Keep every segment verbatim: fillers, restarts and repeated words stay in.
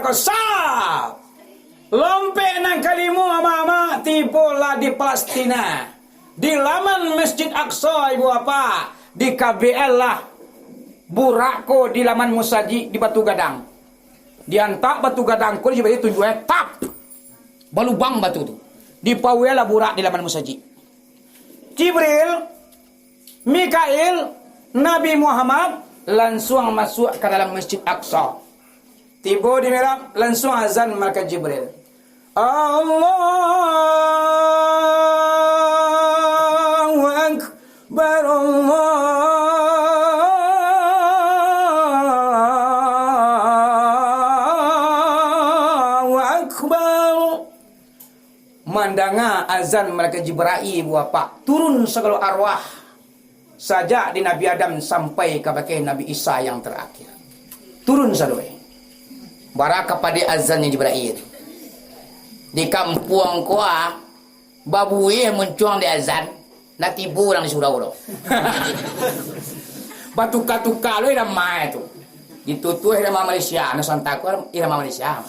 Aqsa. Lompek nan kalimo, amak-amak, tibolah di Palestina. Di laman Masjid Aqsa, ibu bapak, dikabeaklah burak ko di laman musajik di batu gadang. Diantak batu gadang ko, Jibril tunjuak, tap! Balubang batu tu. Dipauelah burak di laman musajik. Jibril, Mikail, Nabi Muhammad lansuang masuak ka dalam Masjid Aqsa. Tibo di mihrab, lansuang azan malaikat Jibril. Allahu Akbar, Allahu Akbar. Mandanga azan malaikat Jibril, ibu bapak, turun sagalo arwah, sajak di Nabi Adam sampai kabake Nabi Isa yang terakhir. Turun sadoi. Bara kapado azannyo Jibril tu. Di kampuang ko, ah, babuih muncuang di azan, ndak tibo urang di surau tu. Batuka-tuka lo irama tu. Ditutuih irama Malaysia, Nusantara ko irama Malaysia.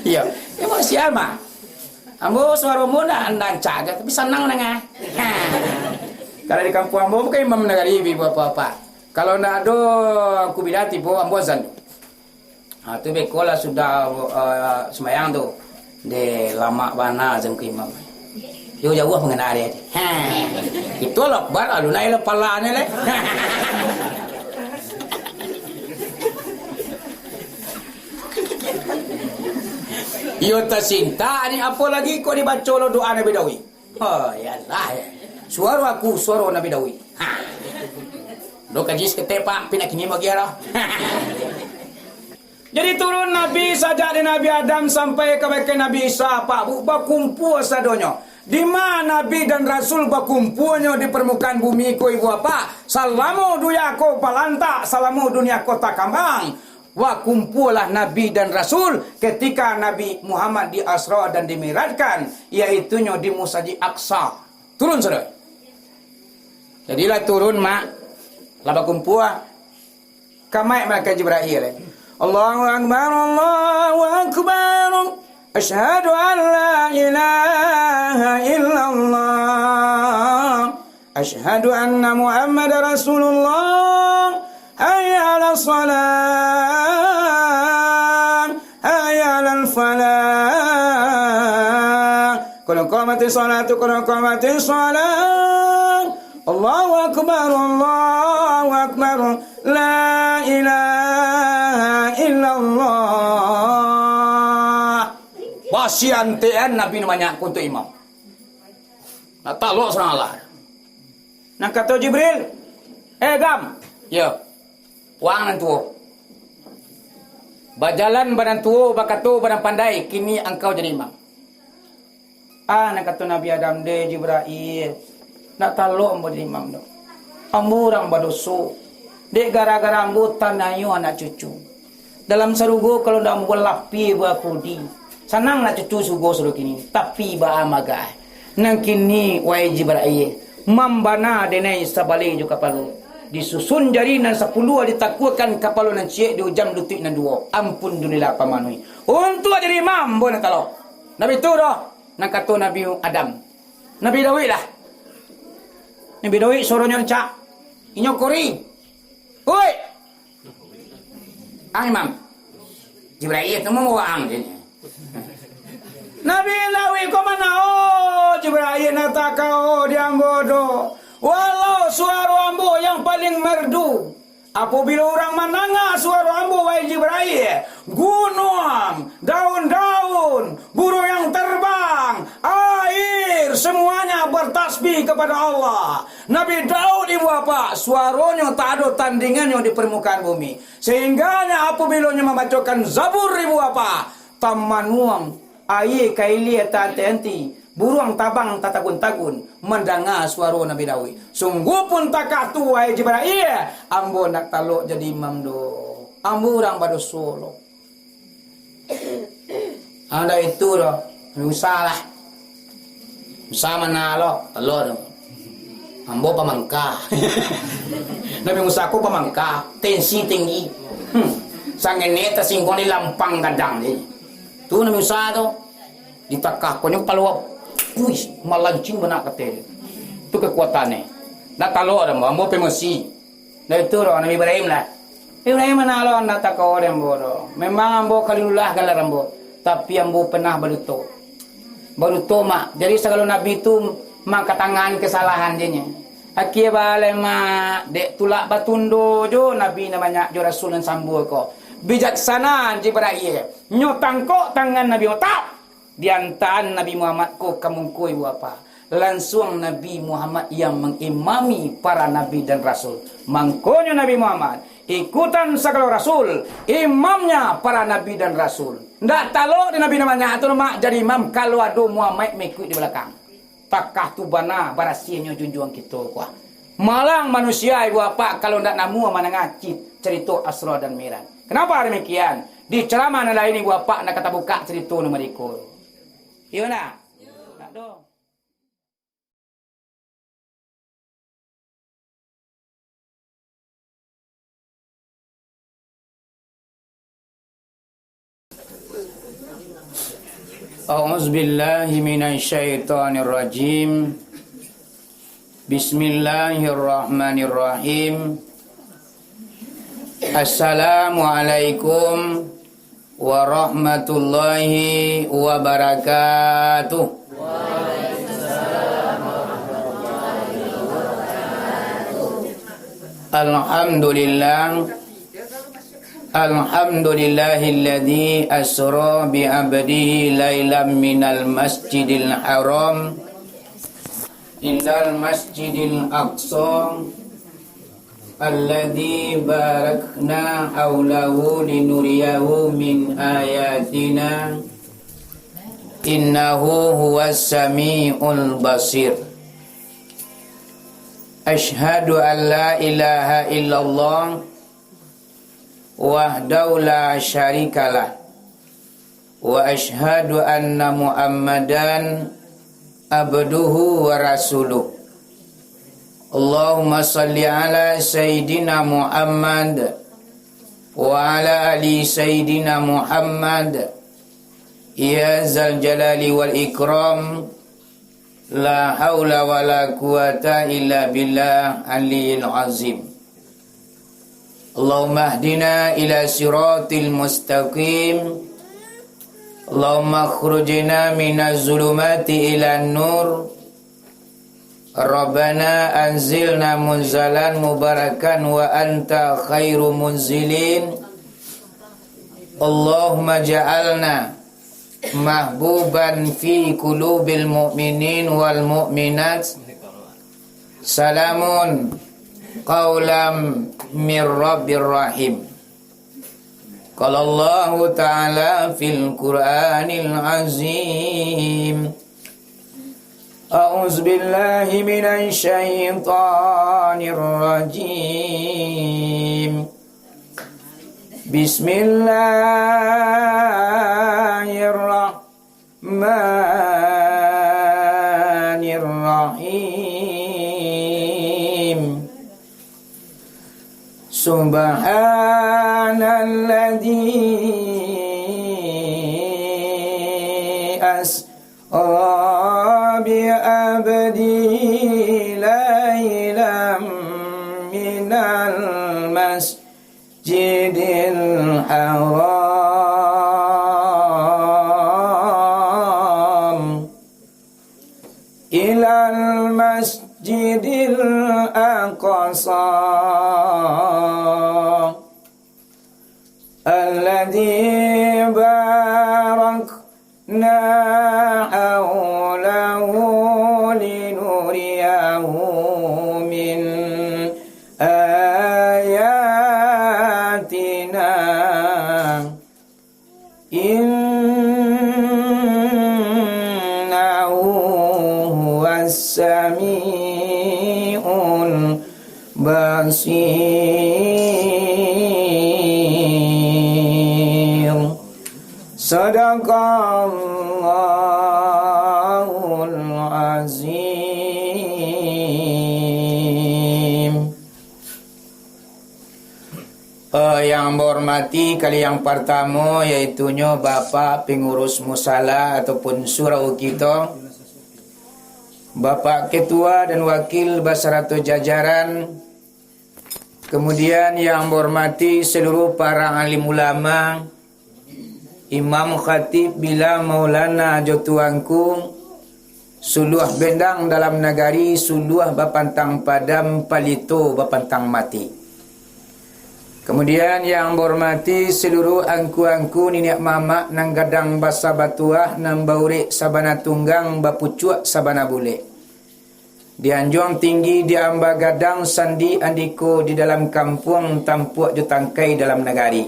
Iyo, irama Malaysia mah. Ambo suaro ambo ndak, ndak rancak, tapi sanang danga. Kalau di kampuang ambo bukan imam nagari, ibu bapak. Kalau ndak ado angku bila tibo, ambo azan. Ha, tu beko lah sudah, eh, sumbayang tu. Deh, lamak bana azan ko imam. Yo jauah mangana deh. Ha. Itu Allahu Akbar, alun ai lah pala ni leh. Iyo tasintak ni, apo lagi ko dibaco lo doa Nabi Daud. Oh, ya Allah, ya. Suaro aku, suaro Nabi Daud. Ha. Do kaji saketek, Pak, pina kini bagi lah. Jadi turun Nabi sajak di Nabi Adam sampai kabake Nabi Isa, Pak, bu, bakumpua sadonyo. Di ma Nabi dan Rasul bakumpuanyo di parmukaan bumi ko, ibu bapak, salamo dunia ko balantak, salamo dunia ko takambang. Bakumpualah Nabi dan Rasul ketika Nabi Muhammad di Asra dan dimi'rajkan, yaitunyo di Musajik Aqsa. Turun sadonyo. Jadilah turun, mak. Lah bakumpua. Kamaik malaikat Jibril. Allahu Akbar, Allahu Akbar. Asyhadu an la ilaha illallah. Asyhadu anna Muhammadar Rasulullah. Hayya 'alas shalah. Hayya 'alal falah. Qad qamatis shalatu, qad qamatis shalah. Allahu Akbar, Allahu Akbar. La ilaha illallah. Basiantean Nabi nyo banyak untuak imam. Nak talok surang alah. Nan kato Jibril, "Eh, Adam." "Yo." "Wang nan tuo. Bajalan ba nan tuo, bakato ba nan pandai, kini angkau jadi imam." Ah, nan kato Nabi Adam, "Deh Jibril, ndak talok ambo jadi imam doh. Ambo urang badoso. Dek gara-gara ambo tanaiyo anak cucu. Dalam sarugo kalau ndak ambo lapie bakudi. Sanang nak cucu sugo sudah kini. Tapi baa maga. Nan kini, wahai Jibril, mambana denai sabali jo kapalo. Disusun jari nan sapuluah, ditakuakan kapalo nan ciek di ujan lutuik nan duo. Ampun dunilah pamanuhi. Untuak jadi imam, ambo ndak talok." Nabi tu doh, nan kato Nabi Adam. Nabi Daud lah. Nabi Daud suaronyo rancak. Inyo kori. "Oi! Ang imam." Jibril tu mambawa ang je. Nabi Daud ko mana? Oh, Jibril nak takao di ambo doh. Walau suaro ambo yang paling merdu. Apabila urang mandanga suaro ambo, wahai Jibril, gunuang, daun-daun, burung yang terbang, air, semuanya bertasbih kepada Allah. Nabi Daud, ibu bapak, suaronyo tak ado tandingannyo di permukaan bumi. Sehingganya apabila nyo mambacokan Zabur, ibu bapak, tamanuang, aia ka ilia taanti-anti, buruang tabang tatagun-tagun, mandanga suaro Nabi Daud. Sungguahpun takah tu, wahai Jibril, ambo ndak talok jadi imam doh. Ambo urang badoso lo. Anda itu doh, Musa lah. Musa mana lo? Talok doh. Ambo pamangka. Nabi Musa ko pamangka, tensi tinggi. Hmm. Sangenek tasingguang di lampang gadang ni. Tu Nabi Musa tu. Ditakah konyo kapalo, wih, malancing bana kato e. Tu kakuatannyo. Ndak talok doh ambo, ambo pemesi. Dari tu doh Nabi Ibrahim lah. Ibrahim, anak lo, ndak tako dek ambo doh. Memang ambo Khalilullah galar ambo, tapi ambo pernah baduto. Baduto, Mak. Jadi sagalo nabi tu mangkatangan kesalahan dinyo. Akie baleh, Mak, dek tulak batundo jo nabi nan banyak jo rasul nan sambua ko. Bijaksana Jibrail. Nyo tangkok tangan Nabi Muhammad, diantaan Nabi Muhammad ko ka mungko ibu bapa. Lansuang Nabi Muhammad yang mangimami para nabi dan rasul. Mangkonyo Nabi Muhammad, ikutan sagalo rasul, imamnya para nabi dan rasul. Ndak talok di nabi nan banyak tu, Mak, jadi imam, kalau ado Muhammad mengikuti di balakang. Takah tu bana barasiahnyo junjuang kito ko. Malang manusia ibu bapa kalau ndak namuah mandanga ci-, carito Isra dan Mi'raj. Kenapa demikian? Di ceramah nan lain ibu bapa ndak ka tabuka carito nan mariko. Iyo ndak? Ndak doh. A'udzubillahi minasyaitonirrajim. Bismillahirrahmanirrahim. Assalamualaikum warahmatullahi wabarakatuh. Alhamdulillah. Alhamdulillahilladzi asra bi abdihi lailam minal masjidil haram ilal masjidil aqsa alladzi barakna haulahu linuriyahu min ayatina, innahu huwas samiul basir. Asyhadu an la ilaha illallah wahdahu la syarikalah. Wa asyhadu anna Muhammadan abduhu wa rasuluh. Allahumma salli ala Sayyidina Muhammad wa ala ali Sayyidina Muhammad. Ya Zal Jalali wal Ikram, la haula wa la quwata illa billah aliyil azim. Allahumma ahdina ila siratil mustaqim. Allahumma akhrijna minaz zulumati ilan nur. Rabbana anzilna munzalan mubarakan wa anta khairu munzilin. Allahumma ja'alna mahbuban fi qulubil mu'minin wal mu'minat. Salamun qaulam mir rabbir rahim. Qala Allahu ta'ala fil Qur'anil azim. A'udzu billahi minasy syaithanir rajim. Bismillahirrahmanirrahim. Subhanalladzi asra bi abdihi lailam minal masjidil haram ilal masjidil aqsa alladzi barakna haulahu linuriyahu min ayatina. Innahu huwas samiul basir. Sadaqallahul azim. Eh, yang ambo hormati, kali yang partamo, yaitunyo Bapak Pengurus Musala ataupun Surau kito, Bapak Ketua dan Wakil basarato jajaran, kemudian yang ambo hormati seluruh para alim ulama, imam, khatib, bila, maulana, jo tuanku, suluah bendang dalam nagari, suluah bapantang padam, palito bapantang mati. Kemudian yang ambo hormati seluruh angku-angku, niniak mamak nan gadang basa batuah, nan baurek sabana tunggang, bapucuak sabana bulek. Di anjuang tinggi, di amba gadang, sandi andiko di dalam kampuang, tampuak jo tangkai dalam nagari.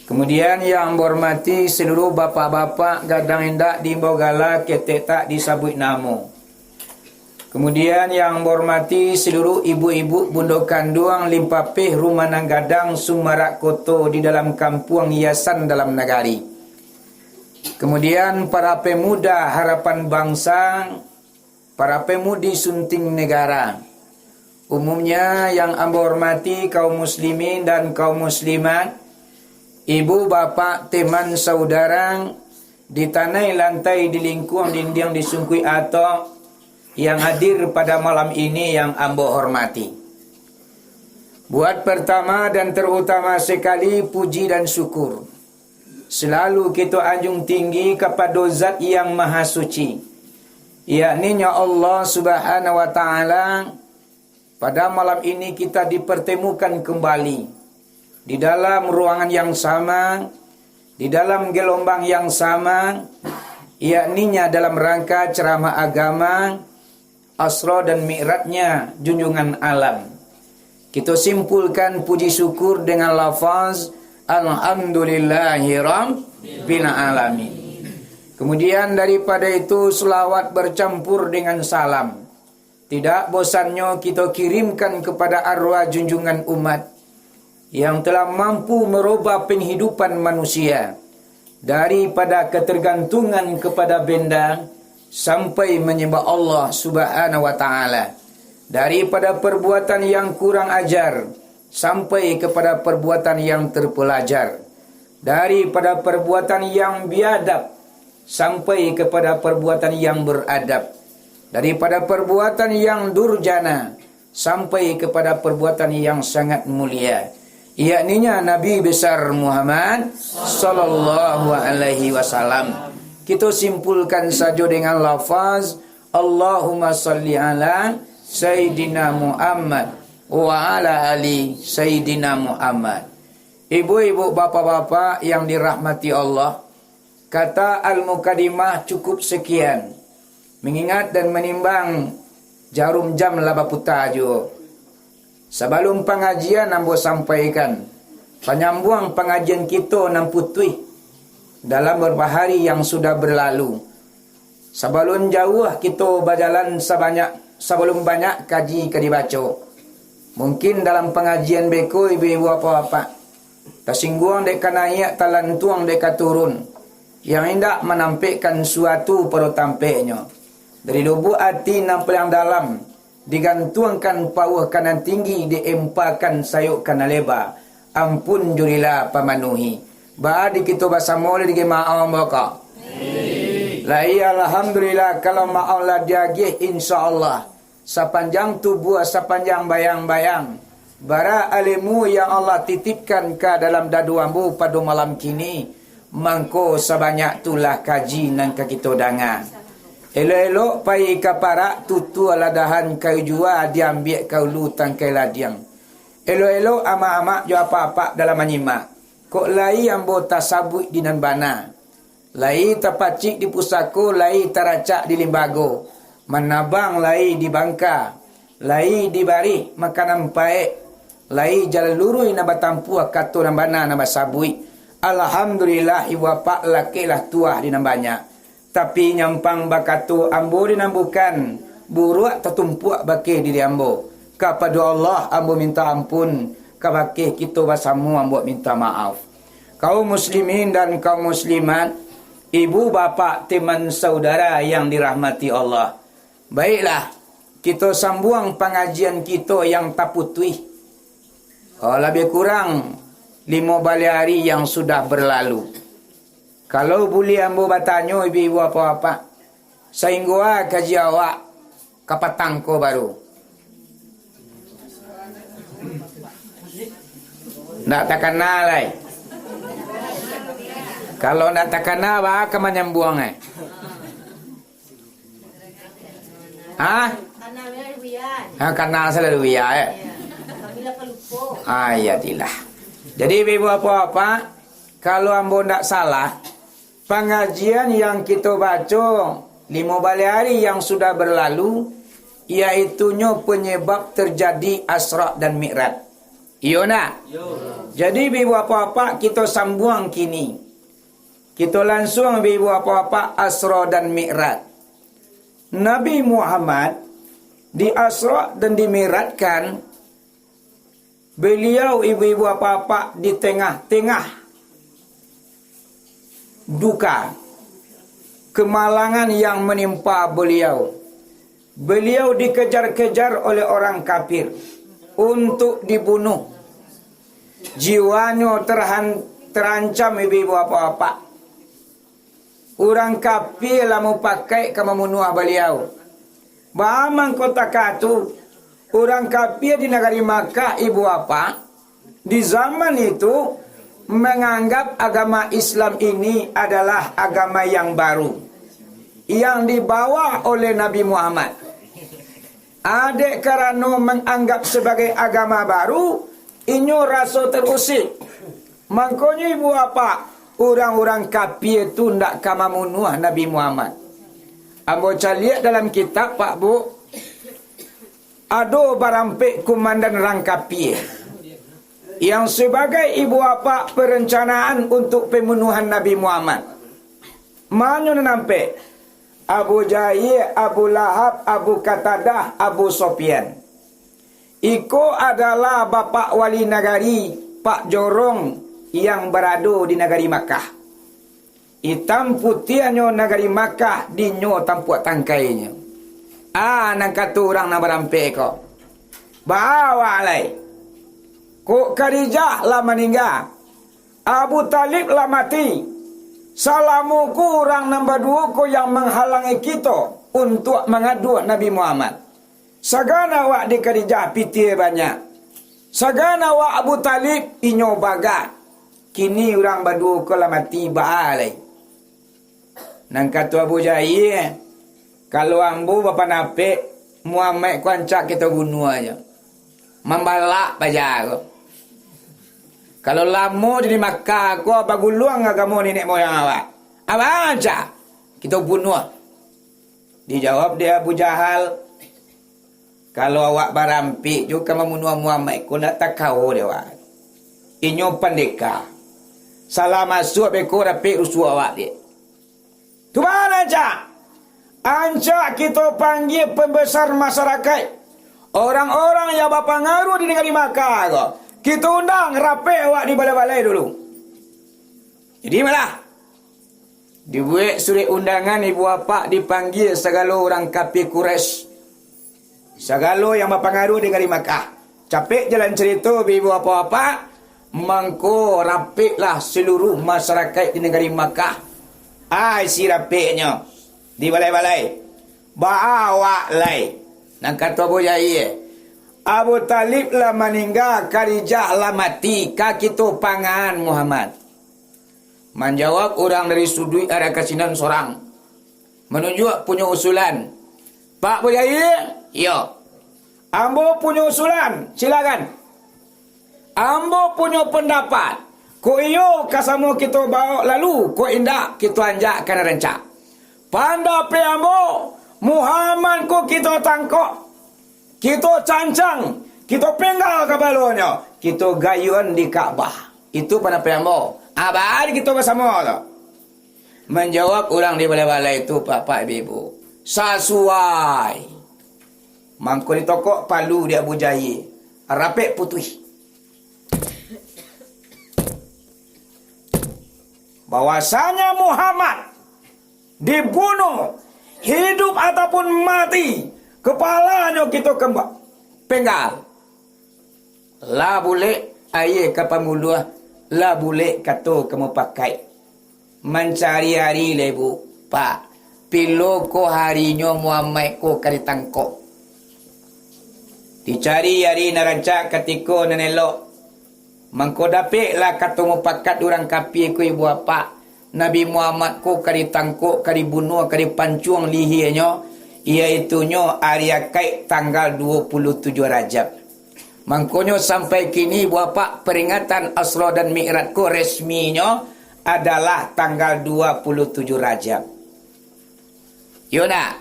Kemudian yang ambo hormati seluruh bapak-bapak, gadang indak diimbau gala, ketek tak disabuik namo. Kemudian yang ambo hormati seluruh ibu-ibu, bundo kanduang, limpapeh, rumah nan gadang, sumarak koto di dalam kampuang, hiasan dalam nagari. Kemudian para pemuda harapan bangsa, para pemudi sunting negara. Umumnya yang ambo hormati kaum muslimin dan kaum muslimat, ibu, bapak, teman, saudara, di tanai lantai, di lingkuang dindiang, di sungkuik atok, yang hadir pada malam ini yang ambo hormati. Buat pertama dan terutama sekali, puji dan syukur selalu kito anjung tinggi kapado Zat Yang Maha Suci, yakninyo Allah Subhanahu wa Ta'ala. Pada malam ini kita dipertemukan kembali di dalam ruangan yang sama, di dalam gelombang yang sama, yakninya dalam rangka ceramah agama, Asra dan Mi'rajnya junjungan alam. Kito simpulkan puji syukur dengan lafaz, "Alhamdulillahirabbil alamin." Kemudian daripada itu, selawat bercampur dengan salam tidak bosannyo kito kirimkan kepada arwah junjungan umat yang telah mampu merubah penghidupan manusia daripada ketergantungan kepada benda sampai menyembah Allah Subhanahu wa Ta'ala, daripada perbuatan yang kurang ajar sampai kepada perbuatan yang terpelajar, daripada perbuatan yang biadab sampai kepada perbuatan yang beradab, daripada perbuatan yang durjana sampai kepada perbuatan yang sangat mulia, yakninya Nabi Besar Muhammad sallallahu alaihi wasallam. Kito simpulkan sajo dengan lafaz, "Allahumma salli ala Sayyidina Muhammad wa ala ali Sayyidina Muhammad." Ibu-ibu, bapak-bapak yang dirahmati Allah, kata Al-Mukadimah cukup sekian, mengingat dan menimbang jarum jam lah baputa juo. Sabalum pangajian ambo sampaikan, panyambuang pangajian kito nan putuih dalam beberapa hari yang sudah berlalu. Sabalun jauah kito bajalan sabanyak, sabalun banyak kaji ka dibaco. Mungkin dalam pangajian beko, ibu-ibu, bapak-bapak, tasingguang dek ka naiak, talantuang dek ka turun, yang indak manampekkan suatu pado tampeknyo. Dari lubuak ati nan paliang dalam, digantuangkan pauah ka nan tinggi, diempakan sayok ka nan leba. Ampun jo rila pamanuhi. Baa di kito basamo lai di maaf ambo ko? Lai, alhamdulillah, kalau maaf lah diagiah, insya Allah, sapanjang tubuah, sapanjang bayang-bayang, bara ilmu yang Allah titipkan ka dalam dadu ambo pado malam kini, mangko sabanyak tu lah kaji nan ka kito danga. Elok-elok pai ka parak, tutua lah dahan kayu juo, diambiak ka ulu tangkai ladiang. Elok-elok amak-amak jo apak-apak dalam manyimak. Kok lai ambo tasabuik di nan bana, lai tapacik di pusako, lai taracak di limbago, manabang lai di bangka, lai dibarih makanan paek, lai jalan luruih nan batampuah, kato nan bana nan basabuik. Alhamdulillah, ibu bapak, lakeklah tuah di nan banyak. Tapi nyampang bakato ambo di nan bukan, buruak tatumpuak bakeh diri ambo. Kapado Allah ambo minta ampun, ka bakeh kito basamo ambo minta maaf. Kaum muslimin dan kaum muslimat, ibu bapak, teman saudara yang dirahmati Allah. Baiklah, kito sambuang pangajian kito yang taputuih. Oh, lebih kurang limo baleh ari yang sudah berlalu. Kalau buliah ambo batanyo, ibu-ibu, bapak-bapak, sainggo a kaji awak ka patang ko baru? Ndak takana lai. Kalau ndak takana, baa ka manyambuang, eh? Hah? Ha, kana salalu, ya, eh? Ah, iya, dilah. Jadi, ibu-ibu, bapak-bapak, kalau ambo ndak salah, pangajian yang kito baco limo baleh ari yang sudah berlalu, yaitunyo penyebab terjadi Asra dan Mi'raj. Iyo ndak? Iyo. Jadi, ibu-ibu, bapak-bapak, kito sambuang kini. Kito lansuang, ibu-ibu, bapak-bapak, Asra dan Mi'raj. Nabi Muhammad di-Asra dan di-Mi'rajkan, beliau, ibu-ibu, bapak-bapak, di tengah-tengah duka, kemalangan yang menimpa beliau. Beliau dikejar-kejar oleh orang kafir untuk dibunuh. Jiwanyo terhan-, terancam, ibu-ibu, bapak-bapak. Urang kafir lah mupakaik ka mambunuah baliau. Baa mangko takah tu, urang kafir di nagari Makkah, ibu bapak, di zaman itu, menganggap agama Islam ini adalah agama yang baru, yang dibawa oleh Nabi Muhammad. Dek karano manganggap sabagai agama baru, inyo raso terusik. Mangkonyo, ibu bapak, urang-urang kafir tu ndak ka mambunuah Nabi Muhammad. Ambo caliak dalam kitab, Pak, Bu, ado barampek kumandan urang kafir, yang sabagai, ibu bapak, perencanaan untuk pembunuhan Nabi Muhammad. Manyo nan ampek, Abu Jahil, Abu Lahab, Abu Qatadah, Abu Sofyan. Iko adalah bapak wali nagari, Pak Jorong, yang barado di nagari Makkah. Itam putiahnyo nagari Makkah, dinyo tampuak tangkainyo. Ah, nan kato urang nan barampek ko, baa awak lai? Kok Khadijah lah maningga, Abu Talib lah mati. Salamo ko urang nan baduo ko yang manghalangi kito untuak mangaduah Nabi Muhammad. Sagan awak di Khadijah pitih banyak. Sagan awak Abu Talib inyo bagak. Kini urang baduo ko lah mati, baa lai? Nan kato Abu Jahil, kalau ambo bapanapek, Muhammad ko rancak kito bunuah jo. Mambalak paja ko. Kalau lamo di Makkah ko, baguluang agamo niniak moyang awak. Apo rancak kito bunuah? Dijawab dek Abu Jahal, kalau awak barampek jo ka mambunuah Muhammad ko, ndak takao dek awak. Inyo pandeka. Salah masuak beko rapek rusuah awak dek. Tu baa rancak? Rancak kito panggia pambesar masarakaik, orang-orang yang bapangaruah di nagari Makkah ko. Kito undang rapek awak di balai-balai dulu. Jadi malah dibuek surek undangan, ibu bapak, dipanggia sagalo urang kafir Quraisy, sagalo yang bapangaruah di nagari Makkah. Capek jalan carito, ibu bapak-bapak, mangko rapeklah saluruah masarakaik di nagari Makkah. Ai, isi rapeknyo di balai-balai. Baa awak lai? Nan kato Abu Jahil, Abu Talib lah maningga, Khadijah lah mati, ka kito pangaan Muhammad. Manjawab urang dari suduik arah ka sinan sorang, manunjuak punyo usulan. Pak Abu Jahil, iyo. Ambo punyo usulan, silakan. Ambo punyo pandapat, kok iyo ka samo kito baok lalu, kok indak kito anjakkan rancak. Pandapek ambo, Muhammad ko kito tangkok, kito cancang, kito penggal kapalonyo, kito gayuan di Ka'bah. Itu pandapek ambo. Abadi kito basamo tu. Manjawab urang di balai-balai tu, bapak ibu-ibu, sasuai. Mangko ditokok palu dek Abu Jahil, rapek putuih. Bahwasanya Muhammad dibunuh, hidup ataupun mati, kapalanyo kito kemba-, penggal. Lah bulek, aia ka pambuluah, lah bulek kato ka mupakaik. Mancari ari lai, Bu, Pak, pilo ko harinyo Muhammad ko ka ditangkok. Dicari ari nan rancak, katiko nan elok. Mangko dapeklah kato mupakat urang kapia ko, Ibu Apak. Nabi Muhammad ko ka ditangkok, ka dibunuah, ka dipancuang lihianyo, yaitunyo ari Akaik tanggal duo puluah tujuah Rajab. Mangkonyo sampai kini, Ibu Apak, peringatan Asra dan Mi'raj ko resminyo adalah tanggal duo puluah tujuah Rajab. Iyo ndak?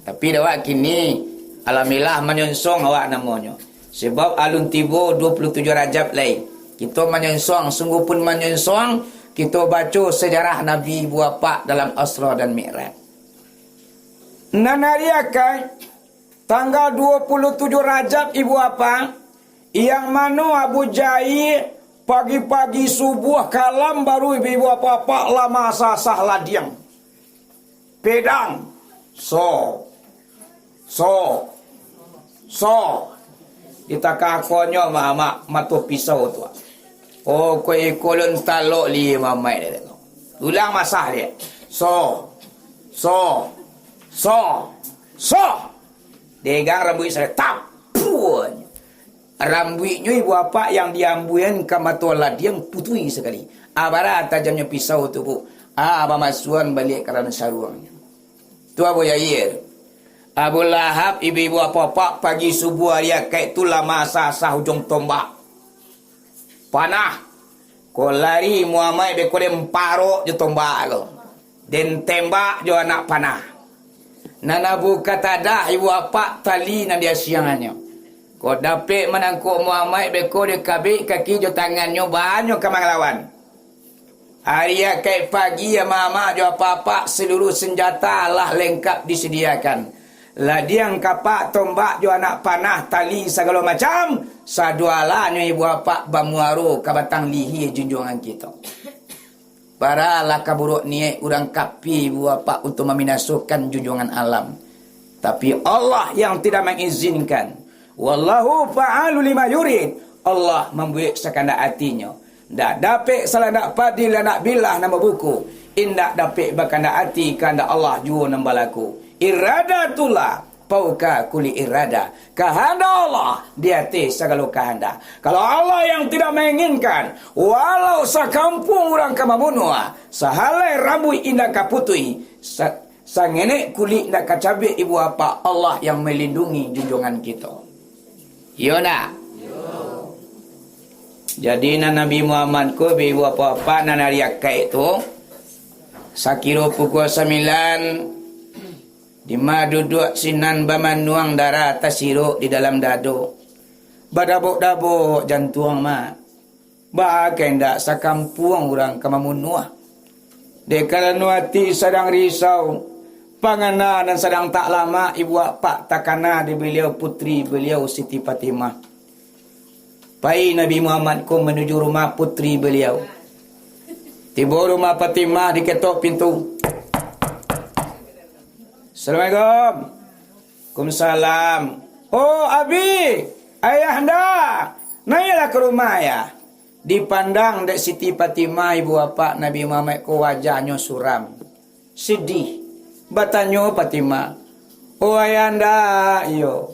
Tapi dek awak kini, alhamdulillah, manyonsong awak namonyo. Sebab alun tibo duo puluah tujuah Rajab lai. Kito manyonsong, sungguahpun manyonsong, kito baco sejarah Nabi Ibu Apak dalam Asra dan Mi'raj. Nan ari Akaik, tanggal duo puluah tujuah Rajab, Ibu Apak, yang mano Abu Jahil pagi-pagi subuah kalam baru Ibu Apak-apak lah maasah-asah ladiang. Pedang. So. So. So. Ditakakonyo ma-, ma-, mato pisau tu. Oh, ko iko lun talok li mamaik dia tu. Ulang maasah dia. So. So. So. So. Degang rambuik sarai, tapuan. Rambuiknyo Ibu Apak yang diambuian ka mato ladiang putuih sakali. Ah, bara tajamnyo pisau tu, Bu. Ah, bamasuan baliak ka dalam saruangnyo. Tu Abu Jahil. Abu Lahab, ibu-ibu apak-apak, pagi subuah ari Akaik tu lah maasah-asah ujuang tombak. Panah. Ko lari Muhammad beko den parok jo tombak ko. Den tembak jo anak panah. Nan Abu Qatadah, Ibu Apak, tali nan diasiangannyo. Ko dapek manangkok Muhammad beko dikabek kaki jo tangannyo, bahanyo ka mangalawan. Ari Akaik pagi, amak-amak jo apak-apak, saluruh sanjata lah lengkap disadiakan. Ladiang, kapak, tombak jo anak panah, tali sagalo macam, sadualahnyo Ibu Apak bamuaro ka batang lihia junjuangan kito. Baralah ka buruak niaik urang kapia Ibu Apak untuak mambinasokan junjuangan alam. Tapi Allah yang tidak mangizinkan. Wallahu fa'alu lima yurid. Allah mambuek sakandak atinyo. Ndak dapek salandak padi, landak bilah nan babuku. Indak dapek bakandak ati, kandak Allah juo nan balaku. Iradatullah fauqa kulli iradah. Kahandak Allah di ateh sagalo kahandak. Kalau Allah yang tidak menginginkan, walau sakampuang urang ka mambunuah, sahalai rambuik indak ka putuih, sa-, sangenek kulik indak ka cabiak, Ibu Apak, Allah yang melindungi junjuangan kito. Iyo ndak? Jadi, nan Nabi Muhammad ko, ibu-ibu apak-apak, nan ari Akaik tu, sakiro pukua sambilan, dima duduak sinan bamanuang, darah tasirok di dalam dado. Badabok-dabok jantuang, Mak. Baa ka indak sakampuang urang ka mambunuah. Dek karano ati sadang risau, pangana nan sadang tak lamak, Ibu Apak, takana di baliau putri baliau Siti Fatimah. Pai Nabi Muhammad ko manuju rumah putri baliau. Tibo rumah Fatimah, diketok pintu. Assalamualaikum. Waalaikumsalam. Oh, Abi, Ayahanda, naiaklah ka rumah, Ayah. Dipandang dek Siti Fatimah, ibu apak Nabi Muhammad ko, wajahnyo suram, sidih. Batanyo Fatimah, "Oh, Ayahanda, iyo.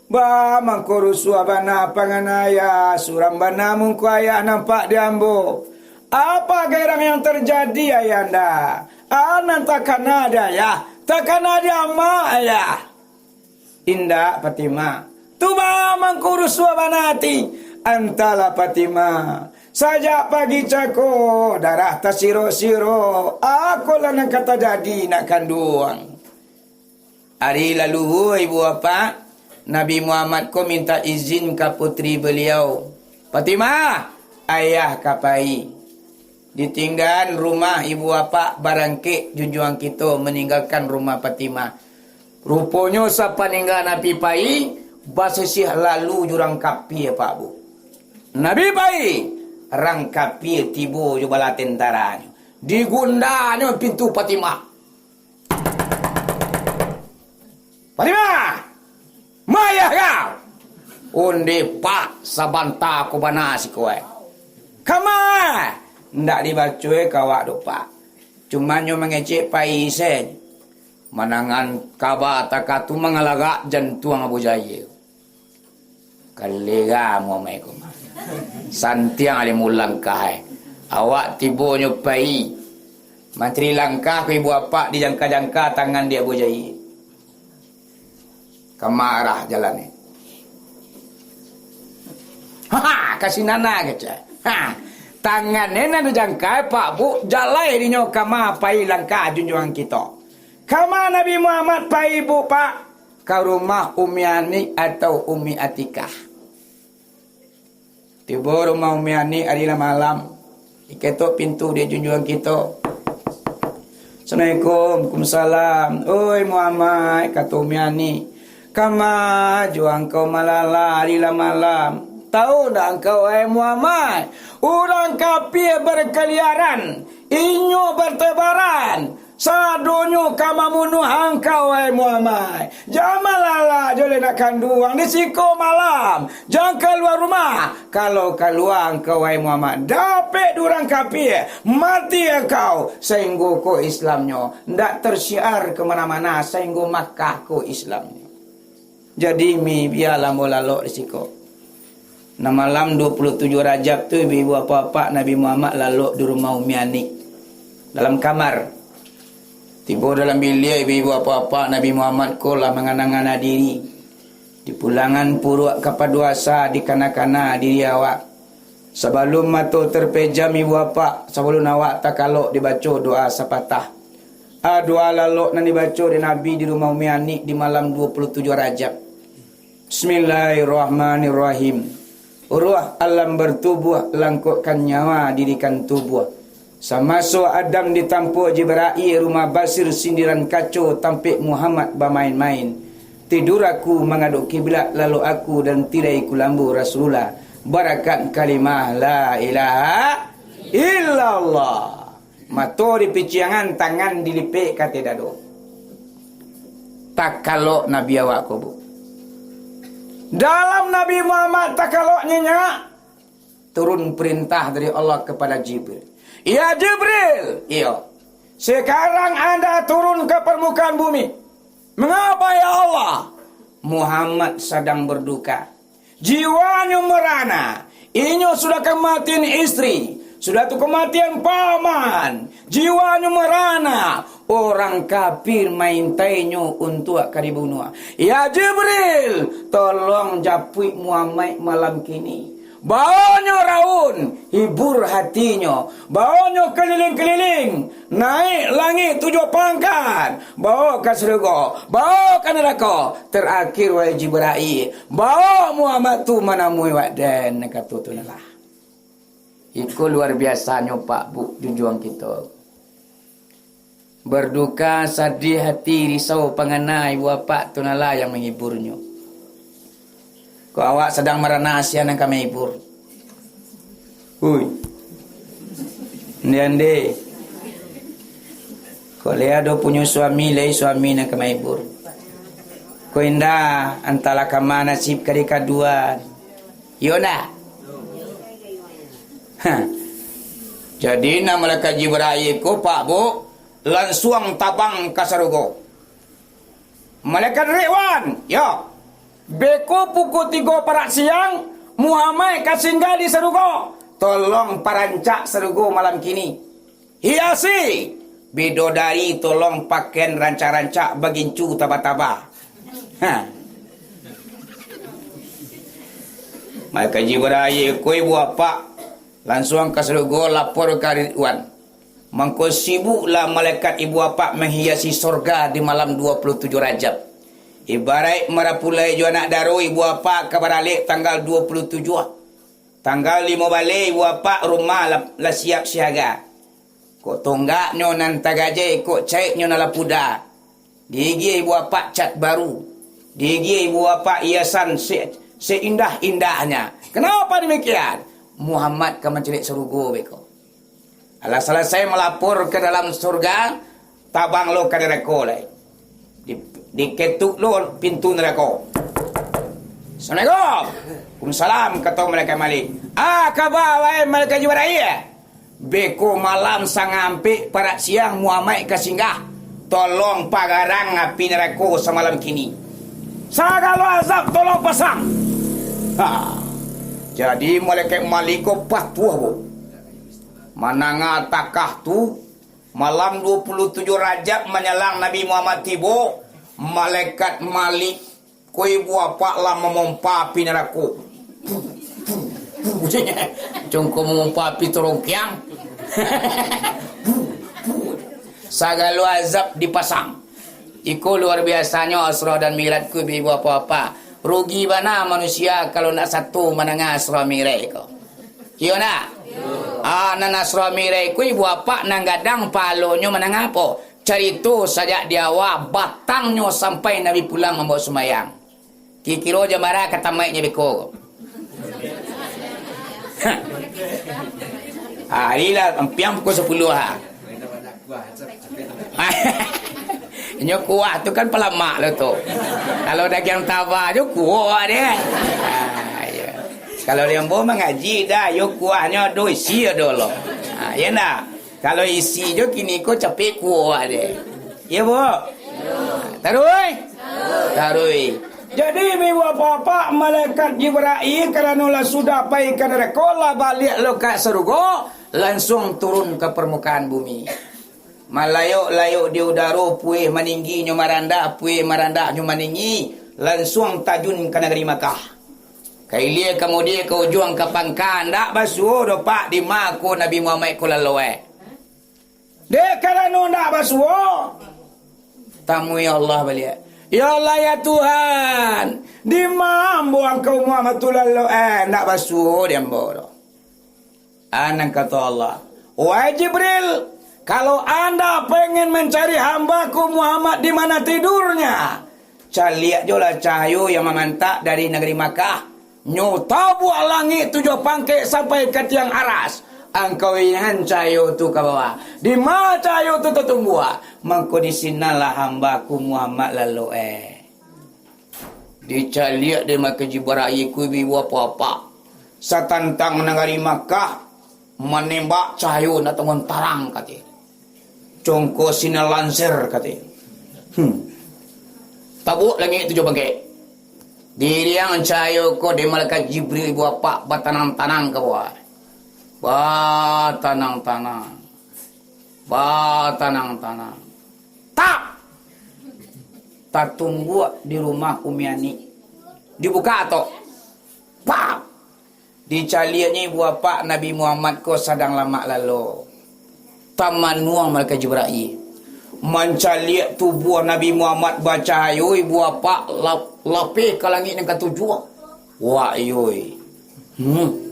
Baa mangko rusuah bana pangana Ayah, suram bana muko Ayah nampak di ambo. Apa garang yang tarjadi, Ayahanda? A nan takana di Ayah, takana di amak, Ayah." "Indak, Fatimah. Tu baa mangko rusuah bana ati?" "Antahlah, Fatimah. Sajak pagi cako, darah tasirok-sirok. Akolah nan ka tajadi nak kanduang." Ari lalu, ibu apak, Nabi Muhammad ko mintak izin ka putri baliau, "Fatimah, Ayah ka pai." Ditinggaan rumah ibu apak, barangkek junjuang kito maninggakan rumah Fatimah. Ruponyo sapaningga Nabi pai, basisih lalu jo urang kapia, Pak Bu. Nabi pai, rang kapia tibo jo bala tentaranyo. Digundanyo pintu Fatimah. "Fatimah! Ma ayah kau?" Onde, Pak, sabanta ko bana siko, eh. Kama? Ndak dibaco, eh, ka awak do, Pak. Cumanyo mangecek pai se. Manangan kaba takah tu mangalagak jantuang Abu Jahil. Kalera muamai ko mah. Santiang alih mulangkah, eh. Awak tibonyo pai. Mantri langkah ko ibu apak dijangka-jangka tangan di Abu Jahil. Ka ma arah jalan ni? Ha, ka sinan nah, kecek. Ha, tangan ni nan dijangka Pak Bu, jalai dinyo kama pai langkah junjuangan kito. Kama Nabi Muhammad pai, Bu, Pak? Ka rumah Umi Anik atau Umi Atikah. Tibo rumah Umi Anik ari lah malam. Diketok pintu di junjuangan kito. "Assalamualaikum." "Waalaikumsalam." "Oi Muhammad," kato Umi Anik, "kama jo angkau malala ari lah malam? Tahu ndak angkau, wahai Muhammad, urang kapia bakaliaran, inyo batebaran, sadonyo ka mamunuah angkau, wahai Muhammad. Jan malala jo anak kanduang di siko malam. Jan kalua rumah. Kalau kalua angkau, wahai Muhammad, dapek di urang kapia, mati angkau, sainggo ko Islamnyo, ndak tersiar ka mana-mana, sainggo Makkah ko Islamnyo." Jadi, mi, bialah ambo lalok di siko. Nah, malam dua puluh tujuh Rajab tu, ibu-ibu apak-apak, Nabi Muhammad lalok di rumah Umi Anik, dalam kamar. Tibo dalam biliak, ibu-ibu apak-apak, Nabi Muhammad ko lah mangana-ngana diri. Dipulangan puruak kapado asa, dikana-kana diri awak. Sabalun mato terpejam, ibu apak, sabalun awak takalok, dibaco doa sapatah. A, doa lalok nan dibaco dek Nabi di rumah Umi Anik di malam dua puluh tujuh Rajab. Bismillahirrahmanirrahim. Ruh alam bertubuh, langkokkan nyawa, dirikan tubuh. Samaso Adam ditampuah Jibrail, rumah Basir sindiran kaco, tampek Muhammad bamain-main. Tidur aku mangadok kiblat, lalok aku dan tirai ku lambu Rasulullah. Barakat kalimah la ilaha illallah. Mato dipiciangan, tangan dilipek ka ateh dado. Takalok Nabi awak ko, Bu. Dalam Nabi Muhammad takalok nyenyak, turun perintah dari Allah kepada Jibril. "Ya Jibril," iyo, "sekarang anda turun ke permukaan bumi." "Mengapa, ya Allah?" "Muhammad sadang berduka. Jiwanyo merana. Inyo sudah kematian istri, sudah tu kematian paman. Jiwanyo merana. Orang kafir maintainyo untuak ka dibunuah. Ya Jibril, tolong japuik Muhammad malam kini. Baonyo raun, hibur hatinyo. Baonyo keliling-keliling, naik langik tujuah pangkat. Bao ka sarugo, bao ka narako. Terakhir, wahai Jibrail, bao Muhammad tu manamui wak den," kato tu nah lah. Iko luar biasanyo, Pak, Bu, junjuang kito. Berduka, sadih hati, risau pangana ibu apak tu nah lah yang menghiburnyo. Kok awak sadang marana, sia nan ka mahibur. Hui. Ande-ande. Kok lai ado punyo suami, lai suami nan ka mahibur. Kok indak, antahlah kama nasib ka dikaduan. Iyo ndak? Ha. Jadi, nan malaikat Jibrail ko, Pak, Bu, lansuang tabang ka sarugo. Malaikat Ridwan, yo. Beko pukul tigo parak siang, Muhammad ka singgah di sarugo. Tolong parancak sarugo malam kini. Hiasi bidodari, tolong pakaian rancak-rancak, bagincu taba-taba. Ha. Malaikat Jibrail ko, ibu apak, lansuang ka sarugo, lapor ka Ridwan. Mangko sibuklah malaikat ibu apak manghiasi sorga di malam dua puluh tujuh Rajab. Ibaraik marapulai jo anak daro, ibu apak ka baralek tanggal dua puluh tujuh. Tanggal limo baleh, ibu apak, rumah lah, lah siap siaga. Kok tonggaknyo nan tagajai, kok caiknyo nan lah puda. Diagiah ibu apak cat baru. Diagiah ibu apak hiasan se-, seindah-indahnya. Kenapa demikian? Muhammad ka mancaliak sarugo beko. Alah salasai malapor ka dalam surga, tabang lo ka narako lai. Di, diketuk lo pintu narako. "Assalamualaikum." "Waalaikumsalam," kato malaikat Malik. "Ah, kaba, wahai malaikat Jibrail?" "Beko malam sangampek parak siang Muhammad ka singgah. Tolong pagarang api narako samalam kini. Sagalo azab tolong pasang." Ha. Jadi malaikat Malik ko patuah, Bu. Mananga takah tu, malam dua puluh tujuh Rajab manyalang Nabi Muhammad tibo, malaikat Malik ko ibu apak lah mamompa api narako. Congko mamompa api tarongkiang. Sagalo azab dipasang. Iko luar biasanyo Asra dan Mi'raj ko, ibu apak-apak. Rugi bana manusia kalau ndak sato mandanga Asra Mi'raj ko. Iyo ndak? Ah, nan Asra Mi'raj ko ibu apak nan gadang pahalonyo mandanga apo? Carito sajak di awa, batangnyo sampai Nabi pulang mambaok sumbayang. Kiro-kiro jam bara ka tamaiknyo beko ko? Ah, irilah, ampiang pukul sapuluah, ha. Inyo kuah tu kan palamak lo tu. Kalau dagiang taba jo kuah deh. Ah, iyo. Kalau di ambo mangaji dah, yo kuahnyo ado, isi ado lo. Ah, iyo ndak? Kalau isi jo kini ko capek kuah deh. Iyo, Bu? Taruih? Taruih. Jadi, ibu apak-apak, malaikat Jibrail karano lah sudah pai ka narako, lah baliak lo ka sarugo, lansuang turun ka parmukaan bumi. Malayok-layok di udaro, puih maninggi nyo marandah, puih marandah nyo maninggi, lansuang tajun ka nagari Makkah. Ka ilia ka mudia ka ujuang ka pangka, ndak basuo doh, Pak, di ma ko Nabi Muhammad ko lalok, eh. Dek karano ndak basuo, tamui Allah baliak. Ya Allah, ya Tuhan, di ma ambo Angkau Muhammad tu lalok, eh, ndak basuo di ambo doh. Anan kato Allah, "Wahai Jibril, kalau anda pengen mencari hambaku Muhammad di mana tidurnya, caliak jolah cahayo yang mamantak dari nagari Makkah. Nyo tabuak langik tujuah pangkek sampai ka tiang aras. Angkau inan cahayo tu ka bawah. Di ma cahayo tu tatumbuak, mangko di sinanlah hambaku Muhammad lalok, eh." Dicaliak dek malaikat Jibrail ko ibu apak-apak. Satantang nagari Makkah, manembak cahayo nak tangon tarang kate. Congko sinan lanser kate. Hmm. Tabuak langik tujuah pangkek. Diriang cahayo ko dek malaikat Jibril ibu apak batanang-tanang ka bawah. Batanang-tanang. Batanang-tanang. Tak! Tatumbuak di rumah Umi Ani. Dibuka atok. Pap! Dicaliaknyo ibu apak Nabi Muhammad ko sadang lamak lalo. Tamanuang malaikat Jibrail. Mancaliak tubuah Nabi Muhammad bacahayo ibu apak lap-, lapeh ka langik nan katujuah. Wak yoi. Hmm.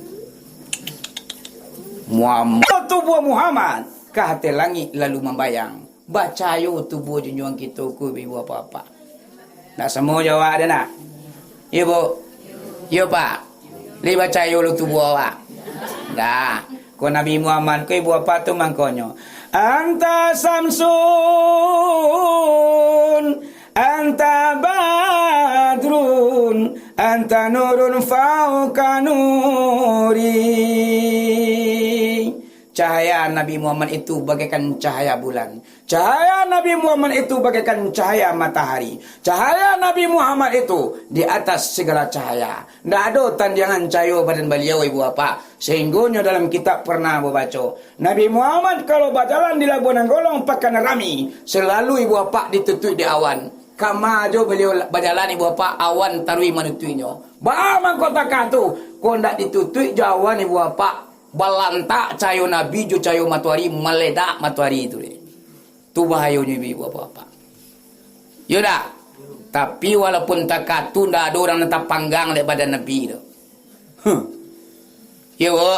Muhammad. Tubuah Muhammad ka ateh langik lalu mambayang. Bacahayo tubuah junjuang kito ko, ibu apak-apak. Nak samo jo awak ado nak? Iyo, Bu? Iyo, Pak? Lai bacahayo lo tubuah awak? Ndak. Ko Nabi Muhammad ko, ibu apak, tu mangkonyo, "Anta syamsun, anta badrun, anta nurun fauqa nuri." Cahaya Nabi Muhammad itu bagaikan cahaya bulan. Cahaya Nabi Muhammad itu bagaikan cahaya matahari. Cahaya Nabi Muhammad itu di atas segala cahaya. Ndak ado tandiangan cahayo badan baliau, ibu apak. Sahinggonyo dalam kitab pernah babaco, Nabi Muhammad kalau bajalan di Labuah Nanggolong, Pakan Rami, selalu ibu apak ditutuik dek awan. Kama jo baliau bajalan, ibu apak, awan taruih manutuiknyo. Baa mangko takah tu, kok ndak ditutuik jo awan, ibu apak, balantak cahayo Nabi jo cahayo matoari, maledak matoari tu deh. Tu bahayonyo, ibu apak-apak. Yo dak? Tapi walaupun takah tu, ndak ado urang nan tapanggang dek badan Nabi tu. Huh. Yo, Bu?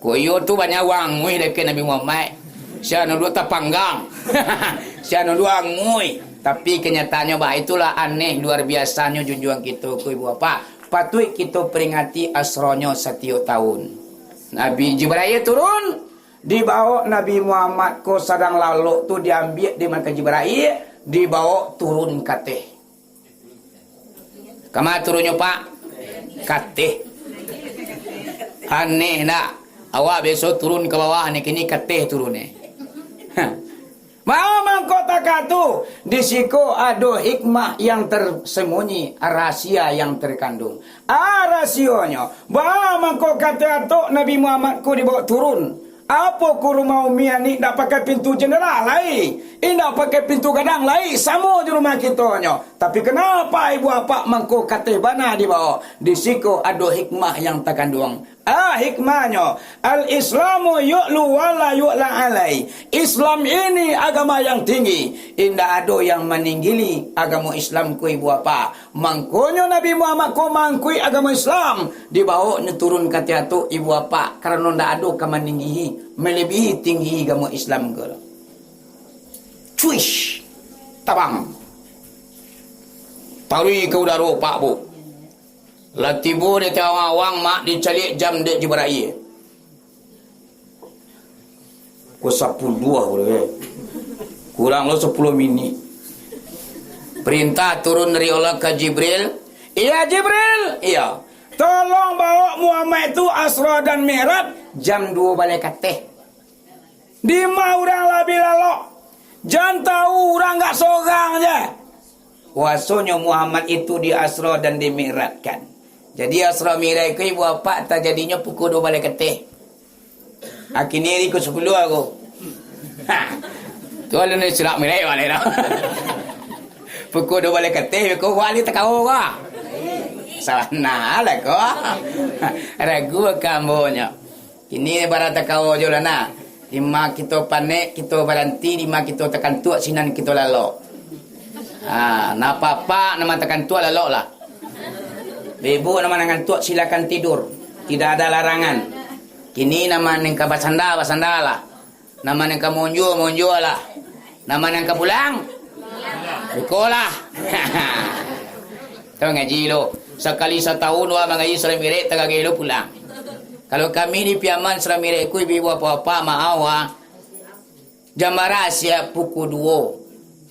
Kok iyo tu banyak urang anguih dakek Nabi Muhammad. Sia nan duo tapanggang. Sia nan duo anguih. Tapi kenyataannyo, bah, itulah aneh luar biasanyo junjuang kito ko, ibu apak. Patuik kito peringati asronyo satiok tahun. Nabi Jibrail turun, Dibawok Nabi Muhammad ko sadang lalok tu, diambiak dek malaikat Jibrail, dibawok turun ka ateh. Kama turunnyo, Pak? Kateh. Aneh ndak? Awak biaso turun ka bawah ni, kini kateh turun ni. Baa mangko takah tu? Di siko ado hikmah yang tersembunyi, rahasia yang terkandung. Ah, rahasionyo, baa mangko kato atok Nabi Muhammad ko dibaok turun? Apo ko rumah Umi Ani indak pakai pintu jendela lai? Indak pakai pintu gadang lai, samo jo rumah kitonyo. Tapi kenapa ibu apak mangko kateh bana dibaok? Di siko ado hikmah yang takanduang. Ah, hikmahnyo, al-Islamu yu'lu wa la yu'la alai. Islam ini agama yang tinggi, indak ado yang maninggili agamo Islam ko ibu apak. Mangkonyo Nabi Muhammad ko mangkuik agamo Islam, dibaoknyo turun ka tiatuk ibu apak, karano ndak ado ka maninggihi, melebihi tinggi agamo Islam ko. Cuish, tabang. Taruih ka udaro, Pak, Bu. Lah tibo di tangah awang, mak, dicaliak jam dek Jibrail. Pukul sapuluah, eh. Kurang lo sapuluah minit. Perintah turun dari Allah ka Jibril. "Iya, Jibril, iya. Tolong baok Muhammad tu Asra dan Mi'raj jam duo baleh kateh." Dima urang lah bi lalok? Jan tahu urang gak sorang je. Kuasonyo Muhammad itu di Asra dan di Mi'rajkan. Jadi Asra Mi'raj ko ibu apak tajadinyo pukul duo baleh kateh. Akinyo di pukul sapuluah ko. Ha. Tu alun Isra Mi'raj baliak dah. Pukul duo baleh kateh, ko baliak takao ko. Salah nah lah ko. Ragu ka ambonyo. Kini bara takao jo lah nah. Dima kito panek, kito baranti, dima kito takantuak, sinan kito lalok. Ha, nah, apak-apak nan takantuak, lalok lah. Ibu-ibu nan ngantuak, silakan tidur. Tidak ada larangan. Kini nan ka basanda, basanda lah. Nan ka maunjua, maunjua lah. Nan ka pulang, beko lah. Tau ngaji lo. Sakali satahun wak mangaji Isra Mi'raj, tagageh lo pulang. Kalau kami di Piaman Isra Mi'raj ko, ibu-ibu, apak-apak, maaf wak. Jam bara siap pukul duo.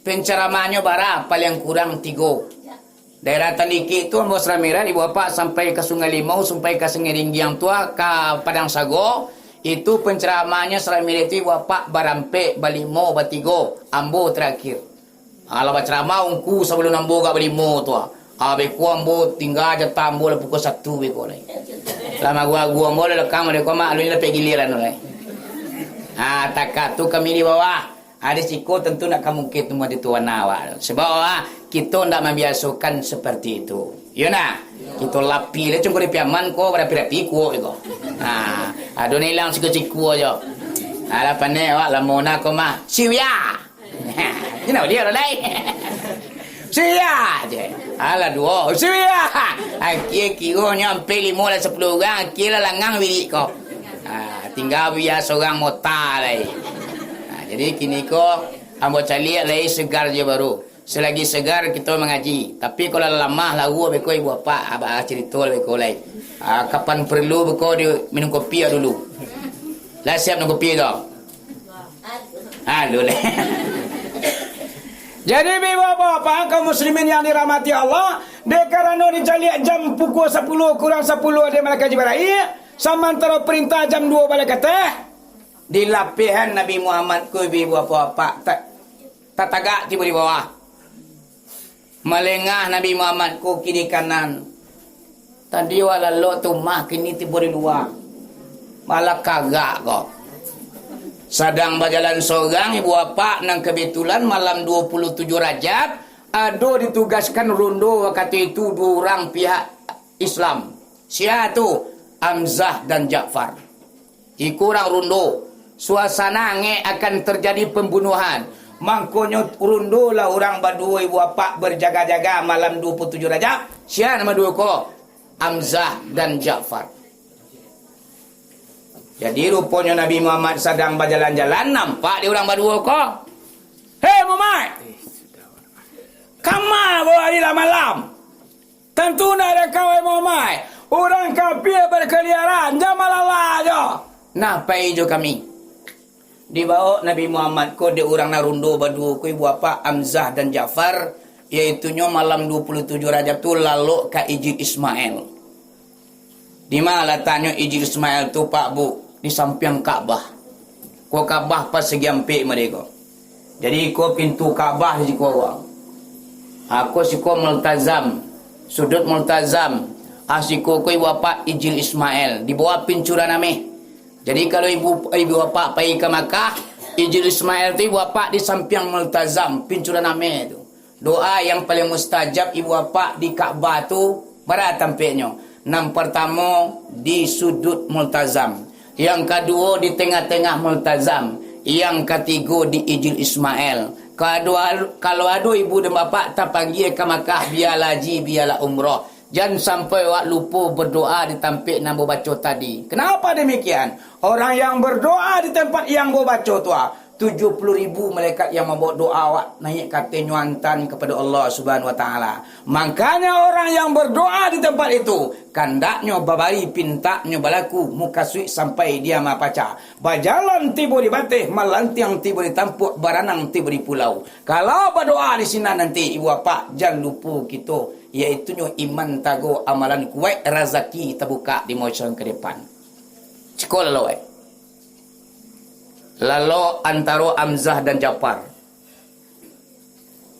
Penceramahnyo bara, paling kurang tigo. Daerah Tandikik tu ambo Isra Mi'raj, ibu apak, sampai ka Sungai Limau, sampai ka Sungai Ringgiang tu, ka Padang Sago. Itu penceramahnyo Isra Mi'raj tu, ibu apak, barampek, balimo, batigo. Ambo terakhir. Alah bacaramah ungku sabalun ambo agak balimo tu. Ah, beko ambo tingga jatah ambo lah pukul satu beko lai. Lah magu-agu ambo lah lekang, mereka mak alun lapeh giliran tu lai. Ah, takah tu kami di bawah. Ah, di siko tantu ndak ka mungkin tu mah di tuan awak. Sebab awak, kito ndak mambiasokan seperti itu. Iyo nah. Kito lapih lah cungko di Piaman ko, barapi-rapi kuok ko. Ah, ado nan ilang siko-siko ajo. Alah pandai awak lamo nah ko mah. Siwia! Kina dia lah dai. Siya je. Alah duo. Siya. Akhia kironyo ampek limo lah sapuluah urang, akhia lah langang bilik ko. Ha, tingga biya sorang mota lai. Ha, jadi kini ko ambo caliak lai segar jo baru. Selagi segar kito mangaji. Tapi kalau lah lamah, laruah beko ibu apak, abah carito lah beko lai. Ha, kapan perlu beko di minum kopi dulu. Lah siap minum kopi tu? Aduh leh. Jadi, ibu bapak, kaum muslimin yang dirahmati Allah, dek karano dicaliak jam pukul sapuluah kurang sapuluah di Malaka Jibril, samantaro perintah jam duo baleh kateh, dilapehan Nabi Muhammad ko, ibu bapak, ta-, tatagak tibo di bawah. Malengah Nabi Muhammad ko kiri kanan. Tadi wak lalok tu mah, kini tibo di lua. Malah kagak ko. Sadang bajalan sorang, ibu apak, nan kebetulan malam dua puluh tujuh Rajab, ado ditugaskan rondo wakatu itu duo urang pihak Islam. Sia tu? Hamzah dan Ja'far. Iko urang rundo. Suasana angek akan terjadi pembunuhan. Mangkonyo rundolah urang baduo ibu apak berjaga-jaga malam dua puluh tujuh Rajab. Sia nan baduo ko? Hamzah dan Ja'far. Jadi ruponyo Nabi Muhammad sadang bajalan-jalan, nampak dek urang baduo ko. "Hei Muhammad! Kama bawa ari lah malam?" Tantu ndak ado kawai Muhammad. Urang kafir berkeliaran, jan malala jo. Nah, pai jo kami. Dibaok Nabi Muhammad ko dek urang nan rundo baduo ko, ibu apak, Hamzah dan Ja'far, yaitunyo malam dua puluh tujuh Rajab tu lalok ka Ijil Ismail. Di ma lataknyo Ijil Ismail tu, Pak, Bu? Di sampiang Ka'bah. Ko Ka'bah pasegi ampek mode ko. Jadi, ko pintu Ka'bah siko, Bang. Ha, ko siko Multazam, sudut Multazam. Ha, siko ko ibu apak Ijil Ismail, di bawah pincuran ameh. Jadi, kalau ibu, ibu apak pai ka Makkah, Ijil Ismail tu ibu apak di sampiang Multazam, pincuran ameh tu. Doa yang paling mustajab ibu apak di Ka'bah tu, bara tampeknyo? Nan partamo, di sudut Multazam. Yang kaduo, di tengah-tengah Multazam. Yang katigo, di Ijil Ismail. Kado-, kalau ado ibu dan bapak tapanggia ka Makkah, bialah haji, bialah umroh, jan sampai awak lupo berdoa di tampek nan babaco tadi. Kenapa demikian? Orang yang berdoa di tempat yang babaco tu, ah, tujuh puluh ribu malaikat yang mambaok doa awak naiak ka ateh nyo antan kapado Allah Subhanahu wa Ta'ala. Makanya orang yang berdoa di tempat itu, kandaknyo babari, pintaknyo balaku, mukasuik sampai dia mapacah. Bajalan tibo di bateh, malantiang tibo di tampuak, baranang tibo di pulau. Kalau badoa di sinan nanti, ibu apak, jan lupo kito, yaitunyo iman tago, amalan kuaik, razaki tabukak di masa ke depan. Siko lalok, eh. Lalok antaro Hamzah dan Ja'far.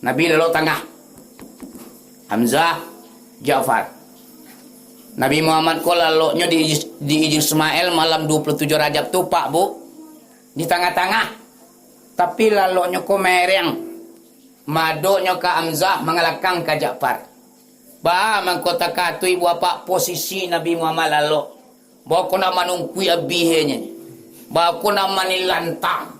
Nabi lalok tangah. Hamzah, Ja'far. Nabi Muhammad ko laloknyo di, di Ijil Ismail malam dua puluh tujuh Rajab tu, Pak, Bu. Di tangah-tangah. Tapi laloknyo ko mereng. Madoknyo ka Hamzah, mangalakang ka Ja'far. Ba, mangko takah tu ibu apak posisi Nabi Muhammad lalok. Bako nak manungkuik abihnyo. Bako nak manilantang.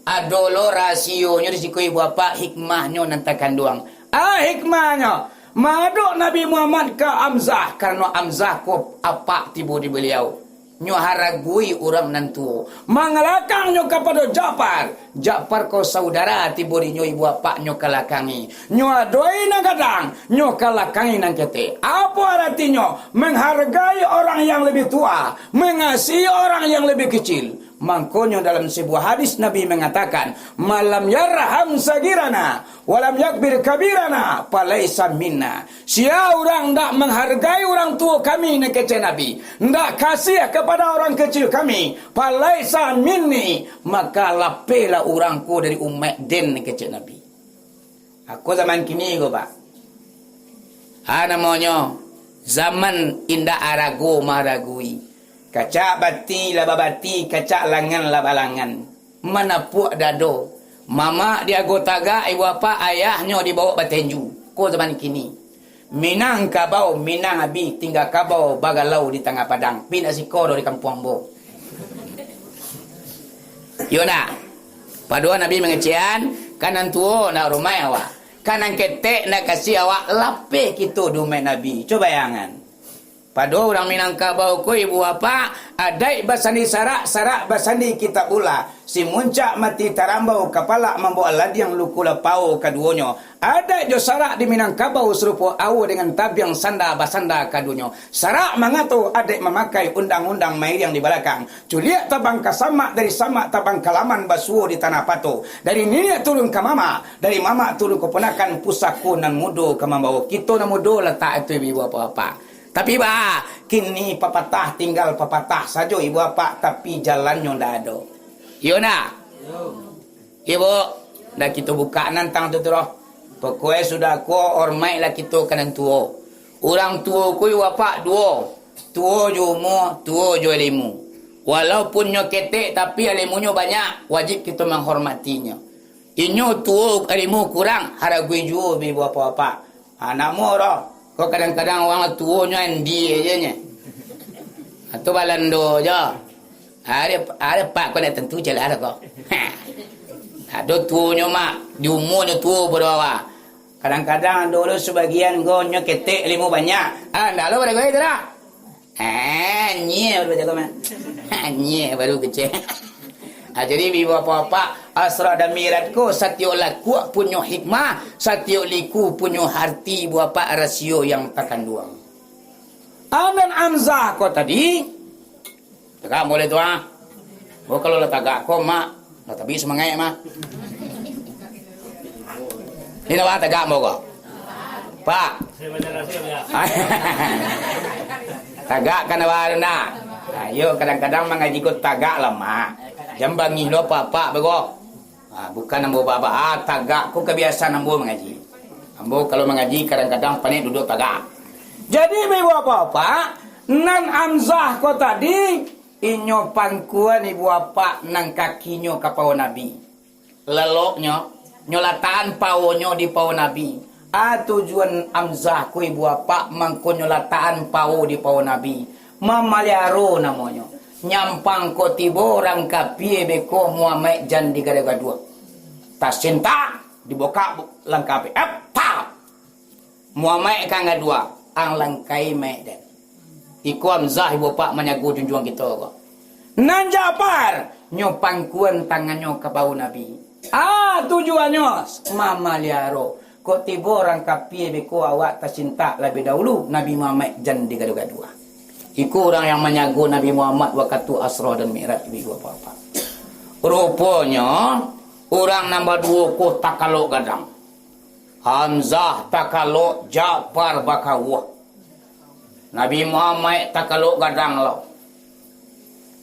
Ado lo rasionyo di siko ibu apak, hikmahnyo nan takanduang. Ah, hikmahnyo. Madok Nabi Muhammad ka Hamzah, karano Hamzah ko apak tibo di baliau. Nyo haragoi urang nan tuo. Mangalakangnyo kapado Ja'far. Ja'far ko saudara tibo dinyo ibu apaknyo kalakangi. Nyo adoi nan gadang, nyo kalakangi nan ketek. Apo aratinyo? Menghargai orang yang lebih tua, mengasihi orang yang lebih kecil. Mangkonyo dalam sebuah hadis Nabi mengatakan, "Malam yarham sagirana, walam yakbir kabirana, falaisa minna." Sia urang ndak menghargai urang tuo kami, nan kecek Nabi, ndak kasiah kepada orang kecil kami, falaisa minni, maka lapehlah urang ko dari umaik den, nan kecek Nabi. Ako zaman kini ko, Pak. Ha, namonyo zaman indak arago maharagoi. Kacak bati lah babati, kacak langan lah balangan. Manapuak dado. Mamak di ago tagak, ibu apak ayahnyo di bawok batenju. Ko zaman kini. Minangkabau, Minang abih, tingga kabau bagalau di tangah padang. Pindak siko doh di kampuang ambo. Iyo ndak? Padohal Nabi mangecekan, ka nan tuo ndak hormaik awak. Ka nan ketek ndak kasiah awak, lapeh kito di umaik Nabi. Cubo bayangan. Pado urang Minangkabau ko, ibu apak, adaik basandi sarak, sarak basandi Kitabullah. Si muncak mati tarambau, kapalak mambaok ladiang luko lapau kaduonyo. Adaik jo sarak di Minangkabau sarupo awo dengan tabiang sanda basanda kaduonyo. Sarak mangato, adaik mamakai, undang-undang mairiang di balakang. Culiak tabang ka samak, dari samak tabang ka laman basuo di tanah pato. Dari niniak turun ka mamak, dari mamak turun ka ponakan, pusako nan mudo ka mambawo. Kito nan mudo latak itu, ibu apak-apak. Tapi, bah, kini papatah tinggal papatah sajo, ibu apak, tapi jalannyo ndak ado. Iyo ndak? Iyo, Bu. Ndak kito bukak nantang tu, tu doh. Pokoknyo sudah ko, hormaiklah kito ka nan tuo. Urang tuo ko, ibu apak, duo. Tuo jo umua, tuo jo ilimu. Walaupun nyo ketek, tapi ilimunyo banyak, wajib kito manghormatinyo. Inyo tuo, ilimu kurang, haragoi juo, ibu apak-apak. Ha, namo roh. Ko kadang-kadang urang tuonyo andi aja nyo. Atau balando aja. Ada, ada pak ko nak tentu jelas ko. Ha. Ado tuonyo mak, di umurnyo tuo badoa. Kadang-kadang ado lo sebagian ko nyo ketek ilimu banyak. Ah, ndak lo pada gue tu dah. Ah, nyeh baru baca komen. Ah, nyeh baru kecek. Ah, jadi, ibu bapak-bapak, Isra dan Mi'raj ko satiok lakuak punyo hikmah, satiok liku punyo arti, ibu bapak, rasio yang takanduang. Anan Hamzah ko tadi, tagak boleh tu ah. Oh, kalau lah tagak ko, mak, lah tabi semangat mah. Ini lah tagak mau ko. Pak. Tagak kan awak tu nak? Ayo, kadang-kadang mangaji ko tagak lah, Mak. Jan bangih lo apak-apak beko. Ha, bukan ambo baba, ah, tagak ko kabiasaan ambo mangaji. Ambo kalau mangaji kadang-kadang panek duduak tagak. Jadi, ibu apak-apak, nan Hamzah ko tadi, inyo pangkuan ibu apak nan kakinyo ka pawo Nabi. Laloknyo, nyo latakan pawonyo di pawo Nabi. A tujuan Hamzah ko ibu apak, mangko nyo latakan pawo di pawo Nabi. Mamaliaro namonyo. Nyampang ko tibo urang kapie beko Muhammad jan digaduah-gaduah. Tasintak, dibokak bu-, langkah pe. Ep, tap! Muhammad ka gadua, ang langkai mayik den. Iko Hamzah ibu apak manjago junjuang kito ko. Nan Ja'far, nyo pangkuan tangannyo ka pawo Nabi. Ah, tujuannyo mamaliaro. Kok tibo urang kapie beko awak tasintak labiah dahulu, Nabi Muhammad jan digaduah-gaduah. Iko urang yang manjago Nabi Muhammad wakatu Asra dan Mi'raj, ibu apak-apak. Ruponyo, urang nan baduo ko takalok gadang. Hamzah takalok, Ja'far bakawuah. Nabi Muhammad takalok gadang lo.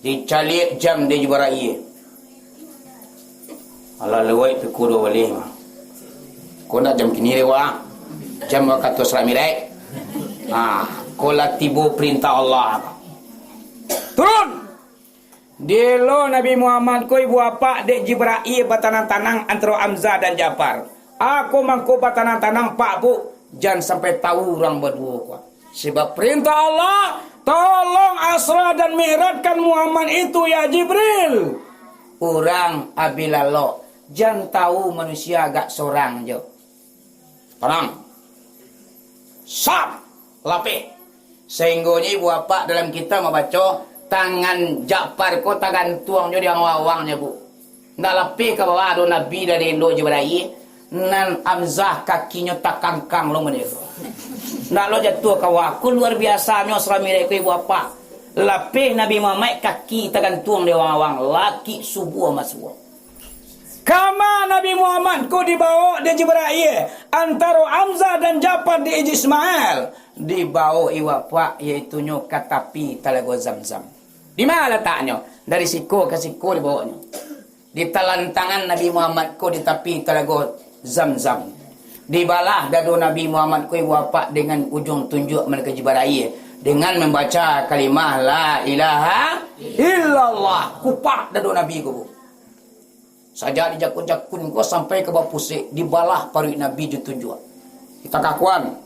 Dicaliak jam dek Jibrail. Alah lewat pukul duo baleh mah. Ko ndak jam kini lewat. Jam wakatu Isra Mi'raj. Ha, ko lah tibo perintah Allah. Turun! Dielo Nabi Muhammad ko ibu apak dek Jibrail batanang-tanang antaro Hamzah dan Ja'far. Ako mangko batanang-tanang pak bu, jan sampai tahu urang baduo ko. Sebab perintah Allah, tolong Asra dan Mi'rajkan Muhammad itu ya Jibril. Urang abih lalok, jan tahu manusia agak sorang jo. Tanang. Sap! Lapeh. Sahinggonyo ibu apak dalam kitab mambaco, tangan Ja'far ko tagantuang jo di awang-awangnyo, Bu. Ndak lapeh ka bawah ado Nabi dari elok Jibrail, nan Hamzah kakinyo takangkang lo model ko. Ndak lo jatuah ka bawah. Ko luar biasanyo Isra Mi'raj ko ibu apak. Lapeh Nabi Muhammad kaki tagantuang di awang-awang, lakik subuah masuak. Kama Nabi Muhammad ko dibaok dek Jibrail antaro Hamzah dan Ja'far di Ijji Ismail, dibaok ibu apak, yaitunyo ka tapi Talago Zamzam. Di ma lataknyo? Dari siko ka siko dibaoknyo. Di talantangan Nabi Muhammad ko di tapi Talago Zamzam. Dibalah dado Nabi Muhammad ko ibu apak dengan ujuang tunjuak malaikat Jibrail dengan mambaca kalimah la ilaha illallah. Kupak dado Nabi ko, Bu. Sajak dijakun-jakun ko sampai ka bawah pusek, dibalah paruik Nabi jo tunjuak. Kita kakuan.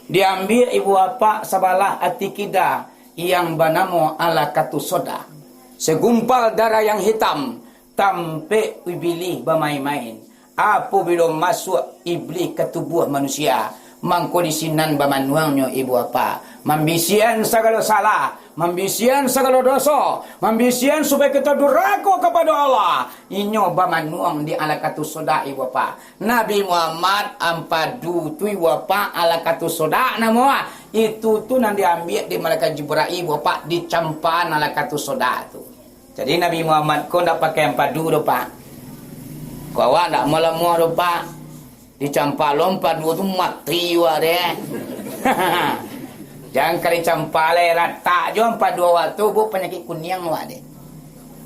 Diambiak ibu apak sabalah ati kida yang banamo alakatu soda. Segumpal darah yang hitam, tampek ibilih bamain-main. Apabilo masuak iblih ka tubuah manusia, mangko di sinan bamanuangnyo ibu apak. Mambisian sagalo salah, mambisian sagalo doso, mambisian supayo kito durako kapado Allah. Inyo bamanuang di alakatu soda ibu apak. Nabi Muhammad ampadu tu ibu apak alakatu soda namo. Itu tu nan diambiak di malaikat Jibrail ibu apak dicampaan alakatu soda tu. Jadi Nabi Muhammad ko ndak pakai ampadu doh, Pak. Ko awak ndak malamuah doh, Pak. Dicampa lo ampadu tu mati awak deh. Jan ka dicampa lai, ratak jo ampadu awak tu, Bu, panyakik kuniang awak deh.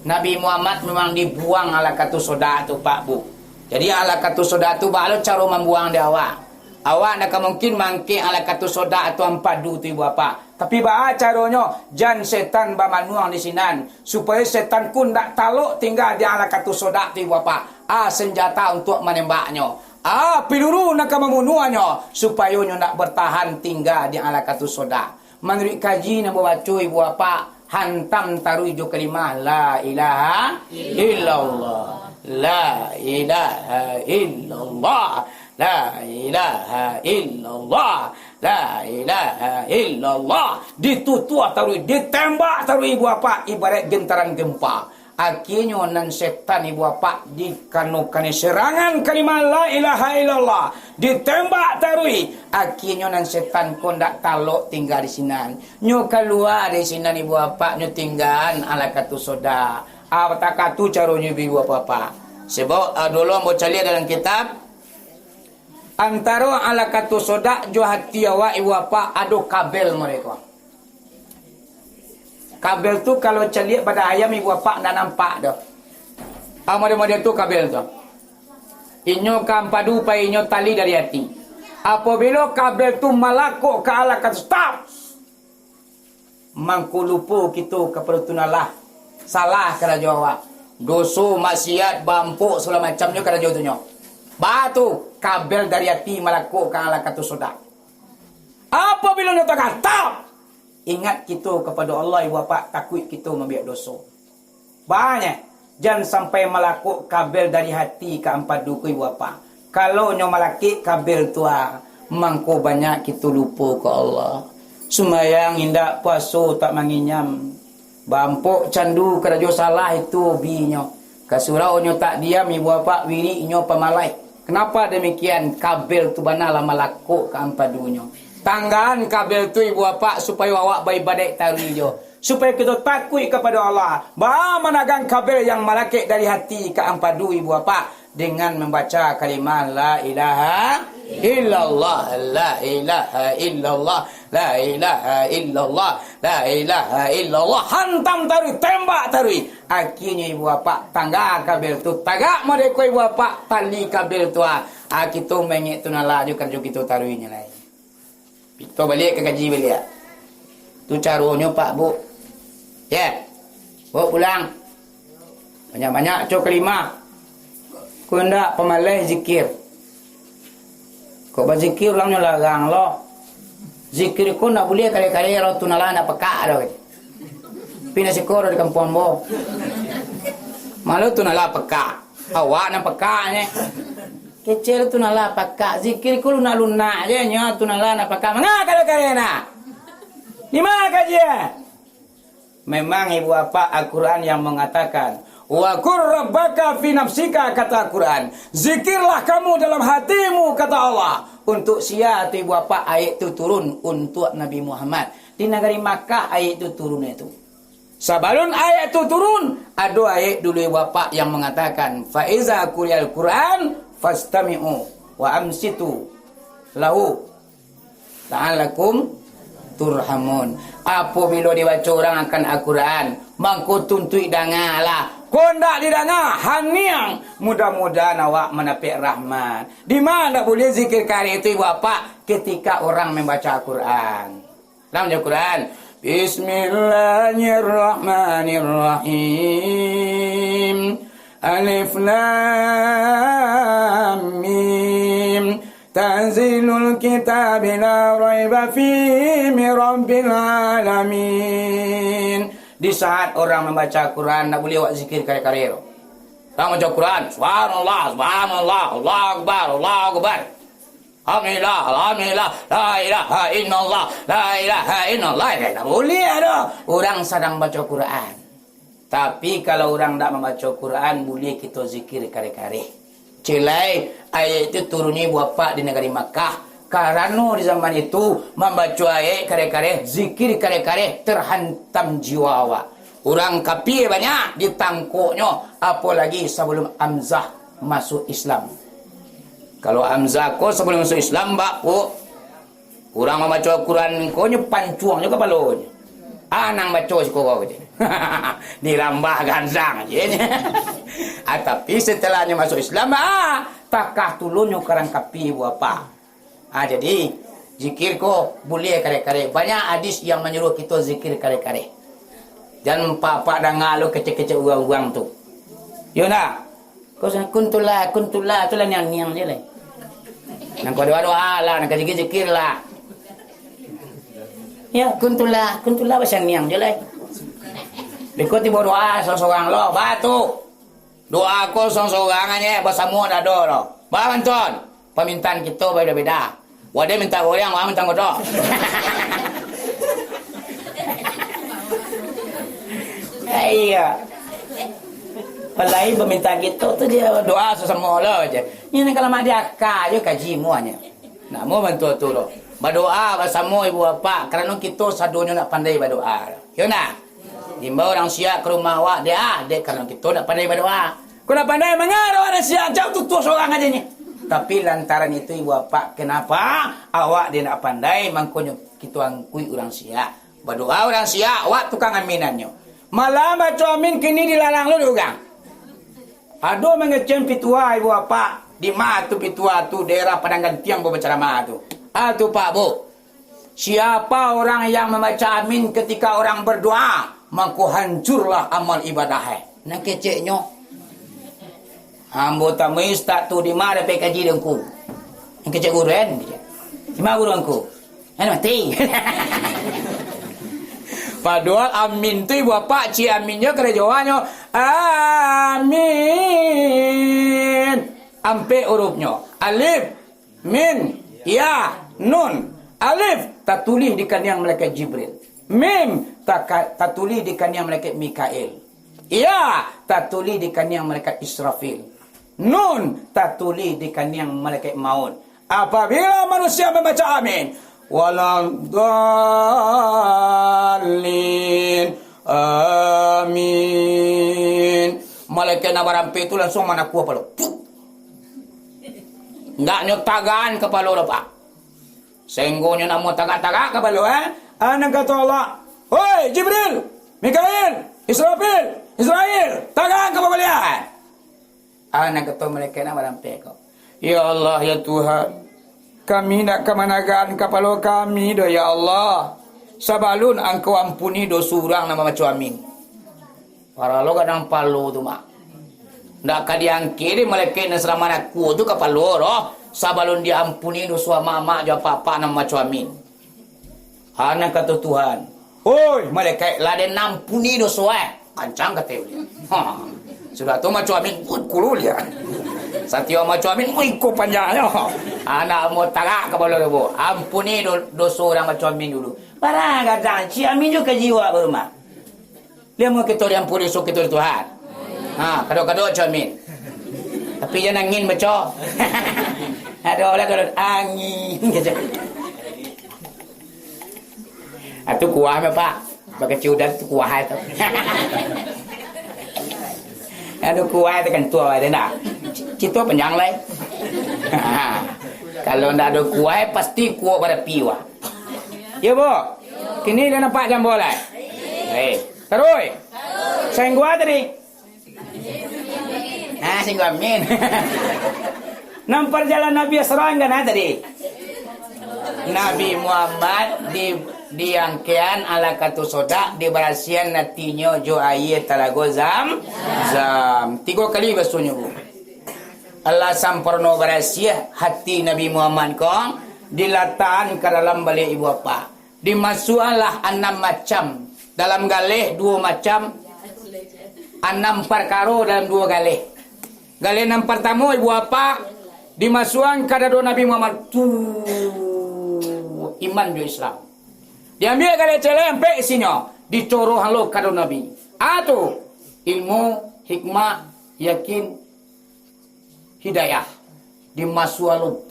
Nabi Muhammad memang dibuang alakatu soda tu, Pak, Bu. Jadi alakatu soda tu, baa lo caro mambuang dek awak. Awak ndak ka mungkin mangkek alakatu soda atau ampadu tu, ibu apak. Tapi baa caronyo, jan setan bamanuang di sinan, supayo setan ko ndak talok tingga di alakatu soda tu, ibu apak. A senjata untuak manembaknyo. A piluru nan ka mambunuahnyo, supayo nyo ndak bertahan tingga di alakatu soda. Manuruik kaji nan babaco ibu apak, hantam taruih jo kalimah la ilaha illallah. La ilaha illallah. La ilaha illallah. La ilaha illallah. Ditutuah taruih, ditembak taruih ibu apak, ibarat gentaran gempa. Akhirnyo nan setan ibu apak dikanokan serangan kalimah la ilaha illallah. Ditembak taruih. Akhirnyo nan setan ko ndak talok tingga di sinan. Nyo kalua dari sinan ibu apak, nyo tinggaan alakatu soda. Ah, bataka tu caronyo ibu apak-apak. Sebab, ah, dulu ambo caliak dalam kitab, Antaro alaqatus sodak jo hati awak, ibu bapak, ado kabel mereka. Kabel tu kalau caliak pada ayam, ibu bapak, ndak nampak doh. Ah, model-model tu kabel tu. Inyo ka ampadu, pai inyo tali dari hati. Apabila kabel tu malakok ka alaqatus, stop! Mangko lupo kito kapado Tuhan Allah. Salah karajo awak. Doso, maksiat, bampok, sagalo macamnyo karajo tu nyo. Baa tu, kabel dari ati malakok ka alaqatus sodak. Apabilo nyo tagah, tap! Ingat kito kapado Allah, ibu bapak, takuik kito mambuek doso. Baa nyo, jan sampai malakok kabel dari hati ka ampadu ko, ibu bapak. Kalau nyo malakek kabel tu, ah, mangko banyak kito lupo ka Allah. Sumbayang indak, puaso tak manginyam. Bampok candu karajo salah itu hobi nyo. Ka surau nyo tak diam, ibu bapak, wirik nyo pamalai. Kenapa demikian? Kabel tu bana lah malakok ka ampadunyo. Tanggaan kabel tu, ibu bapak, supayo awak baibadaik taruih jo. Supayo kito takuik kapado Allah. Baa managang kabel yang malakek dari hati ka ampadu, ibu bapak, dengan mambaca kalimah la ilaha illallah, la ilaha illallah, la ilaha illallah, la ilaha illallah. Hantam taruih, tembak taruih. Akhirnyo, ibu bapak, tangga kabel tu, tagak mode ko, ibu bapak, tali kabel tu, ah. Ah, kito maingek tu nalah jo karajo kito taruihnyo lai. Pito baliak ka kaji baliak. Tu caronyo, Pak, Bu. Ye. Bawa pulang. Banyak-banyak co kalimah. Ko indak pamaleh zikir. Kok bazikir ulangnyo larang lo. Zikir ko ndak buliah kare-kare lo, tu nalah ndak pekak do. Pi ndak siko do di kampuang ambo. Malu tu nalah pekak. Awak nan pekak nyo. Kecek tu nalah pakak, zikir ko lunak-lunak je nyo, tu nalah nak pakak. Manga kare-kare nah? Di ma kaji e? Memang ibu bapak, Al-Quran yang mengatakan, "Wa qur rabbaka fi nafsika," kata Al-Quran. "Zikirlah kamu dalam hatimu," kata Allah. Untuk sia tu ibu bapak ayat tu turun? Untuk Nabi Muhammad. Di nagari Makkah ayat tu turun itu. Sabalun ayat tu turun, ado ayat dulu bapak yang mangatakan, "Fa iza quri'al Qur'an fastami'u wa ansitu lahu la'allakum turhamun." Apabilo dibaco urang akan Al-Quran, mangko tuntuik dangalah. Kok ndak didanga, haniang. Mudah-mudahan awak mandapek rahmat. Di ma ndak buliah zikir kareh tu, ibu bapak, ketika urang mambaco Al-Quran? Dalam Al-Quran, "Bismillahirrahmanirrahim. Alif Lam Mim. Tanzilul kitabi la raiba fihi min rabbil alamin." Di saat urang mambaco Al-Quran, ndak buliah awak zikir kareh-kareh tu. Urang mambaco Al-Quran, "Subhanallah, subhanallah, Allahu Akbar, Allahu Akbar." Alhamdulillah, alhamdulillah, la ilaha illallah, la ilaha illallah. Eh, tak buliah doh. Urang sadang baco Quran. Tapi, kalau urang ndak mambaco Quran, buliah kito zikir kareh-kareh. Cilai, ayat itu turunnyo ibu bapak di nagari Makkah. Karano di zaman itu, mambaco ayat kareh-kareh, zikir kareh-kareh, terhantam jiwa awak. Urang kapia banyak ditangkoknyo, apolagi sabalum Hamzah masuak Islam. Kalau Hamzah ko sabalum masuak Islam, bak ko, urang mambaco Al-Quran ko nyo pancuang jo kapalonyo. Ah, nan baco siko ko je. Dirambah gandang je. Ah, tapi satelahnyo masuak Islam, ah, takah tulunnyo ka urang kapia, ibu bapak. Ha, jadi, zikir ko buliah kareh-kareh. Banyak hadis yang manyuruah kito zikir kareh-kareh. Jan apak-apak danga lo kecek-kecek urang-urang tu. Yo ndak? Ko sa-, "Kuntulah, kuntulah," tu lah niang-niang je lai. Nan ko doa-doa lah, nan ka zikir-zikir lah. Ya, "Kuntulah, kuntulah," basiang niang je lai. Beko tibo doa sorang-sorang lo, baa tu. Doa ko sorang-sorang aja, basamo ndak ado doh. Baa bantuan? Pamintaan kito babeda-beda. Wadah minta goyang, wadah minta godok. Iya. Apalagi pamintaan kito tu dia doa sasamo lo je. Ini kalau mak dia akal je kaji muanya. Nak mau bantu tu lo. Badoa basamo ibu bapak, karano kito sadonyo nak pandai badoa. Yo nah. Imbau urang siak ka rumah awak, dek ah, dek, karano kito ndak pandai badoa. Ko ndak pandai, manga urang siak, jauah tutuah sorang aja nyo. Tapi lantaran itu, ibu bapak, kenapa awak dia nak pandai, mangkonyo kito angkuik urang siak. Badoa urang siak, awak tukang aminannyo. Malah baco amin kini dilarang lo di urang. Ado mangecek pitua, ibu bapak, di ma tu pitua tu, daerah Padang Gantiang, bacaramah tu. Ah, tu, Pak, Bu. Siapa orang yang membaca amin ketika orang berdoa, mangko hancurlah amal ibadah, eh. Nan keceknyo, ambo tamui ustaz tu di ma dapek kaji dek ngku. Nan kecek guru, kan? Di ma guru ngku? Kan mati. Padohal amin tu, ibu bapak, cik aminnyo karajoannyo, amin. Ampek hurufnyo. Alif, Min, Ya, Nun, Alif, tatulih di kaniang malaikat Jibril. Mim, taka-, tatulih di kaniang malaikat Mikail. Ya, tatulih di kaniang malaikat Israfil. Nun, tatulih di kaniang malaikat maut. Apabila manusia mambaco amin, waladdallin, amin, malaikat nan barampek tu langsuang manakua kapalo. Puk! Ndaknyo tagaan kapalo doh, Pak. Sainggonyo namo tagak-tagak kapalo, eh? Ah, nan kato Allah, "Hoi, Jibril, Mikail, Israfil, Israil, tagaan kapalo baliak!" Ah, nan kato malaikat nan barampek ko, "Ya Allah, ya Tuhan, kami ndak ka managaan kapalo kami doh, ya Allah, sabalun Angkau ampuni doso urang nan mambaco amin." Paralo gadang palo tu, Mak. Ndak ka diangkek dek malaikat nan sadang manakua tu kapalo doh, sabalun diampuni doso amak-amak jo apak-apak nan mambaco amin. Ha, nan kato Tuhan, "Oi, malaikat, lah den ampuni doso, eh." Kancang kato ulian. Ha. Sudah tu mambaco amin, ui, kulu lian. Satiok mambaco amin, ui, iko panjangnyo. Anak mau tarak kapalo doh, Bu. Ampuni do-, doso urang baco amin dulu. Parah gadang, cik amin jo ka jiwa barumah. Liamo kito diampuni doso kito dek Tuhan. Ha, kado-kado baco amin. Tapi jan angin baco. Ado lah kado angin. Ah, tu kuah mah, Pak. Bakaci udan tu kuah tu. Ado kuah tu kan tua ada nak. Cito panjang lai. Ha. Kalau ndak ado kuah, pasti kuah barapi, wah. Yo, Bu. Kini lah nampak jambo lai. Eh, taruih. Sainggo tadi. Ah, sainggo amin. Nan parjalan Nabi Isra ka ma tadi? Nabi Muhammad di, diangkean ala katu sodak, dibarasian atinyo jo aia talago Zam, Zam. Tigo kali basonyo, Bu. Alah samparno barasiah hati Nabi Muhammad ko, dilatakan ka dalam baliak ibu apak. Dimasuaklah anam macam. Dalam galeh duo macam, anam parkaro dalam duo galeh. Galeh nan partamo, ibu apak, dimasuakan ka dado Nabi Muhammad tu iman jo Islam. Diambiak galeh celek, ampek isinyo, dicoroh lo ka dado Nabi. A tu, ilmu, hikmah, yakin, hidayah, dimasuak lo.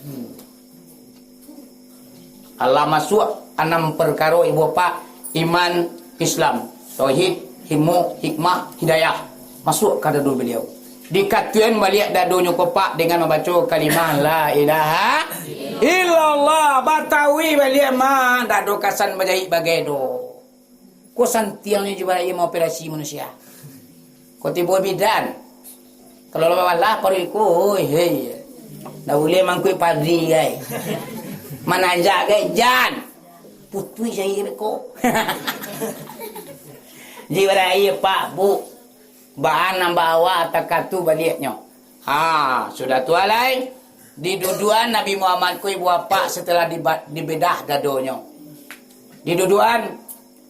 Alah masuak anam parkaro, ibu apak, iman, Islam, tauhid, ilmu, hikmah, hidayah, masuak ka dado baliau. Dikatuan baliak dadonyo ko, Pak, dengan mambaco kalimah la ilaha illallah. Batauih baliak mah, dado kasan bajahik bagai do. Ko santiangnyo Jibril maoperasi manusia. Ko tibo bidan. Kalau lah balah paruik iko, oi, hei. Dah buliah mangkuik padi, gai. Mananjak, gai, jan. Putuih jari beko. Jibril, Pak, Bu. Baa nan bawa takatu baliaknyo. Ha, sudah tu alai, diduduan Nabi Muhammad ko ibu apak setelah diba-, dibedah dadonyo. Diduduan,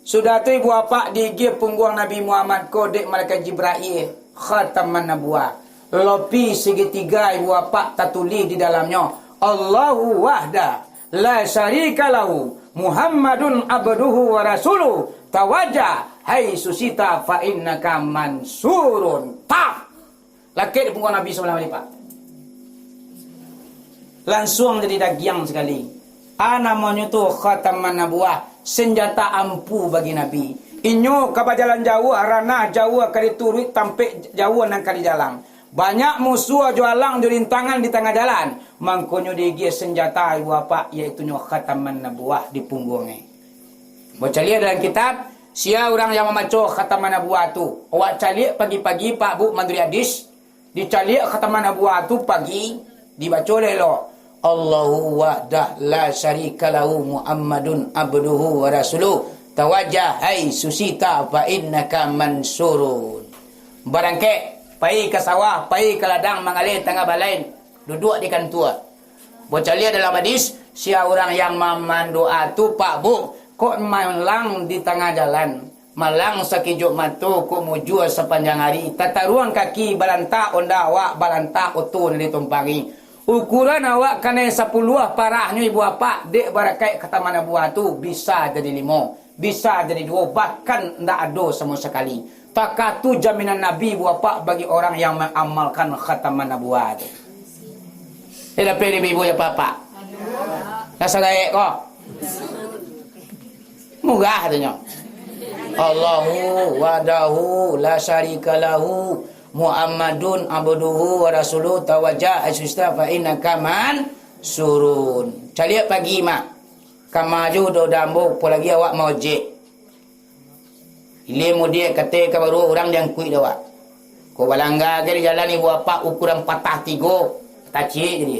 sudah tu ibu apak diigiah pungguang Nabi Muhammad ko dek malaikat Jibril, khataman nabuwah. Lopi segitiga ibu apak tatulih di dalamnyo, Allahu wahda, la syarika lahu, Muhammadun abduhu wa rasuluh, tawajjah haitsu syi'ta fa innaka mansurun. Tah! Lakek di pungguang Nabi sabalah baliak, Pak. Lansuang jadi dagiang sakali. A, namonyo tu khataman nabuwah, senjata ampu bagi Nabi. Inyo ka bajalan jauah, ranah jauah ka dituruik, tampek jauah nan ka dijalang. Banyak musuah jo alang jo rintangan di tangah jalan. Mangkonyo diagiah sanjata ibu bapak, yaitunyo khataman nabuwah di pungguangnyo. Bacaliak dalam kitab, sia urang yang mambaco khataman nabuwah tu. Awak caliak pagi-pagi, Pak Bu, manduri hadis. Dicaliak khataman nabuwah tu pagi, dibaco elok. Allahu wahdah la syarika lahu Muhammadun abduhu wa rasuluh. Tawajjah hai susita fa innaka mansurun. Barangkek, pai ka sawah, pai ka ladang, manggaleh tangah balai, duduak di kantua. Bacaliak dalam hadis, sia urang yang mamandoa tu, Pak Bu, kok malang di tangah jalan, malang sakijok mato, kok mujua sapanjang ari, tataruang kaki balantak onda awak, balantak oto nan ditumpangi. Ukuran awak kanai sapuluah parahnyo ibu apak, dek barakaik khataman nabuwah tu, bisa jadi limo, bisa jadi duo, bahkan ndak ado samo sakali. Takah tu jaminan Nabi ibu apak bagi orang yang maamalkan khataman nabuwah tu. Eh, dapek di ibu apak-apak. Rasa gaek ko. Murah katonyo. Allahu wahdahu la syarika lahu Muhammadun abduhu wa rasuluh tawajjah haitsu syi'ta fa innaka mansurun. Caliak pagi, Mak. Kama jo udah-udah ambo, apolagi awak maojek. Ilia mudiak kato ka baru urang diangkuik dek awak. Kok balanggar ka di jalan ibu apak ukuran patah tigo, taciek jadi.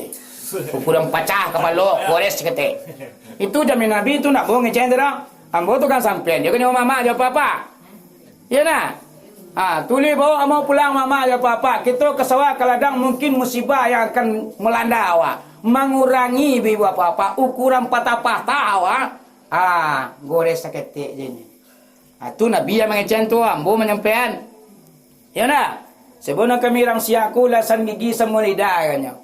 Ukuran pacah kapalo, gores kato. Itu jamin Nabi tu ndak bohong, ngecen tu dah. Ambo tu kan sampean, jan kanai mamak jo apak-apak. Iyo nah. Ha, tulih baok ambo pulang mamak jo apak-apak. Kito ka sawah ka ladang, mungkin musibah yang akan malanda awak. Mangurangi ibu apak-apak, ukuran patah-patah awak. Ha, gores saketek je ni. Ha, tu Nabi yang mangecek tu, ambo manyampaian. Iyo ndak? Sabalun kami rang siak ko ulasan gigi samo lidah, katonyo.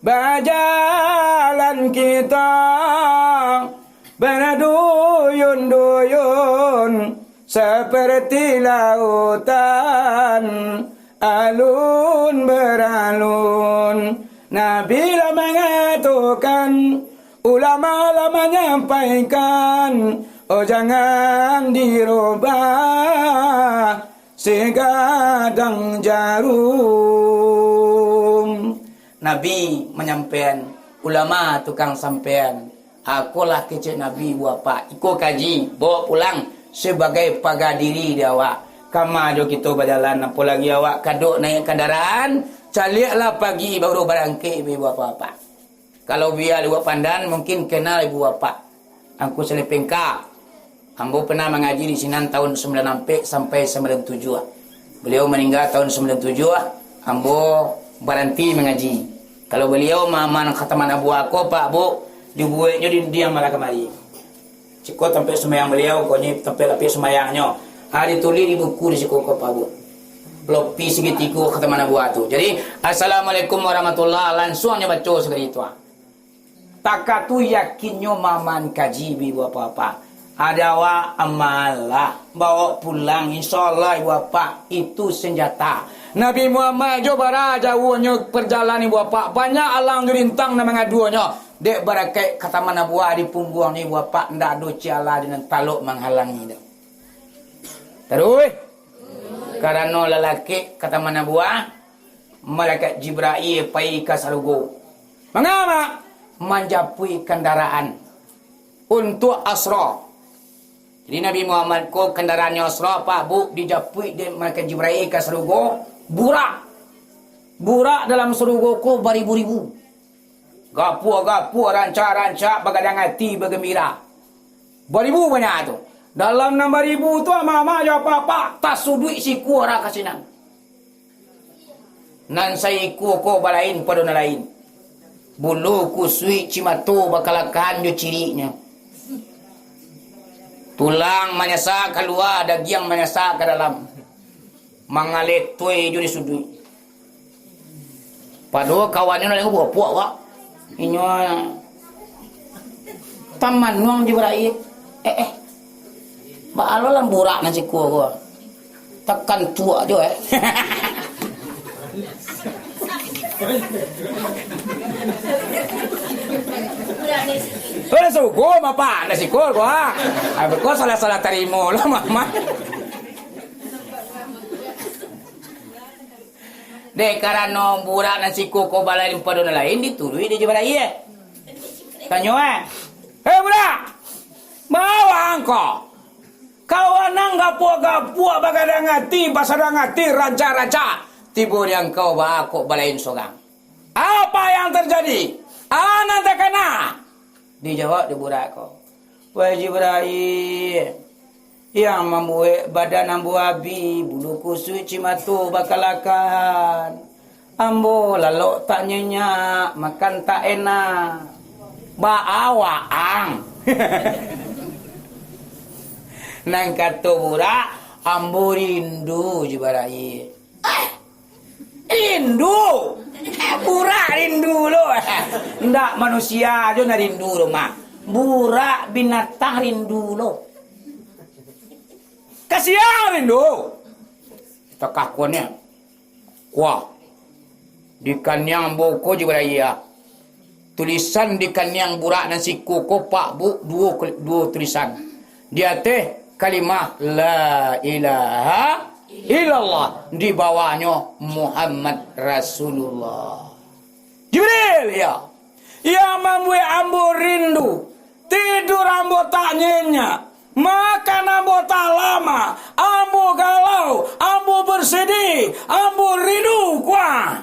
Bajalan kita berduyun-duyun seperti lautan alun beralun. Nabi lah mangatokan, ulama lah manyampaikan, oh, jangan dirubah segadang jarum. Nabi manyampaian, ulama tukang sampaian. Akolah kecek Nabi ibu apak. Iko kaji, baok pulang sabagai paga diri di awak. Kama jo kito bajalan, apolagi awak ka dok naiak kandaraan, caliaklah pagi baru barangkek ibu apak-apak. Kalau bia liwat Pandan, mungkin kenal ibu apak. Angku Saleh Pengka. Ambo pernah mangaji di sinan tahun sambilan ampek sampai sambilan tujuah. Baliau maningga tahun sambilan tujuah, ambo baranti mangaji. Kalau baliau maaman khataman Abu Ako, Pak, Bu, dibueknyo dindiang malah kamari. Siko tampek sumbayang baliau, konyo tampek lapeh sumbayangnyo. Ha, ditulih di buku di siko ko, Pak, Bu. Lopi sagitigo khataman Abu Ako tu. Jadi, "Assalamualaikum warahmatullah," lansuang nyo baco sakali tu, ha. Takah tu yakinnyo maaman kaji, ibu apak-apak. Ado awak amanlah, baok pulang, insya Allah, ibu apak, itu sanjata. Nabi Muhammad jo bara jauahnyo parjalanan, ibu apak, banyak alang jo rintang nan mangaduonyo. Dek barakaik khataman nabuwah di pungguangnyo, ibu apak, ndak ado ciek alah jo nan talok manghalangi tu. Taruih. Karano lalakek khataman nabuwah, malaikat Jibrail pai ka sarugo. Manga, Mak? Manjapuik kandaraan untuak Asra. Jadi, Nabi Muhammad ko, kendaraannyo Asra, Pak, Bu, dijapuik dek malaikat Jibrail ka sarugo, Burak. Burak dalam sarugo ko baribu-ribu. Gapuah-gapuah, rancak-rancak, bagadang ati, bagambira. Baribu banyak tu. Dalam nan baribu tu, amak-amak jo apak-apak, tasuduik sikua arah ka sinan. Nan saikua ko balain pado nan lain. Bulu kusuik cimato bakalakahan jo ciriknyo. Tulang manyasa kalua, dagiang manyasa ka dalam. Mangaletoi jo di suduik. Pado kawannyo nan lain ko bapuak, Pak. Inyo tamanuang Jibrail. Eh, eh. Baa lo lamburak nan siko ko. Takantuak jo, eh. Oh, lah suko, Bapak. Lah siko ko, ha. Ah, beko salah-salah tarimo lo, Mama. Dek karano burak nan siko ko balain pado nan lain, dituruik dek Jibrail. Tanyo, eh, "Hei burak, baa angkau? Kau nan gapuak-gapuak, bagadang ati, basadang ati, rancak-rancak, tibo di angkau baa kok balain sorang? Apa yang terjadi? A nan takana?" Dijawab dek burak ko, "Wahai Jibrail, yang mambuek badan ambo abih, bulu kusuik cimato bakalakahan. Ambo lalok tak nyenyak, makan tak enak. Baa waang?" Nan kato burak, "Ambo rindu, Jibrail." Rindu. Burak rindu lo. Ndak manusia jo nan rindu lo mah. Burak binatang rindu lo. Kasiang rindu. Takah kuannya. Kuah. Di kaniang boko Jibrail. Tulisan di kaniang burak nan siko ko, Pak Bu, duo, duo tulisan. Di ateh kalimah La ilaha illallah, di bawahnyo Muhammad Rasulullah. Jibril, ya. Yang mambuek ambo rindu, tidur ambo tak nyenyak, makan ambo tak lamak, ambo galau, ambo bersedih, ambo rindu, kuah.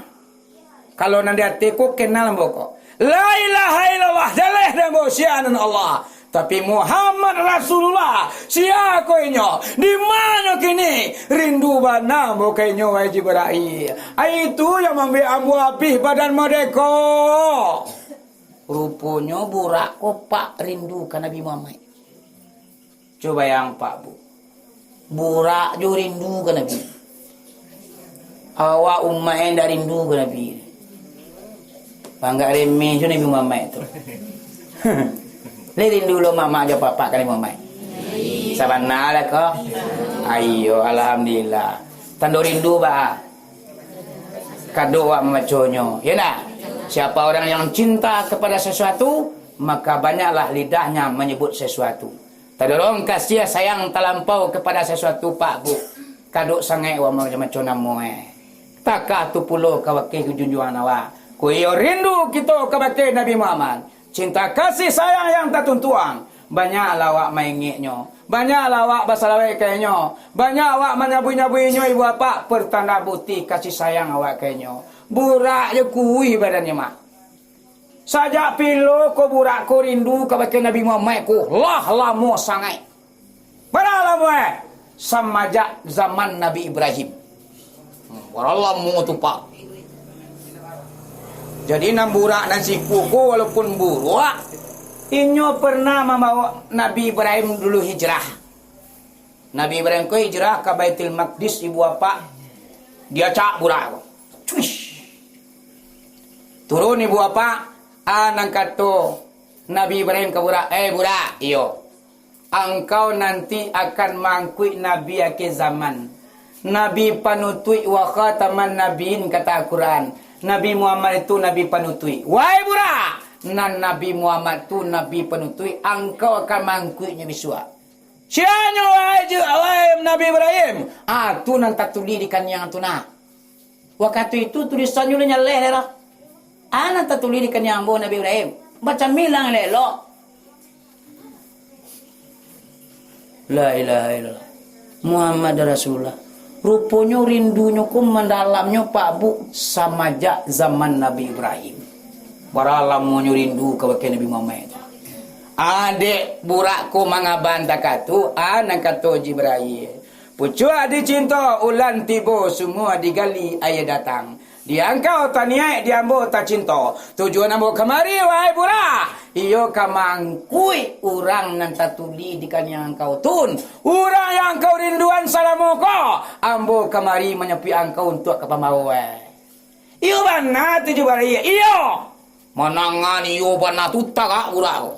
Kalau nan di ateh ko kenal ambo ko. La ilaha illallah, jaleh dek ambo sia nan Allah. Tapi Muhammad Rasulullah, sia ko inyo? Di ma nyo kini? Rindu bana ambo ka inyo, wahai Jibrail. Ai itu yang mambuek ambo abih badan modeko. Ruponyo burak ko, Pak, rindu ka Nabi Muhammad. Cubo bayang, Pak, Bu. Burak jo rindu ka Nabi. Awak umaik ndak rindu ka Nabi. Anggap remeh jo Nabi Muhammad tu. Lai rindu lo mamak jo papak ka Nabi Muhammad? Sabana lah ko. Ayo, alhamdulillah. Tando rindu ba. Kadok awak mambaconyo, yo ndak? Siapa orang yang cinta kepada sesuatu, maka banyaklah lidahnya menyebut sesuatu. Tadorong kasih sayang talampau kepada sesuatu, Pak, Bu. Kadok sangaik awak mambaco namo, eh. Takah tu pulo kabake junjuangan awak. Ko iyo rindu kito kabake Nabi Muhammad. Cinta kasih sayang yang tatuntuang. Banyaklah awak maingeknyo. Banyaklah awak basalawek ka inyo. Banyak awak manyabuik-nyabuik inyo, ibu bapak, pertanda bukti kasih sayang awak ka inyo. Burak jo kuih badannyo, mak. Sajak pilo ko burak ko rindu kabake Nabi Muhammad ko? Lah lamo sangaik. Bara lamo, eh? Samajak zaman Nabi Ibrahim. Hmm, bara lamo tu, Pak. Jadi, nan burak nan siko ko, walaupun burak, inyo pernah mambawa Nabi Ibrahim dulu hijrah. Nabi Ibrahim ko hijrah ka Baitul Maqdis, ibu bapak, diacak burak ko. Cuish. Turun ibu bapak, a nan kato Nabi Ibrahim ka burak, "Eh, burak, iyo. Angkau nanti akan maangkuik Nabi akhir zaman. Nabi panutuik wa khataman nabiyyin," kata Al-Quran. Nabi Muhammad itu Nabi panutuik. Wahai burak, nan Nabi Muhammad tu Nabi panutuik, angkau akan maangkuiknyo bisuak. Sianyo wahai je, wahai Nabi Ibrahim? Ah, tu nan tatulih di kaniang tu nah. Wakatu itu tulisannyo lah nyaleh dah lah. Ah, nan tatulih di kaniang ambo Nabi Ibrahim. Bacamilang elok-elok. La ilaha illallah. Muhammad Rasulullah. Ruponyo rindunyo ko mandalamnyo, Pak Bu, samajak zaman Nabi Ibrahim. Bara lamonyo rindu kabake Nabi Muhammad tu. Adek burak ko mangaban takatu, a nan kato Jibrail. Pucuak dicinto ulan tibo, sumua digali aia datang. Di angkau taniaik, di ambo tacinto. Tujuan ambo kamari, wahai burak, iyo ka maangkuik urang nan tatulih di kaniang angkau tun. Urang yang angkau rinduan salamo ko, ambo kamari manyapuik angkau untuak ka pambawo, eh. Iyo bana tu Jibrail, iyo. Manangan iyo bana tu tagak burak ko.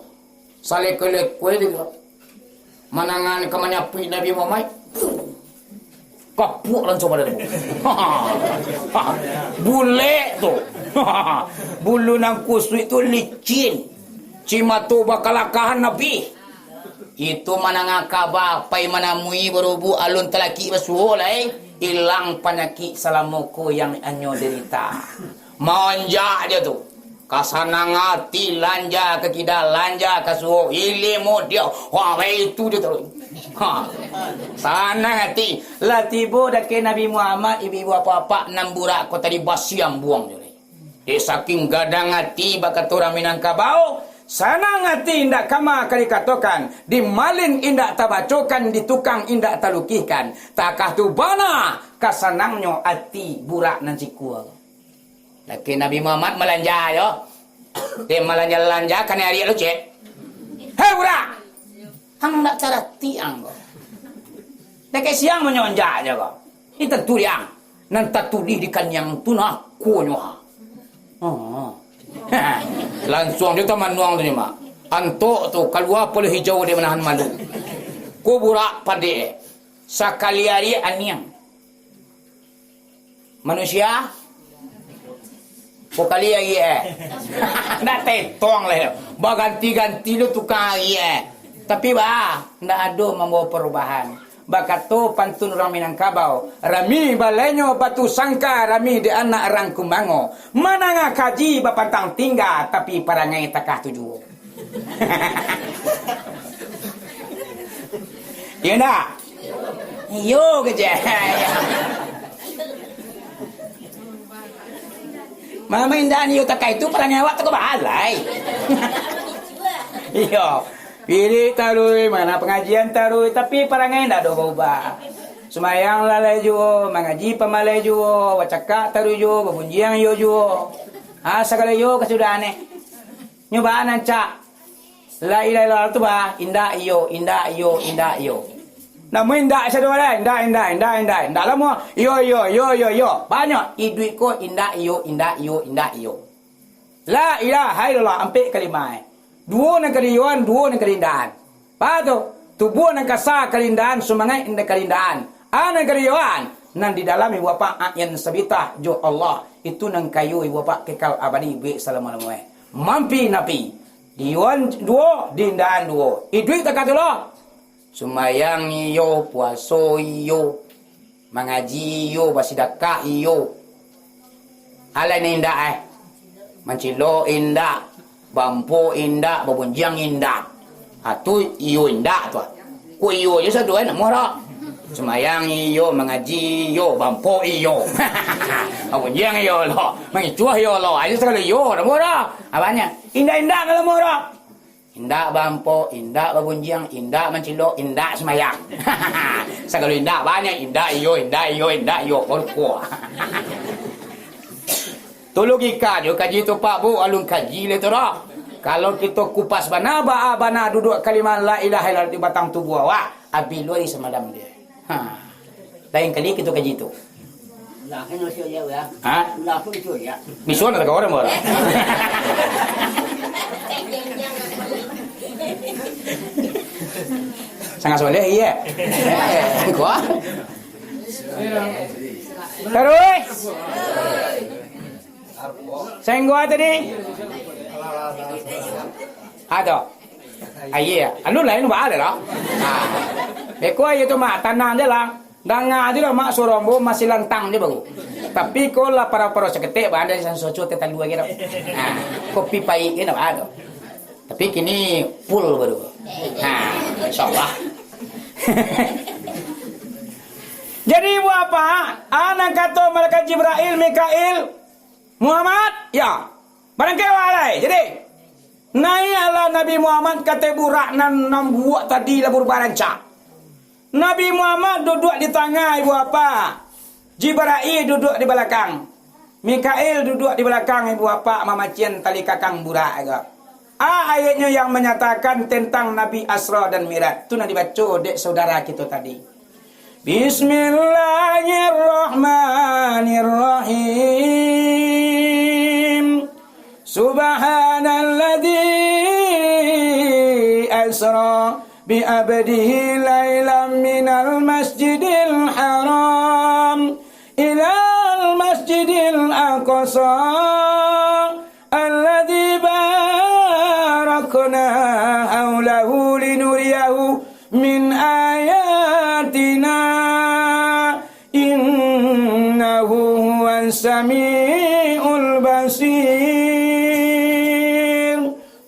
Salekoi-lekoi tu. Manangan ka manyapuik Nabi Muhammad. Kapuak langsung pada tu. Bulek tu. Bulu nan kusuik tu licin. Cimato bakalakahan Nabi. Itu manangan kaba, pai manamui barubu alun talakik basuo lai. Ilang panyakik salamo ko yang anyo derita. Maonjak je tu. Ka sanang ati, lanja ka kida, lanja ka suok, ilia modiak. Ha, baitu je tu. Ha. Sanang ati. Lah tibo dakek Nabi Muhammad, ibu-ibu apak-apak, nan burak ko tadi basiang buang je. Dek saking gadang ati, bakato urang Minangkabau, sanang ati indak kama ka dikatokan, di malin indak tabacokan, di tukang indak talukihkan. Takah tu bana ka sanangnyo ati burak nan sikua. Laki Nabi Muhammad malanja yo. Dek malanja-lanja kanai ariak lo, cek. Hei, burak! Ang ndak carati ang ko. Dakek siang manyonjak je ko. Ini tantu di ang. Nan tatulih di kaniang tu nah, kuonyo ha. Oh. Lansuang jo tamanuang tu nyo, Mak. Antok tu, kalua palo hijau dek manahan malu. Ko burak padek. Sakali ari aniang. Manusia? Ko kali ari eh. Ndak tetong lah. Baganti-ganti lo tukang ari eh. Tapi bah, ndak ado mambawa parubahan. Bakato pantun urang Minangkabau, "Rami balainyo batu sangka, rami dek anak rang kumango. Manangah kaji bapantang tingga, tapi parangai takah tu juo." Iyo ndak? Iyo kecek. Mama indak niyo takah itu, parangai awak tu ka bahalai. Iyo. Pirik taruih, mangana pangajian taruih, tapi parangai ndak ado baubah. Sumayang lalai juo, mangaji pamalai juo, bacakak taruih juo, babunjiang iyo juo. Ah, sagalo iyo kasudahan eh. Nyo baa nan cak? La ilaha illallah tu bah, indak iyo, indak iyo, indak iyo. Namo indak sado lah, indak, indak, indak, indak. Indak lamo. Iyo, iyo, iyo, iyo, iyo. Banyak iduik ko indak iyo, indak iyo, indak iyo. La ilaha illallah, ampek kalimah. Duo nan ka diiyoan, duo nan ka diindaan. Paham tu? Tubuah nan kasa ka diindaan, sumangaik nan ka diindaan. A nan ka diiyoan, nan di dalam ibu bapak ayan sabitah jo Allah. Itu nan kayo ibu bapak kekal abadi buek salamo-lamo eh. Mampi napi. Diiyoan duo, diindaan duo. Iduik takah tu lo. Sumbayang iyo, puaso iyo, mangaji iyo, basidakah iyo. Alah nan indak eh. Mancilok indak, bampo indak, babunjiang indak. Ha, tu iyo indak tu ah. Ko iyo je sado eh, namo dak? Sumbayang iyo, mangaji iyo, bampo iyo. Babunjiang iyo lo, mangicuah iyo lo. Aja sagalo iyo, namo dak? Abahnya, indak-indak namo dak? Indak bampo, indak babunjiang, indak mancilok, indak sumbayang. Sagalo indak banyak, indak iyo, indak iyo, indak iyo, baru kuah. Tu logika jo kaji tu, Pak, Bu, alun kaji lai tu doh. Kalau kito kupas bana, baa bana duduak kalimah la ilaha illallah di batang tubuah awak, abih luari samalam dia. Ha. Lain kali kito kaji tu. Lah, kan masih ada, ya. Ha? Lah, pun itu, ya. Misuan ada kawan, Bang? Sangat soleh, iya. Kuah. Terus. Senggoa tadi? Ado. Aye, anu lain ba ada lah. Ha. Beko aye tu mak, tanang je lah. Danga je lah mak, suaro ambo masih lantang je baru. Tapi ko lah paro-paro saketek ba ada san soco tetalu lagi dah. Ha. Kopi pahit je nak ba ada. Tapi kini full baru. Ha, insyaallah. Jadi ibu apa? Anak kato malaikat Jibrail, Mikail, Muhammad, ya. Barangkek awak alai. Jadi, naiaklah Nabi Muhammad ka ateh burak nan, nan buak tadi lah barubah rancak. Nabi Muhammad duduak di tangah, ibu apa. Jibrail duduak di balakang. Mikail duduak di balakang, ibu apa, mamacian tali kakang burak ko. A ayatnyo yang manyatakan tentang Nabi Asra dan Mi'raj. Tu nan dibaco dek saudara kito tadi. Bismillahirrahmanirrahim. Subhanalladzi asra bi abdihi lailam minal masjidil haram ilal masjidil aqsa alladzi barakna haulahu linuriyahu min ayatina. In Samiul Basir.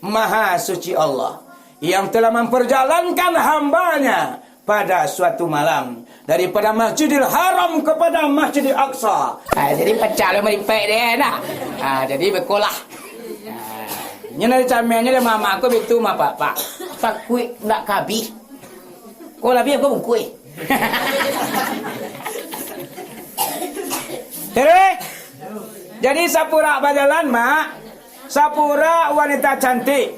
Maha Suci Allah yang telah memperjalankan hambanya pada suatu malam daripada Masjidil Haram kepada Masjidil Aqsa. Ha, jadi pacah lah maripek dia, nah. Ha, jadi bekolah. Ha, nyo dari camelnyo dia, mamak ko bitu, mapak, pak. Takuik ndak kabih. Ko labiah ko bungkuih. Terus, jadi sapurak bajalan, mak. Sapurak wanita cantik.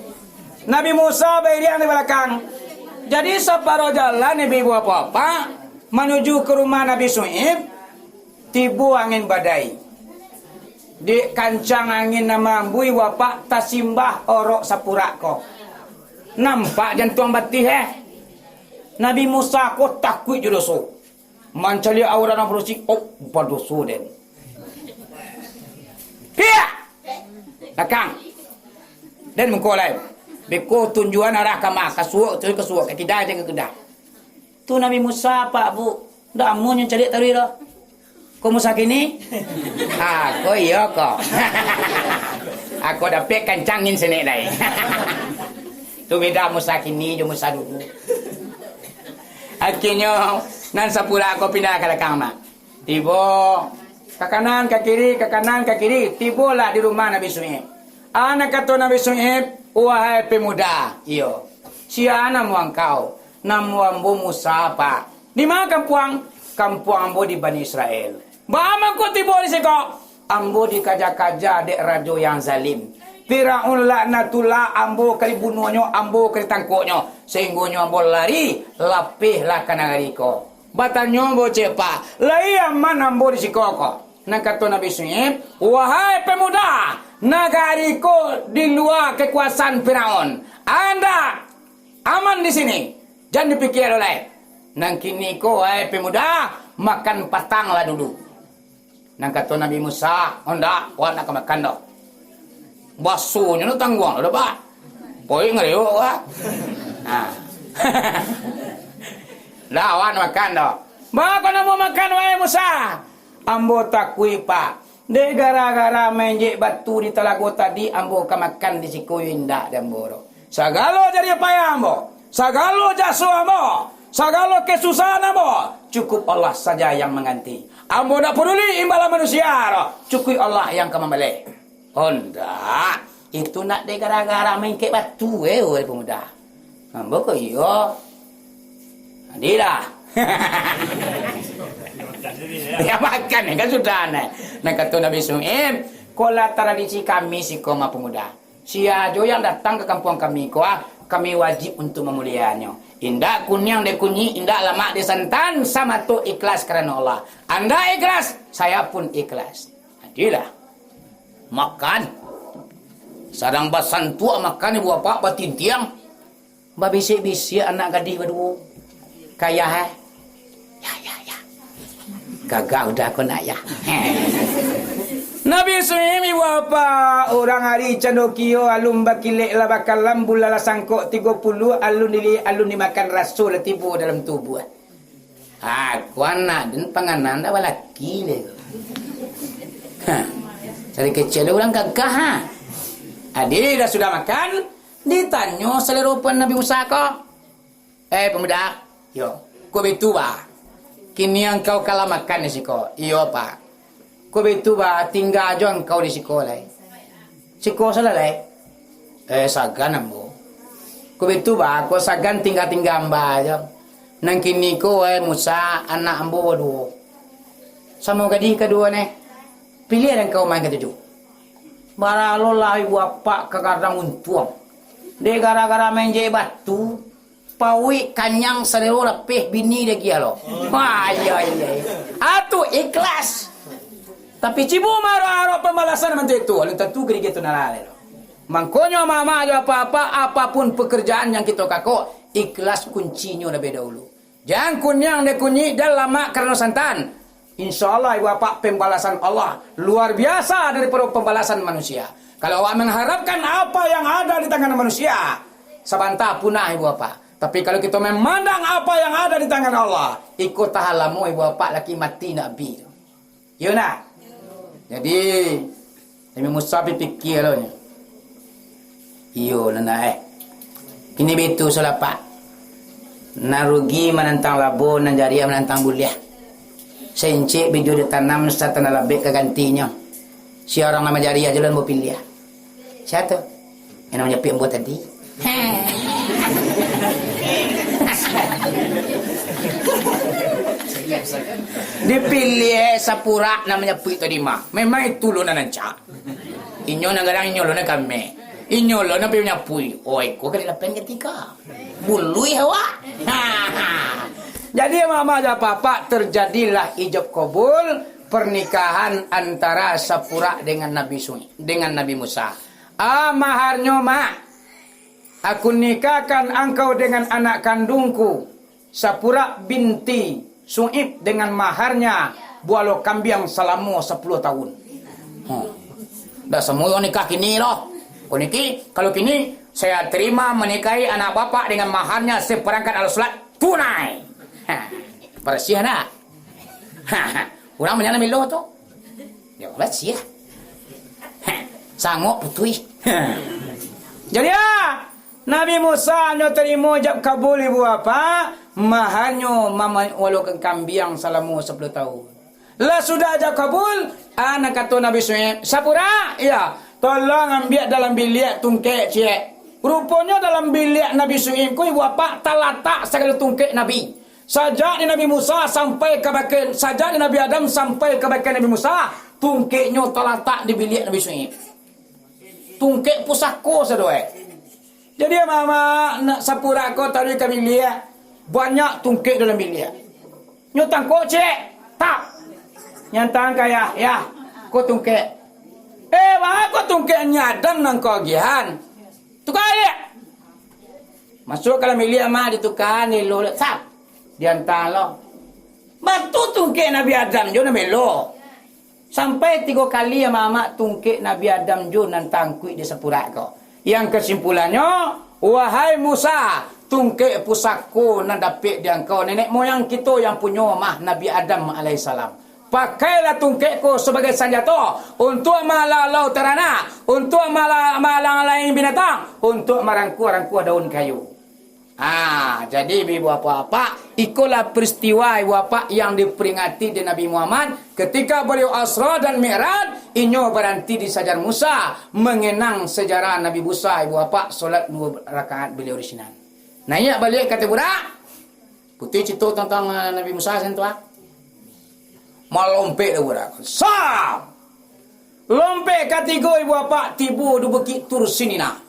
Nabi Musa bairiang di balakang. Jadi, saparo jalan ibu-ibu apak-apak manuju ka rumah Nabi Su'aib, tibo angin badai. Dek kancang angin nan maambui, wapak tasimbah orok sapurak ko. Nampak jantuang batih, eh. Nabi Musa ko takuik jo doso. Mancaliak aurat nan barusi, oh, badoso den. Piak! Lakang. Den mangko lai. Beko tunjuan arah kama, ka suok, tu ka suok, ka kida, ka kida. Tu Nabi Musa, Pak, Bu. Ndak amuah nyo caliak taruih doh. Ko Musa kini? Ah, ko iyo ko. Ako dapek kancang angin sinek lai. Tu beda Musa kini jo Musa dulu. Akhirnyo, nan sapurak ko pindah ka lakang, mak. Tibo, ka kanan, ka kiri, ka kanan, ka kiri, tibolah di rumah Nabi Su'aib. A nan kato Nabi Su'aib, "Wahai pemuda," iyo, "sia namo angkau?" "Namo ambo Musa, Pak." "Di ma kampuang?" "Kampuang ambo di Bani Israel." "Baa mangko tibo di siko?" "Ambo dikaja-kaja dek rajo yang zalim, Firaun laknatullah, ambo ka dibunuahnyo, ambo ka ditangkoknyo, sahinggonyo ambo lari, lapehlah ka nagari ko." Batanyo ambo ciek, Pak, "Lai aman ambo di siko ko?" Nan kato Nabi Su'aib, "Wahai pemuda, nagari ko di lua kekuasaan Firaun. Anda aman di sini, jan dipikia doh lai. Nan kini ko, wahai pemuda, makan patanglah dulu." Nan kato Nabi Musa, "Ondak, wak ndak ka makan doh. Basonyo tu tangguang doh, Pak. Poik ngariuk, Pak." Nah. "Ndak, wak ndak makan doh." "Baa kok ndak amuah makan, wahai Musa?" "Ambo takuik, Pak. Dek gara-gara mainjek batu di talago tadi, ambo ka makan di siko yo indak di ambo doh. Sagalo jariah payah ambo, sagalo jaso ambo, sagalo kasusahan ambo, cukuik Allah saja yang mangganti. Ambo ndak paduli imbalan manusia doh, cukuik Allah yang ka mambaleh." "Ondak, itu ndak dek gara-gara maingkek batu, eh, wahai pemuda." "Ambo ko iyo." "Adilah." Ya, makan kan sudah, nah. Nan kato Nabi Su'aib, "Ko lah tradisi kami siko mah, pemuda. Sia jo yang datang ka kampuang kami ko, ah, kami wajib untuak mamuliaannyo. Indak kuniang dek kunyik, indak lamak dek santan, samato ikhlas karano Allah. Anda ikhlas, saya pun ikhlas." Adilah. Makan. Sadang basantuak makan, ibu apak batintiang. Babisiak-bisiak anak gadih baduo. Kayah, eh? "Ya, ya, ya. Gagah udah ko nak, ya." Nabi Su'aib, ibu apak, urang ari cando kio, alun bakilek lah bakalam, bulan lah sangkok tigo puluah, alun diliek, alun dimakan, raso lah tibo dalam tubuah. "Aku anak den panganan dah balaki deh." Ha. Dari kecil dia urang gagah, ha. Adi dah sudah makan, ditanyo salero pan Nabi Musa ko, "Eh, pemuda, yo, ko bitu ba. Kini angkau ka lah makan di siko." "Iyo, Pak." "Ko bitu ba, tingga jo angkau di siko lai. Siko salah lai." "Eh, sagan ambo." "Ko bitu ba, ko sagan tingga-tingga amba jo. Nan kini ko, wahai Musa, anak ambo baduo. Samo gadih kaduo neh. Piliah dek angkau ma nan katuju." Baralolah ibu apak ka gadang untuang. Dek gara-gara main jahit batu, pauik kanyang salero lapeh bini dagiah lo. Wah, iya, iya, iya. Ah, tu ikhlas. Tapi cibo marah-arok pambalasan mantun itu, alun tantu gigi tu nalai lo. Mangkonyo mama jo apa-apa, apapun pekerjaan yang kito kakok, ikhlas kuncinyo lebih dahulu. Jan kuniang dek kunyik, jan lamak karano santan. Insya Allah, ibu apak, pembalasan Allah luar biasa daripada pembalasan manusia. Kalau awak mengharapkan apa yang ada di tangan manusia, sabanta punah, ibu apak. Tapi kalau kita memandang apa yang ada di tangan Allah, iko tahan lamo, ibu apak, laki mati nak bi. Iyo nak? Jadi, Nabi Musa bapikia lo nyo. Iyo, nana eh. Kini bitu salapak. Nan rugi manantang labo, nan jariah manantang buliah. Saincik bijo ditanam, satandang labek ka gantinyo. Sia urang nan manjariah jo lah nan bapiliah. Sia tu? Yang nan manjapuik ambo tadi. Dipiliah sapurak nan manjapuik tadi mah. Memang itu lo nan rancak. Inyo nan gadang, inyo lo nan kameh. Inyo lo nan pai manyapuik. Oi, ko kali lapan katigo. Buluih awak. Jadi, mama jo papa, terjadilah ijab kabul pernikahan antara sapurak dengan Nabi Sungai, dengan Nabi Musa. Ah, maharnyo, Mak, aku nikahkan angkau dengan anak kandungku, Sapurak binti Su'ib, dengan maharnya bualo kambiang salamo sapuluah tahun. Ha. Dah samo urang nikah kini doh. Ko niki, kalau kini, saya terima menikahi anak bapak dengan maharnya seperangkat alat sholat tunai. Ha. Barasiah ndak? Ha. Urang banyak nan milo tu. Yo, lah sia. Heh, sangok putuih. Heh. Jadi, ah, Nabi Musa nyo tarimo ijab kabul ibu bapak, maharnyo mama-, walau kambiang salamo sapuluah tahun. Lah sudah ijab kabul, ah, nan kato Nabi Su'aib, "Sapurak, iya, tolong ambiak dalam biliak tungkek ciek." Ruponyo dalam biliak Nabi Su'aib ko, ibu bapak, talatak sagalo tungkek Nabi. Sajak di Nabi Musa sampai kabake, sajak di Nabi Adam sampai kabake Nabi Musa, tungkeknyo talatak di biliak Nabi Su'aib. Tungkek pusako sado, eh. Jadi, mama nak sapurak ko taruih ka biliak, banyak tungkek dalam biliak. Nyo tangkok ciek, tap. Nyantang ka yah, yah, ko tungkek. Eh, baa ko tungkek Nabi Adam nan ko agiahan? Tuka baliak. Masuak ka dalam biliak, mak, dituka, nilo, sap. Dianta lo. Batua tungkek Nabi Adam jo nan melo. Sampai tigo kali, amak-amak, tungkek Nabi Adam jo nan tangkuik di sapurak ko. Yang kasimpulannyo, wahai Musa, tungkek pusako nan dapek di angkau nenek moyang kito yang punyo mah Nabi Adam alaihissalam. Pakailah tungkek ko sabagai sanjato untuak malalau taranak, untuak mala-, malang-alangi binatang, untuak marangkuah-rangkuah daun kayu. Ah, jadi, ibu bapak-bapak, ikolah peristiwa, ibu bapak, yang diperingati di Nabi Muhammad ketika beliau Isra dan Mi'raj, inyo baranti di Sajar Musa, mengenang sejarah Nabi Musa, ibu bapak, solat dua rakaat beliau di sinan. Naiak baliak ka ateh burak, Putuih carito tantang, eh, Nabi Musa sinan tu, ah. Malompek dek burak. Sam! Lompek katigo, ibu bapak, tibo di Bukik Tur Sinina.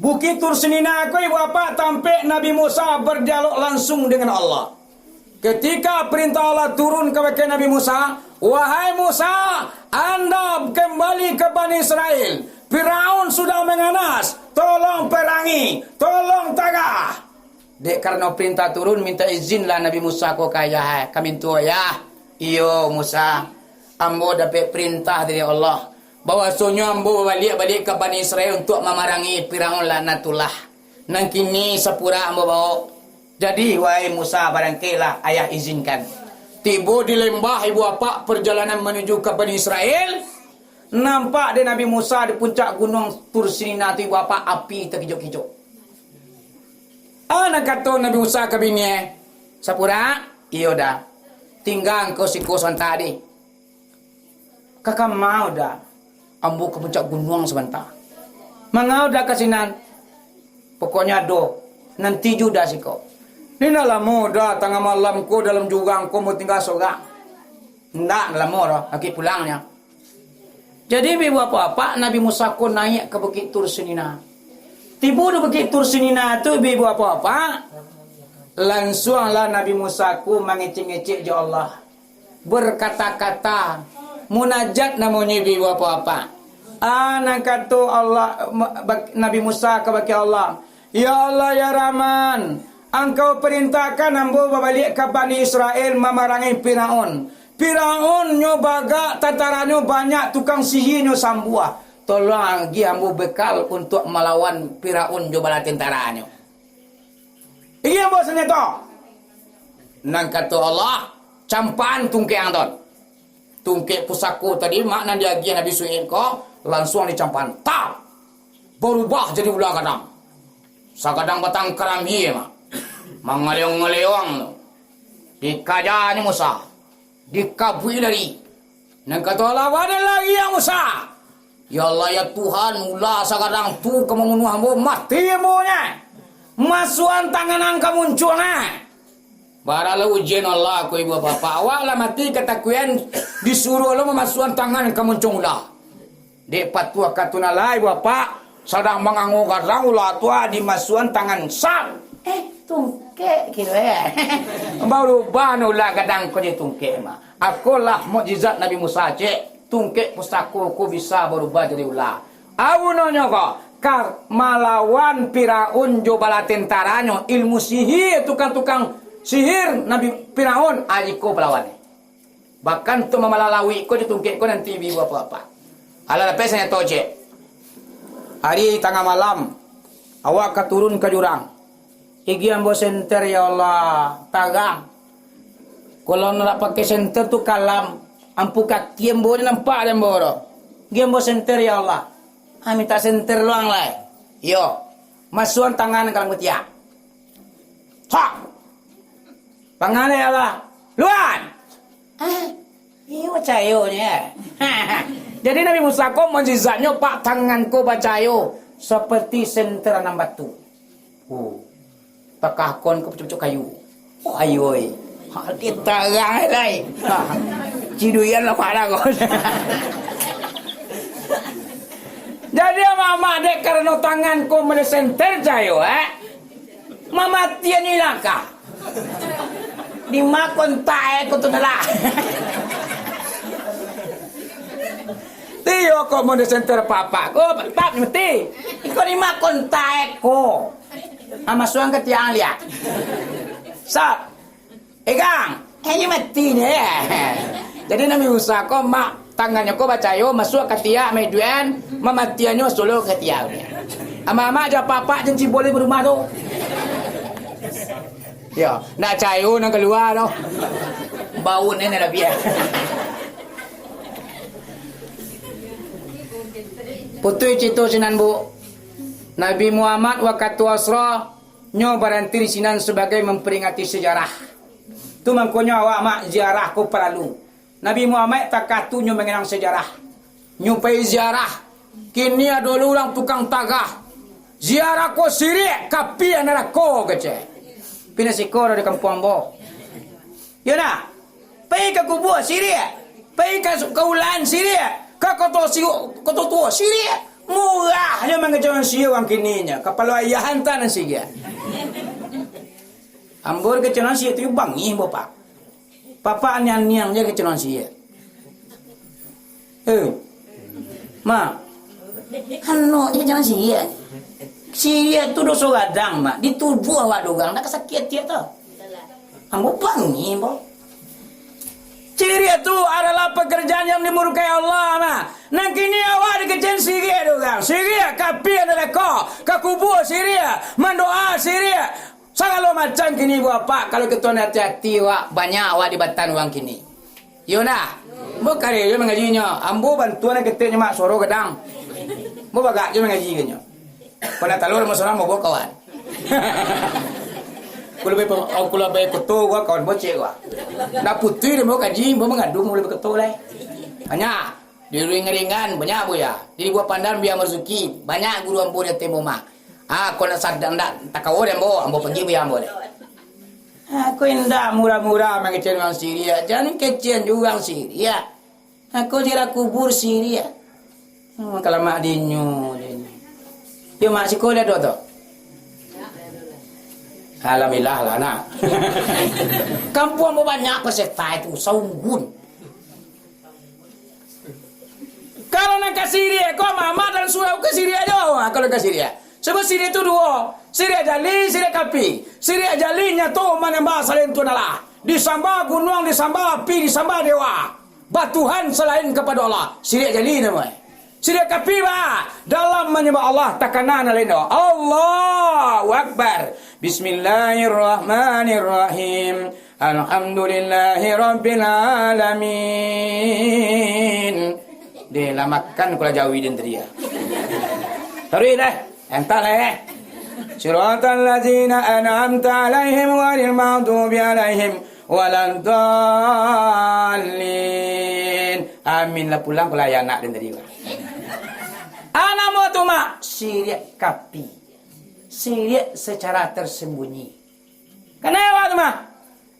Bukik Tur Sinina ko, ibu bapak, tampek Nabi Musa berdialog langsung dengan Allah. Ketika perintah Allah turun kabake Nabi Musa, "Wahai Musa, anda kembali ke Bani Israel. Firaun sudah menganas, tolong perangi, tolong tagah." Dek karano perintah turun, minta izinlah Nabi Musa ko ka ayah, ka mintuo ayah. "Iyo, Musa, ambo dapek perintah dari Allah, bahwasonyo ambo babaliak baliak ka Bani Israel untuak mamarangi Firaun laknatullah. Nan kini sapurak ambo baok. Jadi, wahai Musa, barangkeklah, ayah izinkan." Tibo di lembah, ibu bapak, perjalanan manuju ka Bani Israel, nampak dek Nabi Musa di puncak gunuang Tur Sinina tu, ibu bapak, api takijok-kijok. Ah, nan kato Nabi Musa ka bini, "Sapurak, iyo dah. Tingga angkau siko sabanta, dih. Ka kama dah? Ambo ka puncak gunuang sabanta." "Manga dah ka sinan?" "Pokoknyo ado, nanti ju dah siko." "Indak lamo dah, tangah malam ko dalam jurang ko ambo tingga sorang." "Indak lamo doh, akik pulangnyo." Jadi, ibu bapak-bapak, Nabi Musa ko naiak ka Bukik Tur Sinina. Tibo di Bukik Tur Sinina tu, ibu bapak-bapak, lansuanglah Nabi Musa ko mangecek-ngecek jo Allah. Berkata-kata, munajat namonyo, ibu bapak-bapak. Ah, nan kato Allah, ma-, bak-, Nabi Musa kabake Allah, "Ya Allah, ya Rahman, Angkau perintahkan ambo babaliak ka Bani Israel mamarangi Firaun. Firaun nyo bagak, tantaranyo banyak, tukang sihia nyo sambuah. Tolong agiah ambo bekal untuak malawan Firaun jo bala tantaranyo. Agiah ambo sanjato." Nan kato Allah, "Campaan tungkek ang tu." Tungkek pusako tadi, mak, nan diagiah Nabi Su'aib ko, lansuang dicampantap. Barubah jadi ula gadang. Sagadang batang karambia, mak. Mangaleong-ngaleong tu. Dikajanyo Musa. Dikabuik lari. Nan kato Allah, "Baa den lari, ya Musa?" "Ya Allah, ya Tuhan, ula sagadang tu ka mambunuah ambo, mati ambo nyo. Masuakan tangan ang ka muncuang nyo." Baralah ujian Allah ko, ibu bapak. Awak lah mati katakuikan, disuruah Allah mamasuakan tangan ka muncuang ula. Dek patuah kato nan lai, ibu bapak, sadang mangango gadang ula tu, ah, dimasuakan tangan, sar. Eh, tungkek kiro, eh. Barubah no ula gadang ko jadi tungkek, mak. Akolah mukjizat Nabi Musa, cek. Tungkek pusako ko bisa barubah jadi ula. Apo nyo ko? Ka malawan Firaun jo bala tentanyo, ilmu sihir, tukang-tukang sihir Nabi Firaun, ah, iko palawan. Bahkan tu mamalalauik ko jo tungkek ko nanti bi bapak-bapak. Alah lapeh sanjato, cek. Ari tangah malam, awak ka turun ka jurang. Igiah ambo senter, ya Allah, tarang. Kalau nak pakai senter tu kalam, ampu kaki ambo ni nampak dek ambo tu. Igiah ambo senter, ya Allah. Ah, minta senter luang lai. Yo. Masuakan tangan ka dalam kutiak. Hak. Pangalek Allah. Luan. Ah, iyo bacayo nyo, eh. Jadi Nabi Musa ko mukjizatnyo, pak, tangan ko bacayo seperti senter nan batu. Oh. Takahkon ko pucuk-pucuk kayu. Oh, ayo, eh. Ha, dia tarang, eh, lai. Ha. Ciduian lah marah ko. Jadi, amak-amak, dek karano tangan ko mode senter cayo, eh. Mamatian ni langkah. Dimakon taek ko tu lah. Tiyo ko mode senter papak ko, tap mati. Iko dimakon taek ko. Ah, masuakan ka tiang liak. Sap. Egang. Eh, inyo mati ni. Jadi Nabi Musa ko, mak, tangannyo ko bacayo, masuak ka tiak, maiduan, mamatiannyo solo ka tiak. Amak-amak jo apak-apak jan ciboli barumah tu. Yo, ndak cayo nan kalua tu. Bau ni nan labiah. Putuih carito sinan, Bu. Nabi Muhammad wakatu Asra, nyo baranti di sinan sabagai mamperingati sajarah. Tu mangkonyo awak, mak, ziarah ko paralu. Nabi Muhammad takah tu nyo manganang sajarah. Nyo pai ziarah. Kini ado lo urang tukang tagah. Ziarah ko siriak, kapia narako, kecek. Pindah siko dari kampuang ambo. Yo nah, pai ka kubua siriak, pai ka su-, ka ulaan siriak, ka koto siu-, koto tuo siriak. Murah jo mangecek manusia urang kini nyo, kapalo ayah anta nan siriak. Ambo kecek manusia tu bangih, bapak. Bapak niang-niang je kecek manusia. Eh, mak, anok je kecek manusia. Siriak tu doso gadang, mak. Dituduah awak dek urang, ndak ka sakik ati tu. Ambo bangih, ambo. Siriak tu adalah pekerjaan yang dimurkai Allah, nah. Nan kini awak dikecekan siriak dek urang. Siriak, kapia, narako, ka kubua siriak, mandoa siriak. Sagalo macam kini, Bu Apak, kalau kito ndak ati-ati, wak, banyak awak dibatan urang kini. Iyo nah. Ambo kareh jo mangajinyo. Ambo bantuan ketek nyo, mak, suaro gadang. Ambo bagak jo mangaji ka nyo. Kok nak talua rumah surang, bawa kawan. Kalau bai, kalau bai koto, gua kawan bocek gua. Nak putuih dek ambo kaji, ambo mangadu, ambo bai koto lai. Banyak. Di Ringan-Ringan, banyak buya. Di Buah Pandan, Buya Marzuki. Banyak guru ambo di ateh ambo mah. Ah, kok nak sadang ndak takawa dek ambo, ambo pagi buya ambo dek. Aku indak murah-murah mangecekan urang siriak. Jan kecekan jo urang siriak. Aku ziarah kubua siriak. Hmm, kalamak dinyo, dinyo. Yo, mak, siko liek doh tu. Alhamdulillah lah, nak. Kampuang ambo banyak peserta itu, saunggun. Kalau nan ka siriak ko, mamak dan surau ka siriak jo. Ha, kalau ka siriak. Sebab siriak tu duo. Siriak jali, siriak kapi. Siriak jali nyato manyambah salain Tuhan Allah. Disambah gunuang, disambah api, disambah dewa. Batuhan salain kapado Allah. Siriak jali namo e. Siriak kapi, ba, dalam manyambah Allah takana nan lain do. Allahu Akbar. Bismillahirrahmanirrahim. Alhamdulillahirabbil alamin. Deh, lah makan kula jawi den tadi, ya. Taruih deh. Entah lah, eh. Siratal ladzina an'amta 'alaihim ghairil maghdubi 'alaihim waladdallin. Amin lah pulang kula ya anak den tadi, Mak. Anak mo tu, Mak. Siriak kapi. Siriak secara tersembunyi. Kanai awak tu mah.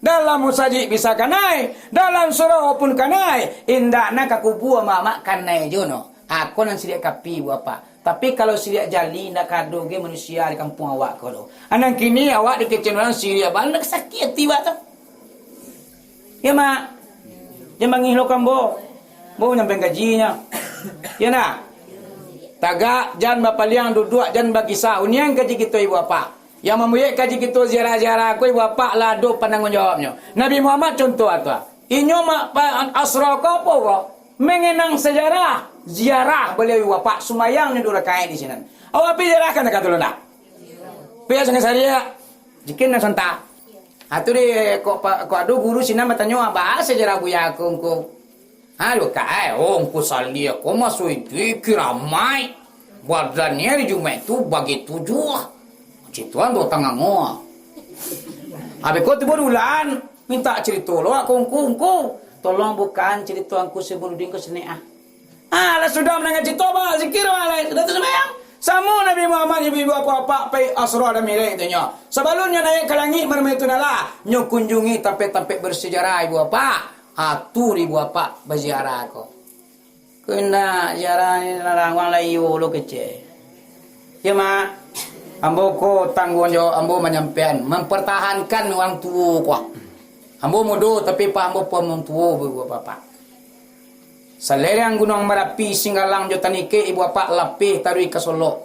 Dalam musajik bisa kanai, dalam surau pun kanai. Indak nak ka kubua mamak kanai jo no. Ako nan siriak kapi, Bu Apak. Tapi kalau siriak jali, indak ka ado ge manusia di kampuang awak ko do. Anang kini awak dikecekan urang siriak, bana sakik ati awak tu. Ya, Mak. Jan bangih lo kambo. Bo nyampean kajinyo. Ya, nak? Tagak, jan bapaliang, duduak, jan bakisa. Unian kaji kito, Ibu Apak. Yang mambuek kaji kito ziarah-ziarah ko, Ibu Apak, lah ado pananggung jawabnyo. Nabi Muhammad contoh tu. Inyo ma-, pa-, asro ko apo ko? Mengenang sejarah. Ziarah baliau, Ibu Apak. Sumbayang nyo duo rakaat di sinan. Awak pi ziarahkan ka dulu, nak? Pi sangai sariak. Jikin nan santa. Ha, tu di, kok pa-, kok ado guru sinan batanyo, "Baa sejarah Buya ko, Ngku?" Ha, lu ka, eh, "Oh, Ngku Saliah ko masuak iduik kiramaik. Badannyo ari Jumaik tu bagitu juo." Cituan tu tangango. Abih ko tibo dulan, mintak carito lo ko, "Ngku, Ngku, tolong bukaan carito Ngku Saibunuddin ko sinan, ah." Ah, lah sudah mandanga carito, ba zikir, ba lai. Sudah tu sumbayang. Samo Nabi Muhammad ibu-ibu apak-apak pai Asra dan Mi'raj tu nyo. Sabalun nyo naiak ka langik maramitunala, nyo kunjungi tampek-tampek bersejarah ibu apak. Ah, tu ibu apak baziarah ko. Ko indak ziarah ni larang urang lai yo lo kecek. Ya, Mak. Ambo ko tangguang jawab ambo manyampaian, mampartahankan urang tuo ko. Ambo mudo, tapi pa ambo pun tuo, ibu apak-apak. Salereng Gunuang Marapi, Singgalang jo Tanikek, ibu apak lapeh taruih ka Solok.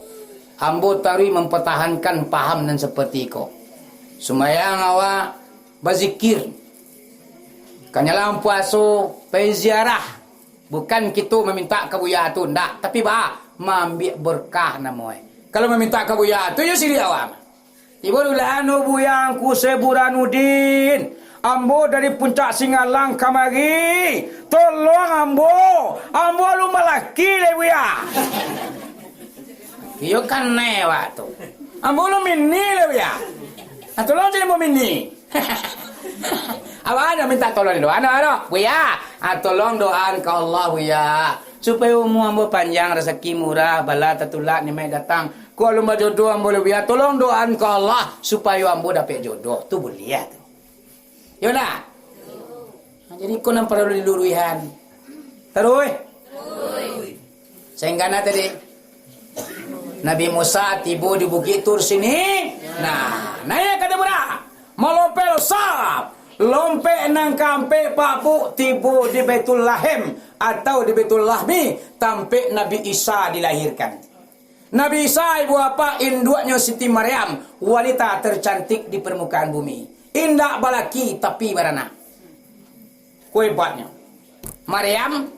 Ambo taruih mampartahankan paham nan saparti iko. Sumbayang awak, bazikir, kanyalang puaso, pai ziarah. Bukan kito mamintak ka Buya tu, ndak. Tapi ba, maambiak berkah namo e. Kalau mamintak ka Buya tu, yo siriak awak. Tibo dulan, "Oh Buya Ngku Syekh Burhanuddin, ambo dari Puncak Singgalang kamari. Tolong ambo, ambo alun balaki lai, Buya." Iyo kanai awak tu. "Ambo alun mini lai, Buya. Ah, tolong cari ambo mini." Awak ado mintak tolong dulu. Ado, ado. "Buya, ah, tolong doaan ka Allah, Buya. Supayo umua ambo panjang, rasaki murah, bala tatulak, nikmat datang. Kok alun bajodoh ambo lai, Buya, tolong doaan ka Allah supayo ambo dapek jodoh." Tu buliah tu. Yo ndak? Nah, jadi iko nan paralu diluruihan. Taruih. Saingga na tadi? Nabi Musa tibo di Bukik Tur Sini. Nah, naiak ka Tabura. Malompek lo sap. Lompek nan kaampek pakbuk tibo di Baitul Lahim atau di Baitul Lahmi, tampek Nabi Isa dilahirkan. Nabi Isa, ibu apak, induaknyo Siti Maryam, wanita tercantik di permukaan bumi. Indak balaki, tapi baranak. Ko hebatnyo. Maryam,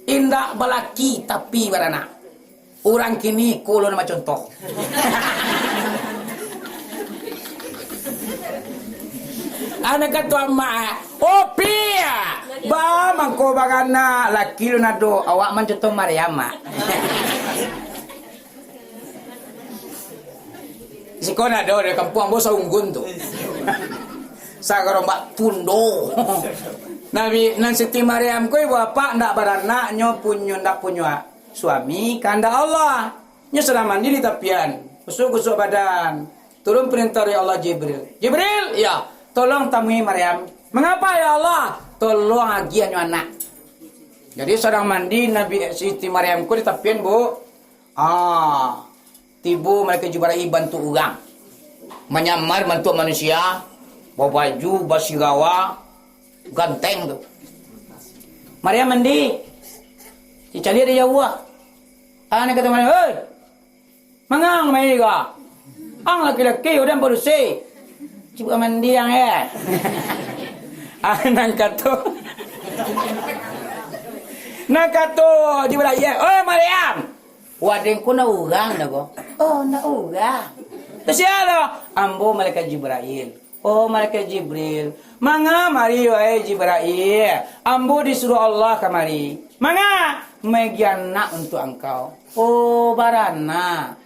indak balaki, tapi baranak. Urang kini ko lo nan bacontoh. Anak kato amak, "Oh, pia! Ba, mangko baranak, laki lun ado, awak mancontoh Maryam, Mak." Siko ndak ado, dari kampuang ambo Saunggun tu. Sagarombak tundo. Nabi, nan Siti Maryam ko, ibu apak, ndak baranak, nyo punyo, ndak punyo suami, kandak Allah. Nyo sadang mandi di tapian, kusuk-kusuk badan. Turun parentah dari Allah Jibril. "Jibril, ya, tolong tamui Maryam." "Mangapa, ya Allah?" "Tolong agiah nyo anak." Jadi, sadang mandi Nabi Siti Maryam ko di tapian, Bu. Ah, tibo malaikat Jibril bantuak urang. Manyamar bantuak manusia, babaju, basirawa, ganteng tu. Maryam mandi. Dicaliak dari jauah. Ah, nan kato Maryam, "Hei! Mangang mai ko? Ang laki-laki, udan padusi. Cibuk mandi ang, eh." Ah, nan kato. Nan kato Jibril, "Oi, Maryam, waden ko ndak urang dah ko?" "Oh, ndak urang." "Tu sia tu?" "Ambo malaikat Jibril." "Oh, malaikat Jibril, manga mari, wahai Jibrail? Ambo disuruah Allah kamari." "Manga?" "Maagi anak untuak angkau." "Oh, baranak.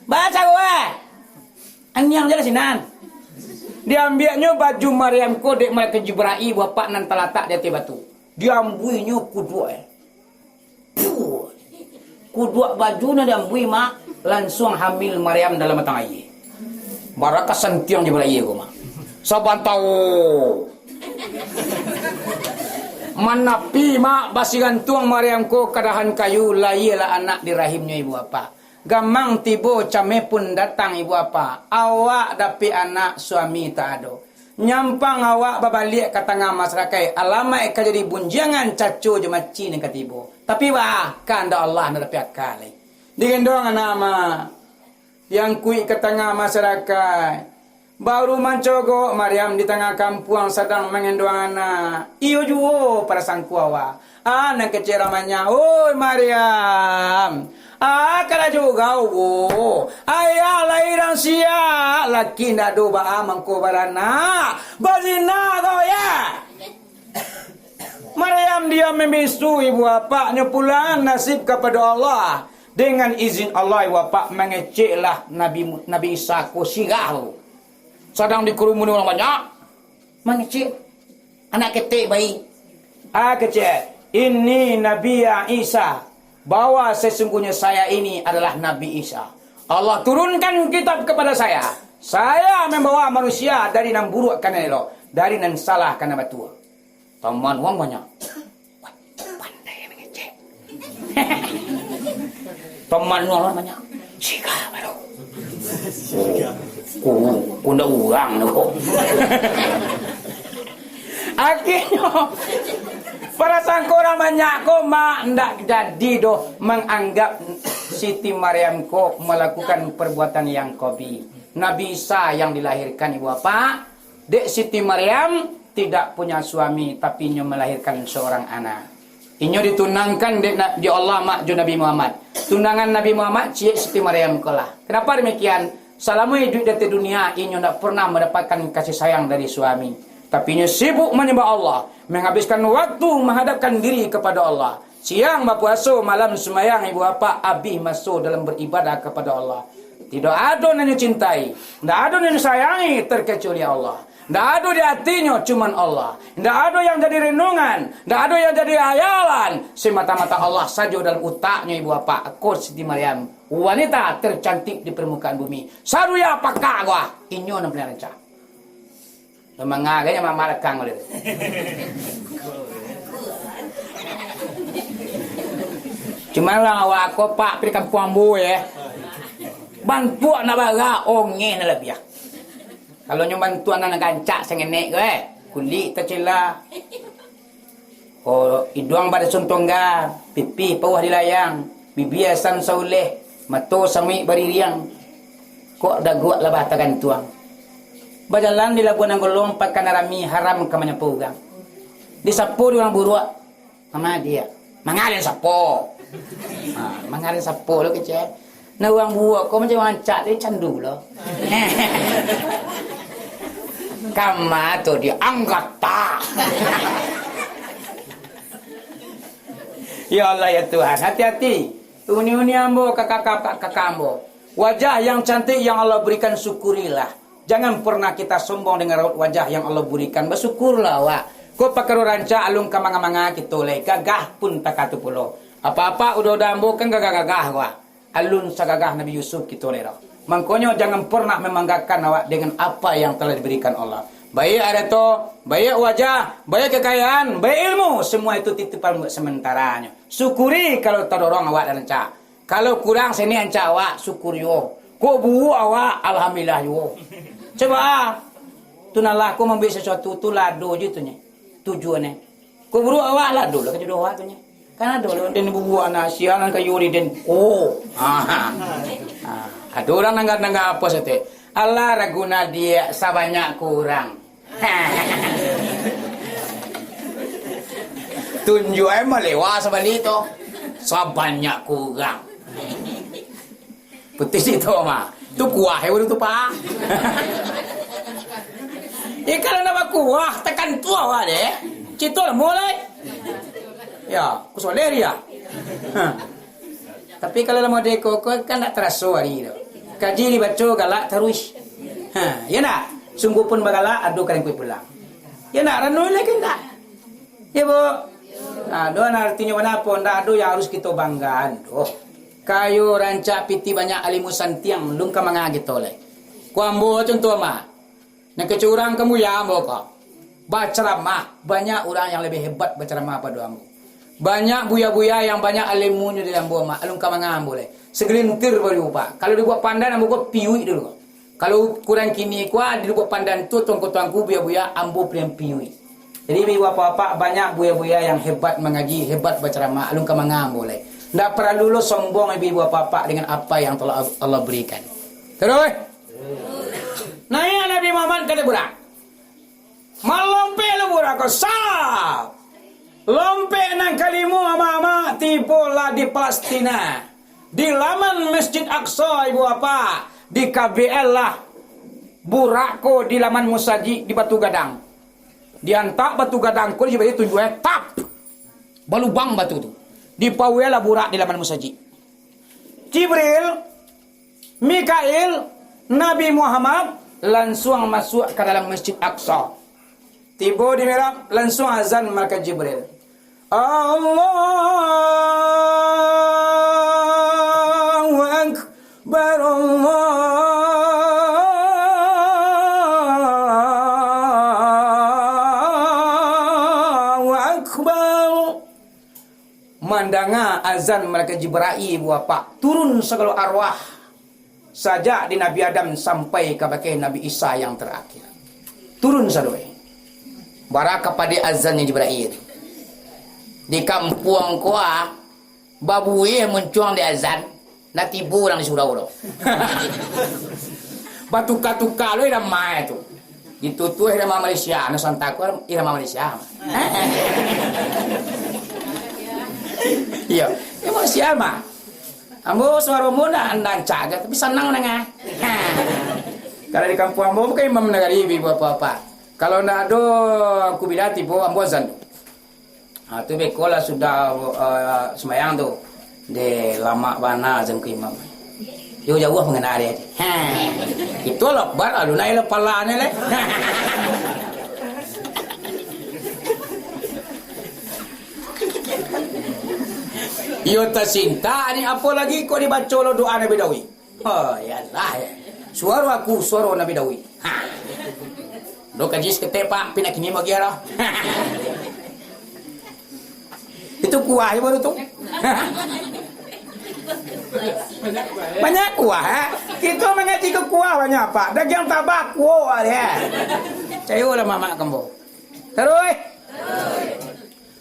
Baa caro, eh?" "Aniang je lah sinan." Diambiaknyo baju Maryam ko dek malaikat Jibrail, Bapak, nan talatak di ateh batu. Diambuinyo kuduak, eh. Puh. Kuduak baju nan diambui, Mak, lansuang hamil Maryam dalam batang aia. Barakas santiang Jibrail ko, Mak. Sabantao. Manapi, Mak, basigantuang Maryam ko ka dahan kayu, lahialah anak di rahimnyo ibu bapak. Gamang tibo, cameh pun datang ibu bapak. Awak dapek anak, suami tak ado. Nyampang awak babaliak ka tangah masarakaik, alamaik ka jadi bunjangan, caco jo maci nan ka tibo. Tapi baa, kandak Allah nan dapek aka lai. Digendong anak, Mak. Diangkuik ka tangah masarakaik. Baru mancogok, Maryam di tangah kampuang sadang mangendong anak. Iyo juo parasangko awak. Ah, nan kecek ramanyo, "Oi, Maryam, ah, ka jauah, wo. Ayah lai rang siak, laki ndak ado, baa mangko baranak? Bazina kau, ya?" Maryam diam mambisu, ibu bapaknyo pulang nasib kapado Allah. Dengan izin Allah, ibu bapak, mangeceklah Nabi, Nabi Isa ko sirah tu. Sadang dikurumuni urang banyak, mangecek anak ketek bayi. Ah, kecek, "Ini Nabi Isa, bahwa sesungguhnya saya ini adalah Nabi Isa. Allah turunkan kitab kepada saya. Saya membawa manusia dari nan buruak ka nan elok, dari nan salah ka nan batua." Taman urang banyak. Wah, pandai mangecek. Taman urang banyak. Sirah baru. Oh, ku, ku ndak urang tu kok. Akhirnyo, parasangko urang banyak ko, Mak, ndak jadi doh manganggap Siti Maryam ko malakukan perbuatan yang khabih. Nabi Isa yang dilahirkan, ibu bapak, dek Siti Maryam tidak punya suami, tapi inyo melahirkan seorang anak. Inyo ditunangkan dek na-, dek Allah, Mak, jo Nabi Muhammad. Tunangan Nabi Muhammad, ciek Siti Maryam ko lah. Kenapa demikian? Salamo iduik di ateh dunia, inyo ndak pernah mandapatkan kasih sayang dari suami. Tapi inyo sibuk manyambah Allah, mangabihkan waktu manghadapkan diri kapado Allah. Siang bapuaso, malam sumbayang, ibu bapak, abih maso dalam baribadah kapado Allah. Tidak ado nan inyo cintai, ndak ado nan inyo sayangi, terkecuali Allah. Ndak ado di atinyo, cuman Allah. Ndak ado yang jadi renungan, ndak ado yang jadi hayalan. Semata-mata Allah sajo dalam utaknyo, ibu bapak. Ko Siti Maryam, wanita tercantik di permukaan bumi. Sadunia pakak ko, inyo nan paling rancak. Manga agaknyo mamak lakang ko. Cuman urang awak ko, Pak, pi di kampuang ambo, eh. Bantuak nak bara, ongeh nak labiah. Kalau nyo bantuak nan rancak sangenek ko, eh. Kulik tacela. Oh, iduang badasun tongga, pipih pauah dilayang, bibia san sauleh, mato samuik baririang, kok daguak labah tagantuang. Bajalan di Labuan Nanggolong, pakan nan rami, haram ka manyapo urang. Disapo dek urang buruak, "Mama dia." "Manga den sapo?" Ha, "Manga den sapo lo kecek?" Nah, urang buruak ko macam rancak tu, candu lo. Kama tu dia anggata. Ya Allah, ya Tuhan, hati-hati. Uni-uni ambo, kakak-kakak ambo. Wajah yang cantik yang Allah berikan, syukurilah. Jangan pernah kita sombong dengan raut wajah yang Allah berikan. Basyukurlah awak. Ko pakaro rancak alun ka manga-manga kito lai. Gagah pun takatu pulo. Apa-apa udah-udah ambo kan gagah-gagah ko. Alun sagagah Nabi Yusuf kito lai doh. Mangkonyo jangan pernah membanggakan awak dengan apa yang telah diberikan Allah. Baiak harato, baiak wajah, baiak kekayaan, baiak ilmu, semua itu titipan buat sementaranya. Syukuri kalau tadorong awak dan rancak. Kalau kurang sini rancak awak, syukur juo. Kok buruak awak, alhamdulillah juo. Cubo, tu nan lah ko mambuek sasuatu tu lado je tu nyo. Tujuannyo. Kok buruak awak, lado lah kajo doa tu nyo. Kan ado lah den buruak anak sia nan kayo di den. Oh. Ha. Ha. Ado urang nangga-nangga apo satek. Alah, ragu nadiak sabanyak kurang. Tunjuak ai malewa sabali tu. Sabanyak kurang. Putih situ mah. Tu kuah ai urang tu, Pak. Eh, kalau ndak bakuah, takantuah awak deh. Cito lah mulai. Ya, kusoleh dia. Ha. Tapi kalau lah model ko, ko kan ndak taraso ari tu. Kaji dibaco galak taruih. Ha, ya ndak? Sungguah pun bagalak, ado karengkuik pulang. Ya ndak? Ranui lagi ndak? Ya, Bu? Nah, doh, nah, artinyo bana apo? Ndak ado yang harus kito banggaan doh. Kayo rancak pitih banyak, alimu santiang, alun ka manga kito lai. Ko ambo contoh mah. Nan kecek urang ka muya ambo ko. Bacaramah, banyak urang yang labiah hebat bacaramah pado ambo. Banyak buya-buya yang banyak alimunyo dari ambo mah, alun ka manga ambo lai. Segelintir baru, Pak. Kalau dibuek pandan, ambo ko piuik dulu. Kalau kurang kini ko, di lubuk pandan tu, tuangku-tuangku, buya-buya, ambo paliang piuik. Jadi, ibu bapak-bapak, banyak buya-buya yang hebat mangaji, hebat bacaramah, alun ka manga ambo lai. Ndak paralu lo sombong, ibu bapak-bapak, dengan apa yang telah Allah berikan. Terus, naiak Nabi Muhammad ka ateh burak. Malompek lo burak ko, sap! Lompek nan kalimo, amak-amak, tibolah di Palestina, di laman Masjid Aqsa, ibu bapak, di K B L lah. Burak ko di laman musajik, di batu gadang. Diantak batu gadang ko, di Jibril tunjuak, eh, tap! Balubang batu tu. Dipauelah burak di laman musajik. Jibril, Mikail, Nabi Muhammad lansuang masuak ka dalam Masjid Aqsa. Tibo di mihrab, lansuang azan malaikat Jibril. Allahu Akbar, Allahu Akbar. Mandanga azan malaikat Jibrail, ibu bapak, turun sagalo arwah, sajak di Nabi Adam sampai kabake Nabi Isa yang terakhir. Turun sadoi. Bara kapado azan Jibrail. Di kampuang ko, ah, babuih muncuang di azan. Ndak tibo urang di surau tu. Batuka-tuka lo irama tu. Itu tu irama Malaysia, Nusantara ko irama Malaysia. Iyo, irama Malaysia mah. Ambo suaro ambo ndak, ndak rancak, tapi sanang danga. Kalau di kampuang ambo bukan imam nagari, ibu bapak. Kalau ndak ado angku bila tibo, ambo azan. Ha, tu beko lah sudah, eh, sumbayang tu. Deh, lamak bana azan ko imam. Yo jauah mangana deh. Ha. Itu Allahu Akbar, alun naik lah pala ni leh. Iyo tasintak ni, apo lagi kok dibaco lo doa Nabi Daud. Oh, ya Allah, ya. Suaro aku, suaro Nabi Daud. Ha. Lo kaji saketek, Pak, pindah kini bagi lah. Itu kuah je baru tu. Banyak kuah, eh. Kita mangaji ke kuah banyak, Pak. Dagiang tabak, kuah, eh. Cayolah mamak kambo. Terus.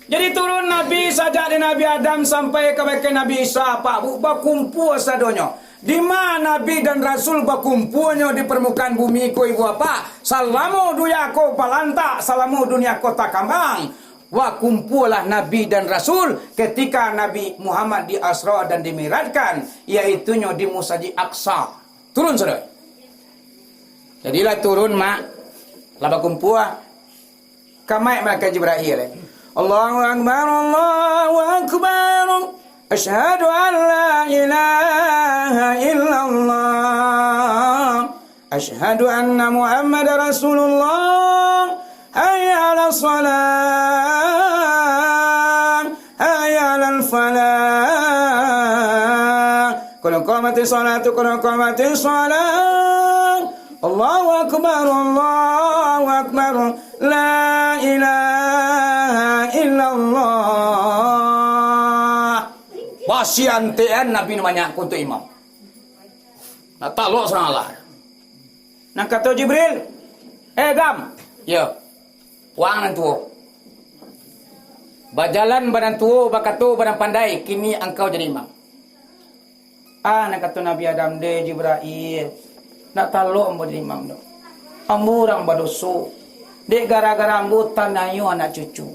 Jadi turun Nabi sajak di Nabi Adam sampai kabake Nabi Isa, Pak, Bu, bakumpua sadonyo. Di ma Nabi dan Rasul bakumpuanyo di parmukaan bumi ko, ibu bapak? Salamo dunia ko balantak, salamo dunia ko takambang. Bakumpualah Nabi dan Rasul ketika Nabi Muhammad di Asra dan dimi'rajkan, yaitunyo di Musajik Aqsa. Turun sadonyo. Jadilah turun, mak. Lah bakumpua. Kamaik malaikat Jibrail, eh. Allahu Akbar, Allahu Akbar. Asyhadu an la ilaha illallah. Asyhadu anna Muhammadar Rasulullah. Hayya 'alas shalah. Hayya 'alal falah. Qad qamatis shalatu, qad qamatis shalah. Allahu Akbar, Allahu Akbar. La ilaha illallah. Basiantean Nabi nan banyak ko untuak imam. Nak talok surang alah. Nan kato Jibril, "Eh, Gam." "Yo." "Waang nan tuo. Bajalan badan tuo, bakato badan pandai, kini angkau jadi imam." "Ah," nan kato Nabi Adam, "Deh Jibrail, ndak talok ambo jadi imam tu. Ambo urang badoso. Dek gara-gara ambo taniayo anak cucu.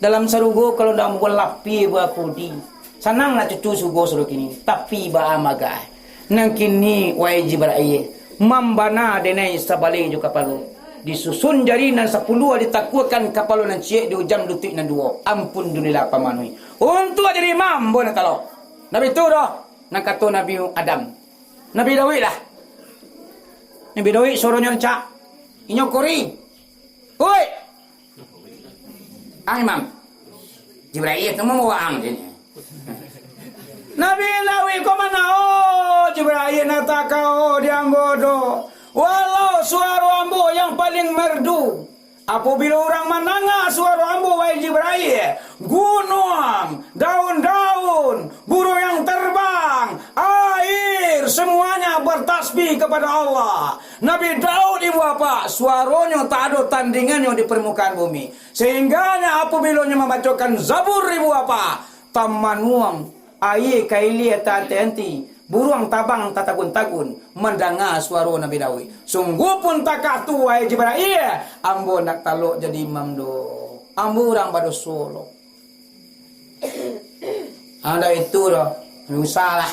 Dalam sarugo kalau ndak ambo lapie bakudi. Sanang anak cucu sarugo sudah kini. Tapi baa magai. Nan kini, wahai Jibrail, mambana denai sabaleh jo kapalo. Disusun jari nan sapuluah, ditakuakan kapalo nan ciek, diujam lutuik nan duo. Ampun, dunilah pamanuhi. Untuak jadi imam, ambo nak talok. Nabi tu doh, nan kato Nabi Adam. Nabi Daud lah. Nabi Daud suaronyo rancak. Inyo kori. Oi! Ang imam. Jibril tu mambawa ang je. Nabi Daud ko mana? Oh, Jibril nak takao di ambo tu. Walau suaro ambo yang paling merdu, apabila urang mandanga suaro ambo, wahai Jibril, gunuang, daun-daun, burung yang terbang, air, semuanya bertasbih kepada Allah. Nabi Daud, ibu bapak, suaronyo tak ado tandingannyo di permukaan bumi. Sehingganyo apabila nyo mambacokan Zabur, ibu bapak, tamanuang, aia ka ilia taanti-anti, buruang tabang tatagun-tagun, mandanga suaro Nabi Daud. Sungguahpun takah tu, wahai Jibril, ambo ndak talok jadi imam doh. Ambo urang badoso lo. Ando itu doh, Nabi Musa lah.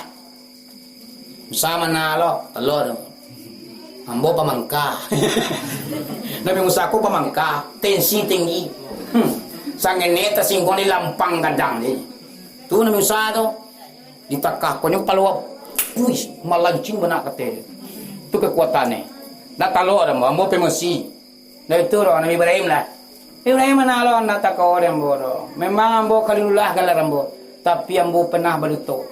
Musa mana lo, telo doh. Ambo pamangka. Nabi Musa ko pamangka, tensi tinggi. Hmm. Sangene tasingguang di lampang gadang ni. Tu Nabi Musa tu, ditakah konyo kapalo, uih, malancing bana kate. Tu kekuatannyo. Ndak talok doh, ambo emosi. Dah itu doh, Nabi Ibrahim lah. Ibrahim mana lo ndak takao dek ambo doh. Memang ambo Khalilullah galar ambo, tapi ambo pernah baduto.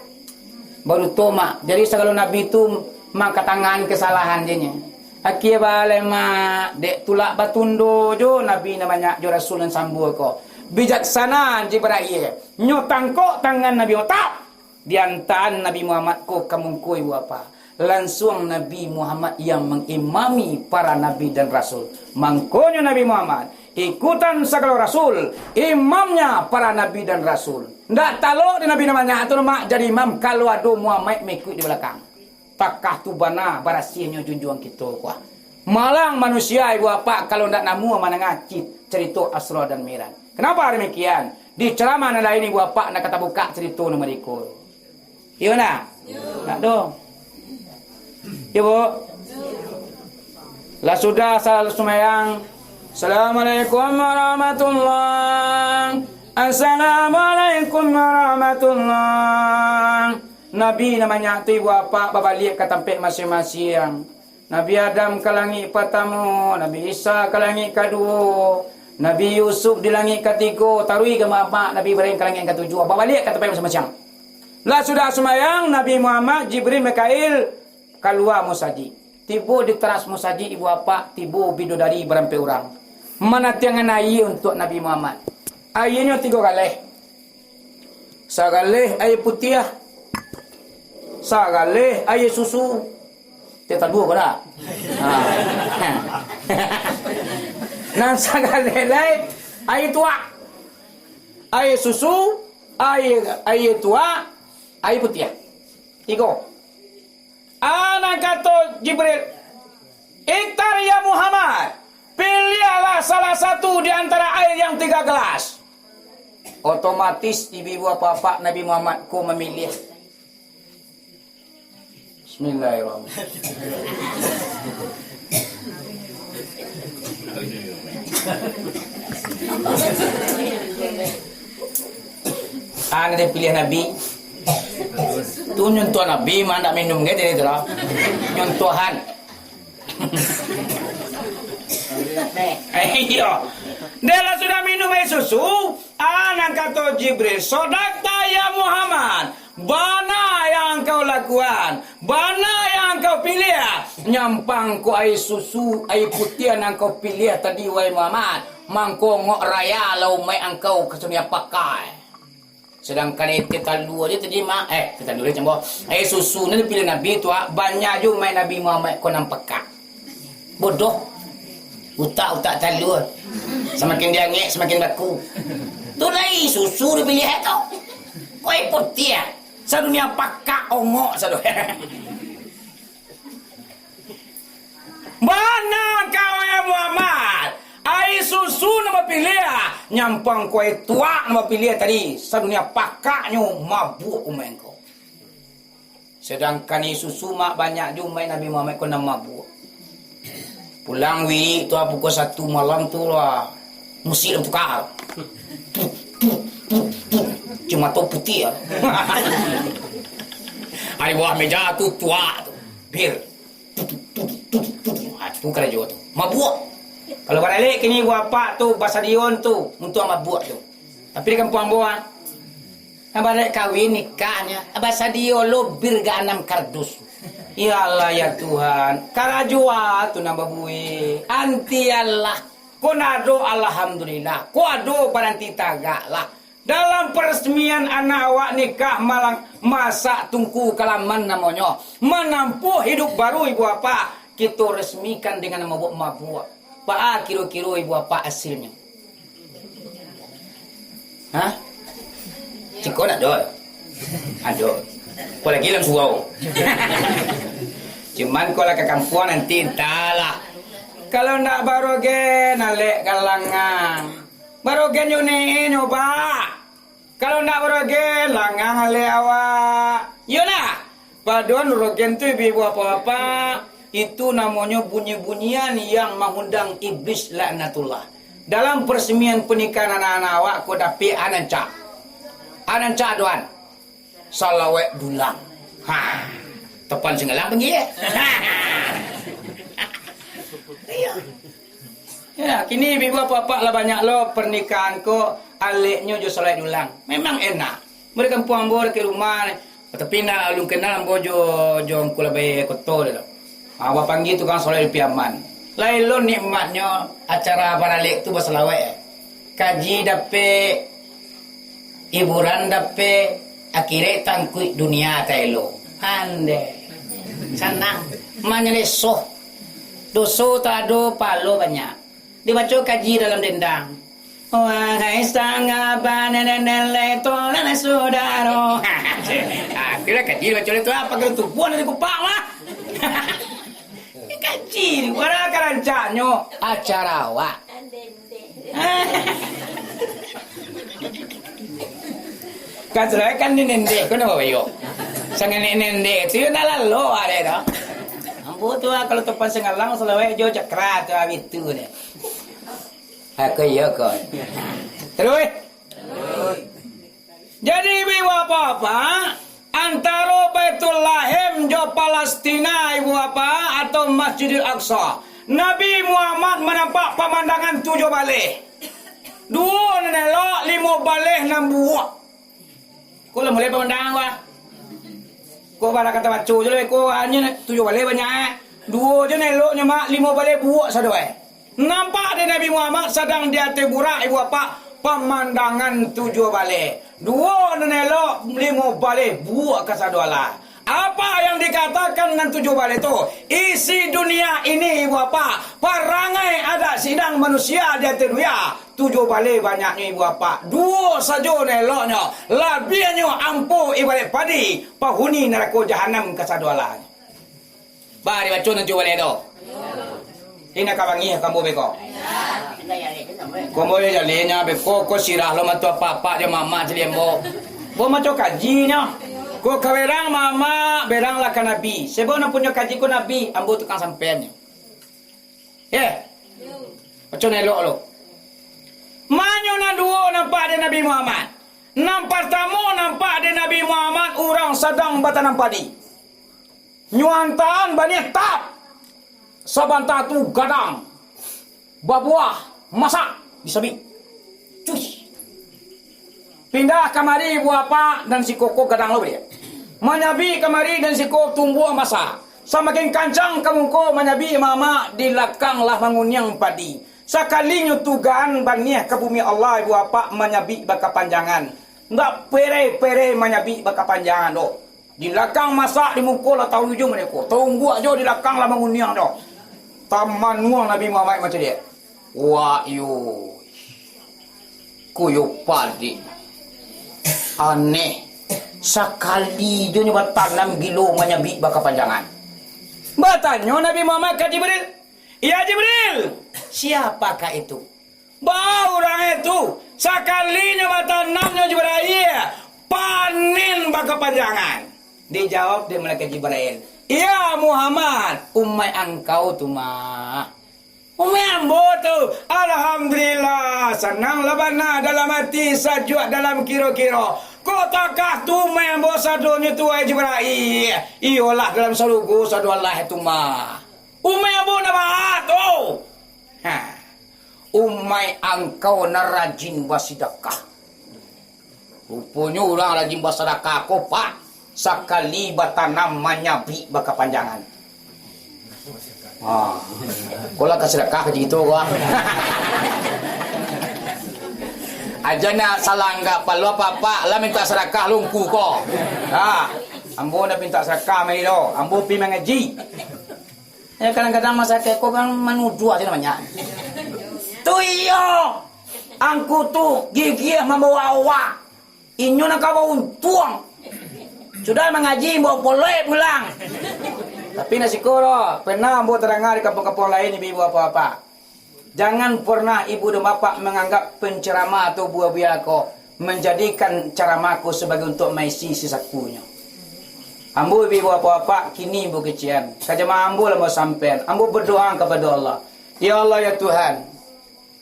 Baduto, Mak. Jadi sagalo nabi tu mangkatangan kesalahan je nyo. Akie baleh, Mak, dek tulak batundo jo nabi nan banyak jo rasul nan sambua ko. Bijaksana Jibril, nyo tangkok tangan Nabi Muhammad, tap! Diantaan Nabi Muhammad ko ka mungko ibu bapa. Lansuang Nabi Muhammad yang mangimami para nabi dan rasul. Mangkonyo Nabi Muhammad ikutan sagalo rasul, imamnya para nabi dan rasul. Ndak talok di nabi nan banyak tu, Mak, jadi imam kalau ado Muhammad mengikuti di balakang. Takah tu bana barasiahnyo junjuang kito ko. Malang manusia, ibu bapa, kalau ndak namuah mandanga ci-, carito Isra dan Mi'raj. Kenapa demikian? Di ceramah nan lain, ibu bapa, ndak ka tabukak carito nan mariko. Iyo ndak? Ndak doh. Iyo, Bu? Lah sudah, salat sumayang. Assalamualaikum warahmatullahi. Assalamualaikum warahmatullahi. Nabi nan banyak tu, ibu bapa, babaliak ka tampek masiang-masiang. Nabi Adam ka langik patamo, Nabi Isa ka langik kaduo, Nabi Yusuf di langik katigo, taruih ka Muhammad, Nabi Ibrahim ka langik katujuah, babaliak ka tampek masiang-masiang. Lah sudah sumayang, Nabi Muhammad, Jibril, Mikail kalua musajik. Tibo di taras musajik, ibu bapa, tibo bidodari barampek urang, manatiangan aia untuak Nabi Muhammad. Aianyo tigo galeh. Sagaleh aia putiah, sagaleh aia susu. Tiok taduo ko dak? Ha. Nan sagaleh lai aia tuak. Aia susu, aia, aia tuak, aia putiah. Tigo. A, nan kato Jibril, "Ikhtar ya Muhammad, piliahlah salah satu di antara air yang tiga gelas." Otomatis ibu-ibu, bapak-bapak, Nabi Muhammad ko mamiliah. Bismillahirrahmanirrahim. Anu dipiliah Nabi. Tu nyontoh Nabi mah, ndak minum ke jadi tu lah. Nyontohan. Eh, iyo. Dia lah sudah minum air susu, ah, nan kato Jibril, "Sodakta ya Muhammad, bana yang engkau lakuan, bana yang engkau piliah. Nyampang ko air susu, air putiah nan engkau piliah tadi, wahai Muhammad, mangko ongok raya lah umaik angkau ka dunia pakai." Sedangkan air teh talua je tadi, Mak. Eh, teh talua je, cambah. Air susu ni dipilih Nabi tu, ah, banyak je umaik Nabi Muhammad ko nan pakak. Bodoh. Utak-utak talua. Samakin diangek, samakin baku. Tu lai susu dipilih tu. Ko air putiah, ah. Sadunia pakak ongok sado. Bana kau, eh, Muhammad. Air susu nan bapiliah, nyampang ko air tuak nan bapiliah tadi, sadunia pakaknyo mabuak umaik ko. Sedangkan air susu, Mak, banyak je umaik Nabi Muhammad ko nan mabuak. Pulang wirid tu, ah, pukul satu malam tu lah, musik lah tuka. Puk, puk, puk, puk. Cimato putiah, ah. Ari bawah meja tu, tuak tu. Bir. Puk, puk, puk, puk, puk. Ah, tu karajo tu. Mabuak. Kalau baralek kini, Ibu Bapak tu, basadion tu, untuak mabuak tu. Tapi di kampuang ambo, ah, baralek kawin nikahnyo, basadio lo bir ka anam kardus. Ya Allah, ya Tuhan, karajo a tu nan babuek. Anti Allah. Ko ndak ado, alhamdulillah. Ko ado, baranti tagak lah. Dalam peresmian anak awak nikah malang, masak tungku kalaman namonyo. Manampuah hidup baru, Ibu Bapak. Kito resmikan dengan mabuak-mabuak. Baa kiro-kiro, Ibu Bapak, hasilnyo? Hah? Ciko ndak ado? Ado. Ko lagi dalam surau. Cuman ko lah ka kampuang nanti, antahlah. Kalau ndak barogen, alek ka langang. Barogen yo ne nyo, Pak. Kalau ndak barogen, langang alek awak. Iyo ndak? Padoan rogen tu, ibu-ibu, bapak-bapak, itu namonyo bunyi-bunyian yang mangundang iblis laknatullah. Dalam peresmian pernikahan anak-anak awak ko dapek a nan cak. A nan cak doan. Salawek dulang. Ha. Topan Singalang panggia. Iyo. Ya, kini ibu-ibu, bapak-bapak, lah banyak lo pernikahan ko aleknyo jo salawek dulang. Memang enak. Mari kampuang ambo, dakek rumah. Tapi ndak alun kenal ambo jo, jo Ungku Labai Koto tu. Ah, bapanggia tukang salawek di Piaman. Lai lo nikmatnyo acara baralek tu basalawek. Kaji dapek, hiburan dapek, akhirat tangkuik, dunia taelo. Andeh. Sanang. Manyelesoh. Doso tak ado, pahalo banyak. Dibaco kaji dalam dendang. Wahai sanggaban nenek-nenek, tolong sudaro. Ah, itulah kaji dibaco oleh tu, apa kau tubuh dari kupak mah? Kaji, mana karancaknyo acara awak? Kan sudah kan ni nendek, kau nak bawa yo? Sangat ni nendek, tu yo nak lalu ada dah. Ambo tu ah, kalau topan Singalang salawek jo cakra tu, ah, bitu deh. Aku iyo ko. Terus. Jadi, ibu-ibu, bapak-bapak, antaro Baitul Lahim jo Palestina, ibu-ibu, bapak, atau Masjidil Aqsa, Nabi Muhammad manampak pamandangan tujuah baleh. Duo nan elok, limo baleh nan buruak. Ko lah mulai pamandangan ko ah. Ko bara kata baco jo lah, ko hanyo tujuah baleh banyak, eh. Duo jo nan eloknyo, mak, limo baleh buruak sado, eh. Nampak dek Nabi Muhammad sadang di ateh burak, ibu bapak, pamandangan tujuah baleh. Duo nan elok, limo baleh buruak kasado alah. Apa yang dikatakan nan tujuah baleh tu? Isi dunia ini, ibu bapak, parangai adat sidang manusia di ateh dunia. Tujuah baleh banyaknyo, ibu bapak. Duo sajo nan eloknyo, labiahnyo ampo ibarat padi, pahuni narako jahanam kasado alah. Ba, dibaco nan tujuah baleh tu. Ina ka bangih ka ambo beko. Ko ambo jaleh nyo beko, ko sirah lo mato apak-apak jo mamak caliak ambo. Ambo maco kajinyo. Ko ka berang mamak, beranglah ka Nabi. Sebab nan punyo kaji ko Nabi, ambo tukang sampaiannyo. Eh. Baco nan elok lo. Manyo nan duo nampak dek Nabi Muhammad. Nan partamo nampak dek Nabi Muhammad urang sadang batanam padi. Nyo antaan baniah tap. Sabanta tu gadang babuah masak disabik. Cuih. Pindah kamari buah apak nan siko ko gadang lo baliak. Manyabik kamari nan siko tumbuah masak. Samakin kancang ka muko manyabik mamak di lakang lah manguniang padi. Sakalinyo tugaan baniah ka bumi Allah ibu apak manyabik bakapanjangan. Ndak pere-pere manyabik bakapanjangan doh. Di lakang masak, di muko lah tahu jo mereko. Taungguak jo di lakang lah manguniang doh. Tamanuang Nabi Muhammad macam dia. Wah, yo. Kuyo padik. Aneh. Sakali jo nyo batanam gilo manyabik bakapanjangan. Batanyo Nabi Muhammad ka Jibril, "Ya Jibril, siapakah itu?" Ba urang itu, sakalinyo batanamnyo Jibril, panen bakapanjangan. Dijawab dek malaikat Jibril, "Ya Muhammad, umaik angkau tu mah." Umai ambo tu, alhamdulillah, sananglah bana dalam ati, sajuak dalam kiro-kiro. Kok takah tu umai ambo sadonyo tu, wahai Jibril? Iyolah, dalam sarugo sado Allah tu mah. Umai ambo nan baa tu? Ha. Umai angkau nan rajin basidakah. Ruponyo urang rajin basadakah ko, Pak, sakali batanam manyabik bakapanjangan. Ha. Ko lah ka sadakah ka cito ko, ah. Aja nak salah anggap, palo apak-apak lah mintak sadakah lungku ko. Ha. Ambo ndak mintak sadakah mari do. Ambo pi mangaji. Ya, kadang-kadang masyarakat ko kan manuduah sajo banyak. Tu iyo, angku tu gigiah mambawa awak. Inyo nan ka bauntuang. Sudah mangaji, bawa polek pulang. Tapi nak siko lo, pernah ambo tadanga di kampuang-kampuang lain, ibu-ibu, bapak-bapak. Jangan pernah ibu dan bapak manganggap penceramah atau buah-buah ko manjadikan ceramah ko sabagai untuk maisi sisakunyo. Ambo ibu bapak-bapak kini bukecian. Ka jamaah ambo lah basampean. Ambo berdoa kepada Allah. Ya Allah, ya Tuhan,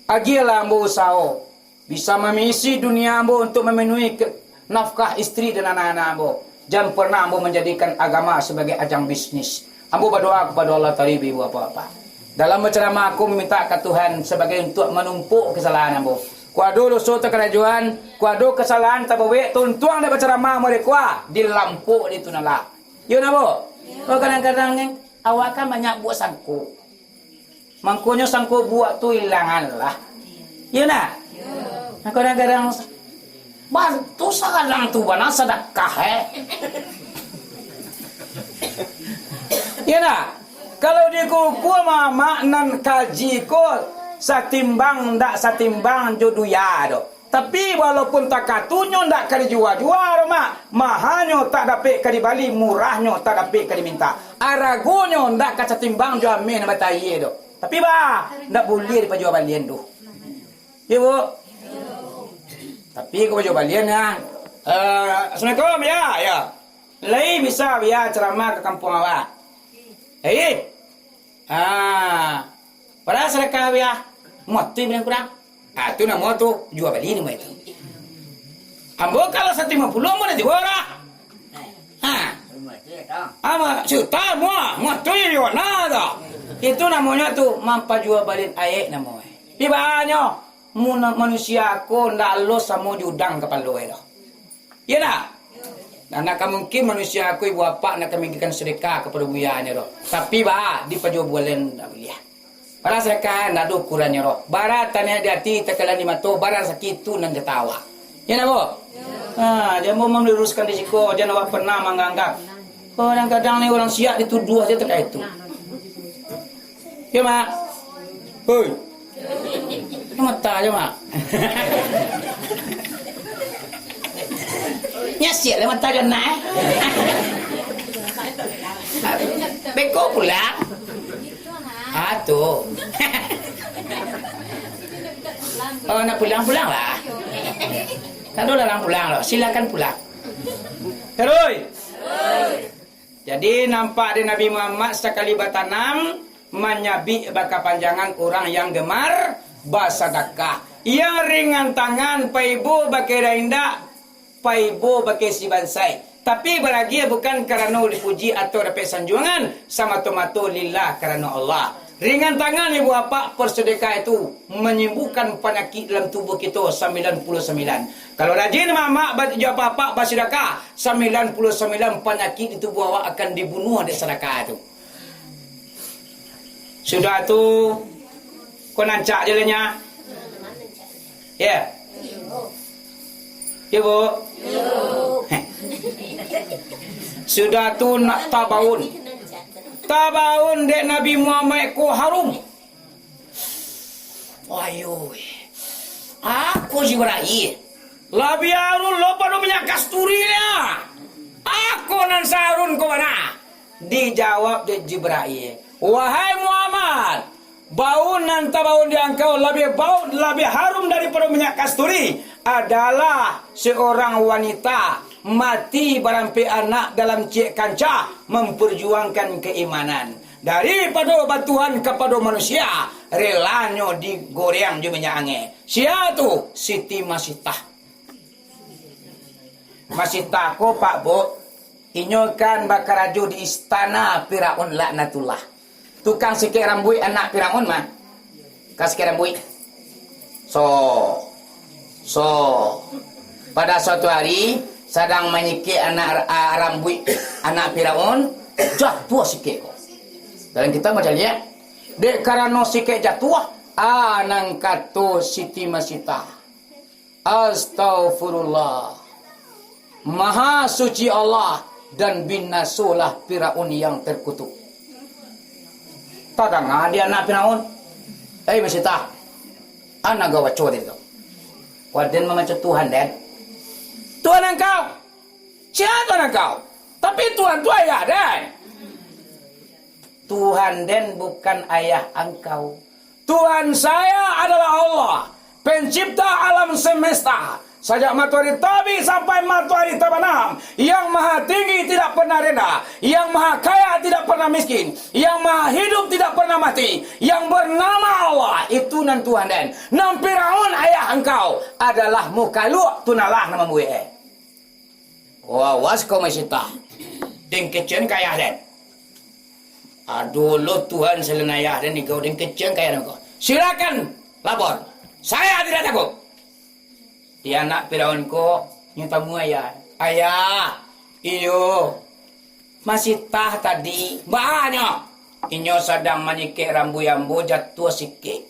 agiahlah ambo usaho bisa mamisi dunia ambo untuk memenuhi ke-, nafkah isteri dan anak-anak ambo. Jan pernah ambo manjadikan agama sabagai ajang bisnis. Ambo badoa kepada Allah Taala, ibu bapak-bapak. Dalam bacaramah aku maminta ka Tuhan sabagai untuak manumpuk kasalahan ambo. Kok ado doso takarajoan, kok ado kasalahan tabawek, tuntuang dek bacaramah ambo dek kua, dilampok di tu nan lah. Iyo ndak, Bu? Kok kadang-kadang ni, awak kan banyak buek sangko. Mangkonyo sangko buek tu ilangan lah. Iyo ndak? Nah, kadang-kadang bantu sagadang tu bana sadakah, eh. Iyo ndak? Kalau dikukua mamak nan kaji ko satimbang ndak satimbang jo duya do. Tapi walaupun takatunyo ndak ka dijua-jua do, Mak, mahanyo tak dapek ka dibali, murahnyo tak dapek ka dimintak. Aragonyo ndak ka satimbang jo ameh nan batayie do. Tapi, bah, ndak buliah dipajua balian tu. Iyo, Bu? Tapi ko pajua balian, ya. Eh, assalamualaikum, ya, ya. Lai bisa, ya, ceramah ka kampuang awak? Eh, ah, bara sadakah, ya? Mati bilang kurang. Ah, tu namo tu, jua bali namo itu. Ambo kalau satu lima puluh, ambo dah jua lah. Ha. Ama, suta mua, mua tu iyo na tu. Itu namonyo tu mampajua balian ayek namo. Ibaratnyo, mun manusia ko ndak lo samo jo udang kapalo e doh. Iyo ndak? Nah, ndak ka mungkin manusia ko ibu apak ndak ka manggikan sedekah kapado buyanyo doh. Tapi ba, dipajua balian ndak buliah. Bara sadakah, ndak ado ukurannyo doh. Bara taniaik di ati, takalian di mato, bara rasaki tu nan jatah awak. Iyo ndak, Bu? Ha, jan ambo maluruskan di siko, jan awak pernah manganggap. Kadang-kadang ni urang siak dituduah se takah itu. Iyo, Mak? Oi. Mata aja, Mak. Nya siak lah mata kena, eh. Beko pulang. Ah, tu. Oh, nak pulang, pulanglah. Tak ada larang pulang, loh. Silakan pulang. Terus. Jadi, nampak di Nabi Muhammad sakali batanam, manyabik bakapanjangan urang yang gemar basadakah. Yang ringan tangan, paibo bakeh indak, paibo bakeh si bansai. Tapi baragiah bukan karano dipuji atau dapek sanjuangan, samato-mato lillah karano Allah. Ringan tangan ibu apak, persedekah itu menyembuhkan panyakik dalam tubuh kita sambilan puluh sambilan. Kalau rajin mamak ba-, jo apak-apak basedekah, sambilan puluh sambilan panyakik di tubuh awak akan dibunuh dek sedekah tu. Sudah tu, ko nancak je lah nya. Ya. Ya, Bu? Sudah tu nak tabaun. Tabaun dek Nabi Muhammad ko harum. Wayuh. Ako Jibrail. Labiah harum lo pado minyak kasturi lah. Ako nan saharun ko bana. Dijawab dek Jibrail, "Wahai Muhammad, baun nan tabaun di angkau labiah baun, labiah harum daripado minyak kasturi adalah seorang wanita mati barampek anak dalam ciek kancah memperjuangkan keimanan." Daripado batuhan kapado manusia, relanyo digoreang jo minyak angin. Sia tu? Siti Masitah. Masitah ko, Pak Bu, inyo kan bakarajo di istana Firaun laknatullah. Tukang sikek rambuik anak Firaun mah. Tukang sikek rambuik. So, so, pada suatu hari, sadang manyikek anak, ah, rambuik anak Firaun, jatuah sikek ko. Dalam kitab macam ni, ya. Dek karano sikek jatuah, ah, nan kato Siti Masitah, "Astaghfirullah. Maha suci Allah, dan binasolah Firaun yang terkutuk." Tadanga di anak Firaun, "Hei Masitah, anak gawaco tadi tu. Waden mamaco Tuhan den. Tuhan angkau? Sia Tuhan angkau? Tapi Tuhan tu ayah den." "Tuhan den bukan ayah angkau. Tuhan saya adalah Allah, pencipta alam semesta. Sajak matoari tabik sampai matoari tabanam, yang maha tinggi tidak pernah rendah, yang maha kaya tidak pernah miskin, yang maha hidup tidak pernah mati, yang bernama Allah, itu nan Tuhan den. Nan Firaun ayah angkau adalah mukhaluak tu, nalah nan mambuek." Wawas ko Masitah. Den kecekan ka ayah den. Ado lo Tuhan salain ayah den, iko den kecekan ka ayah den ko. Silakan lapor. Saya tidak takut. Di anak Firaun ko, nyo tamu ayah. "Ayah, iyo. Masitah tadi, banyak. Inyo sadang manyikek rambuik ambo, jatuah sikek.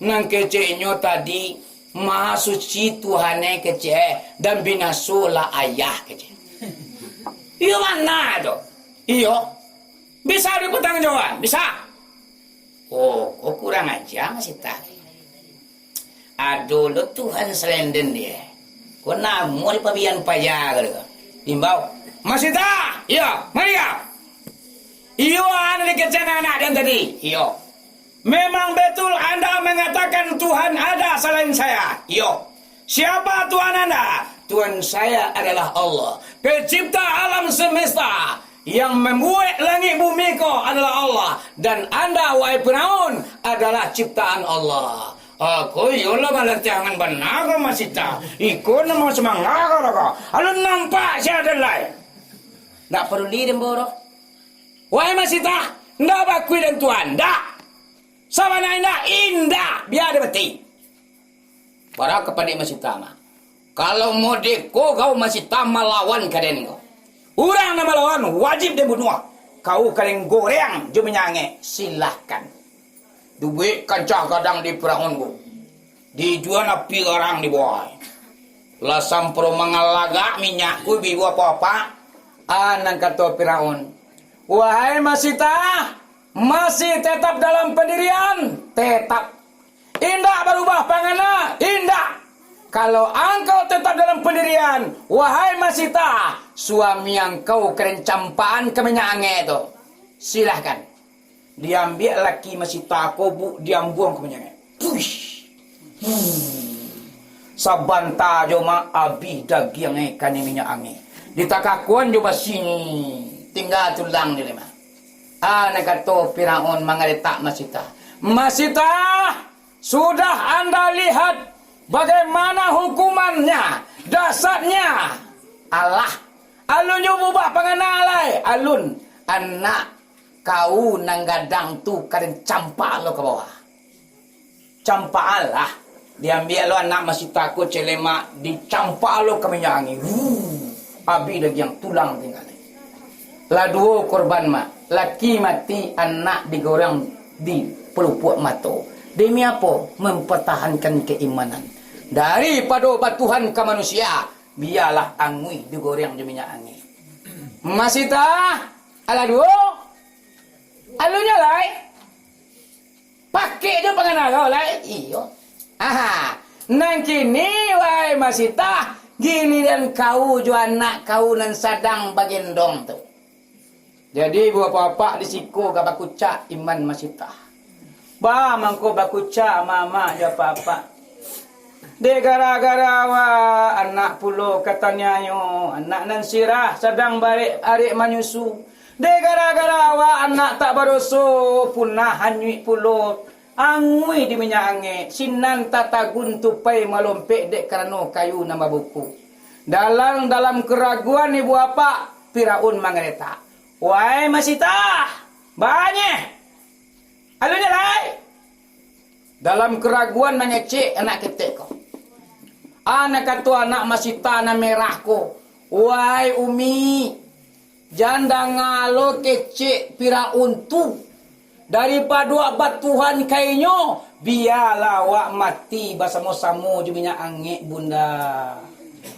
Nan kecek inyo tadi, Maha Suci Tuhan e kecek, dan binasolah ayah kecek." "Iyo bana tu?" "Iyo." "Bisa dipatanggungjawaban?" "Bisa." "Oh, ko kurang aja Masitah. Ado lo Tuhan salain den di e. Ko namo dipabian paja ko ko." Diimbau. "Masitah!" "Iyo, mari kau." "Iyo, anu dikecekan anak den tadi?" "Iyo." "Memang betul anda mengatakan Tuhan ada salain saya?" "Iyo." "Siapa Tuhan anda?" "Tuhan saya adalah Allah, pencipta alam semesta. Yang mambuek langik bumi ko adalah Allah, dan anda, wahai Firaun, adalah ciptaan Allah." "Ah, ko iyolah balantiangan bana ko Masitah. Iko namo sumangga ko lah ko. Alun nampak sia den lai." Ndak paduli den boro. "Wahai Masitah, ndak bakui den Tuhan, ndak. Sabana indak, indak, bia den mati." Bara ka pado Masitah mah. "Kalau mode ko kau Masitah malawan ka den ko. Urang nan malawan wajib den bunuah. Kau ka den goreang jo minyak angek, silahkan." Duduak kancah gadang di Firaun ko. Dijuan api garang di bawah. Lah samparo mangalagak minyak ko, ibu bapak-bapak. Ah, nan kato Firaun, "Wahai Masitah, masih tetap dalam pendirian?" "Tetap." "Indak barubah pangana?" "Indak." "Kalau angkau tetap dalam pendirian, wahai Masitah, suami angkau ka den campakan ka minyak angek tu. Silahkan." Diambiak laki Masitah ko, Bu, diambuang ka minyak angek. Puih! Sabanta jo mah abih dagiang e kanai minyak angek. Ditakakuan jo basinyo, tingga tulang di lemah. Ah, nan kato Firaun mangaletak Masitah. "Masitah, sudah anda lihat bagaimana hukumannya, dahsyatnya? Alah, alun jo barubah pangana lai, alun. Anak kau nan gadang tu ka den campak lo ka bawah." Campakan lah. Diambiak lo anak Masitah ko celemak, dicampakan lo ka minyak angin. Wuh, abih dagiang, tulang tingga. Lah duo korban mah. Laki mati, anak digoreang di palupuak mato. Demi apo? Mempertahankan keimanan. Daripado batuhan ka manusia, bialah anguih digoreang jo minyak angin. Masitah, alah duo. Alun nyo lai. Pakek jo pangana kau lai. Iyo. Aha. Nan kini, wahai Masitah, giliran kau jo anak kau nan sadang bagendong tu. Jadi, bapak-bapak di siko ka bakucak iman Masitah. Ba mangko bakucak amak-amak jo apak-apak. Dek gara-gara awak, anak pulo ka taniayo, anak nan sirah sadang barek-arek manyusu. Dek gara-gara awak anak tak badoso, punah hanyuik pulo, anguih di minyak angek, sinan tatagun tupai malompek dek karano kayu nan babuku. Dalam, dalam keraguan ibu apak, Firaun mangaletak. Wai Masitah, baa nyo? Alun jalai. Dalam keraguan mangecek anak ketek ko. Anak kato anak Masitah nan merah ko, "Wai Umi, jan danga lo kecek Firaun tu. Daripado awak batuhan ka inyo, bialah awak mati basamo-samo jo minyak angek, Bunda."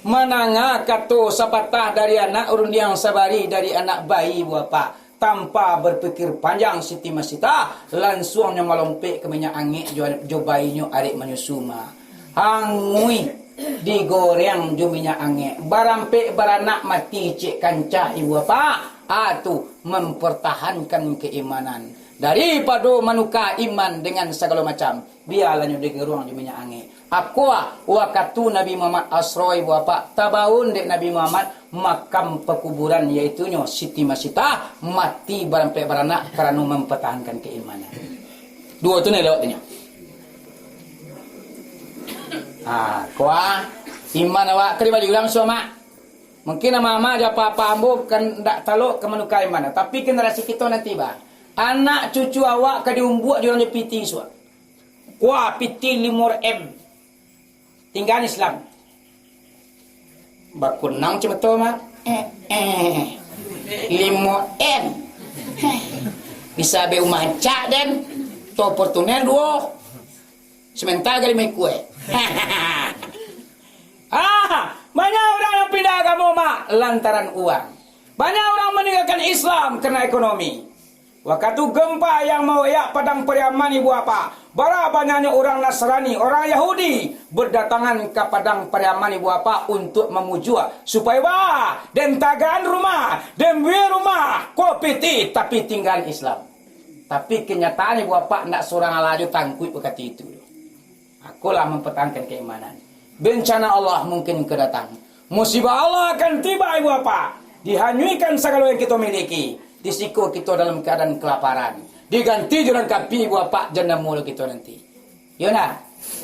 Mandanga kato sapatah dari anak, rundiang sabari dari anak bayi buah apak. Tanpa berpikir panjang, Siti Masitah lansuang nyo malompek ka minyak angek jo, jo bayinyo arek manyusu ma. Hanguih digoreng jo minyak angek. Barampek baranak mati cek kancah ibu apak. A tu, mempertahankan keimanan. Daripado manuka iman dengan sagalo macam, bialah nyo digeruang jo minyak angek. Akoa wakatu Nabi Muhammad Asroi buah apak, tabaun dek Nabi Muhammad makam pakuburan, yaitunyo Siti Masitah, mati barampek baranak karano mampatahankan keimanan. Duo tu nan elok tu nyo. Ha, koa iman awak ka dibali urang suamak. Mungkin ama-ama jo apa-apa ambo kan ndak talok ka manuka iman, tapi generasi kito nanti, bah, anak cucu awak ka diumbuak jo urang jo piti suak. Kuah piti limo M. Tinggaan Islam. Bakunang cuma tu mah. Eh, eh. Limo M. Bisa be umah cak den. To Fortuner duo. Sementara kali main kue. Ah, banyak urang yang pindah agamo, Mak, lantaran uang. Banyak urang maninggalkan Islam karena ekonomi. Wakatu gempa yang maoyak Padang Pariaman, ibu apak, bara banyaknyo urang Nasrani, urang Yahudi, berdatangan ka Padang Pariaman, ibu apak, untuk mamujuak, supayo ba, den tagaan rumah, den bue rumah, ko piti, tapi tinggaan Islam. Tapi kenyataan, ibu apak, ndak surang alah jo tangkuik bakatu itu. Akolah mempertahankan keimanan. Bencana Allah mungkin ka datang. Musibah Allah akan tiba, ibu apak. Dihanyuikan sagalo yang kito miliki. Di siko kito dalam keadaan kelaparan. Diganti jo urang kapi, ibu apak, jan ndak amuah kito nanti. Iyo nah.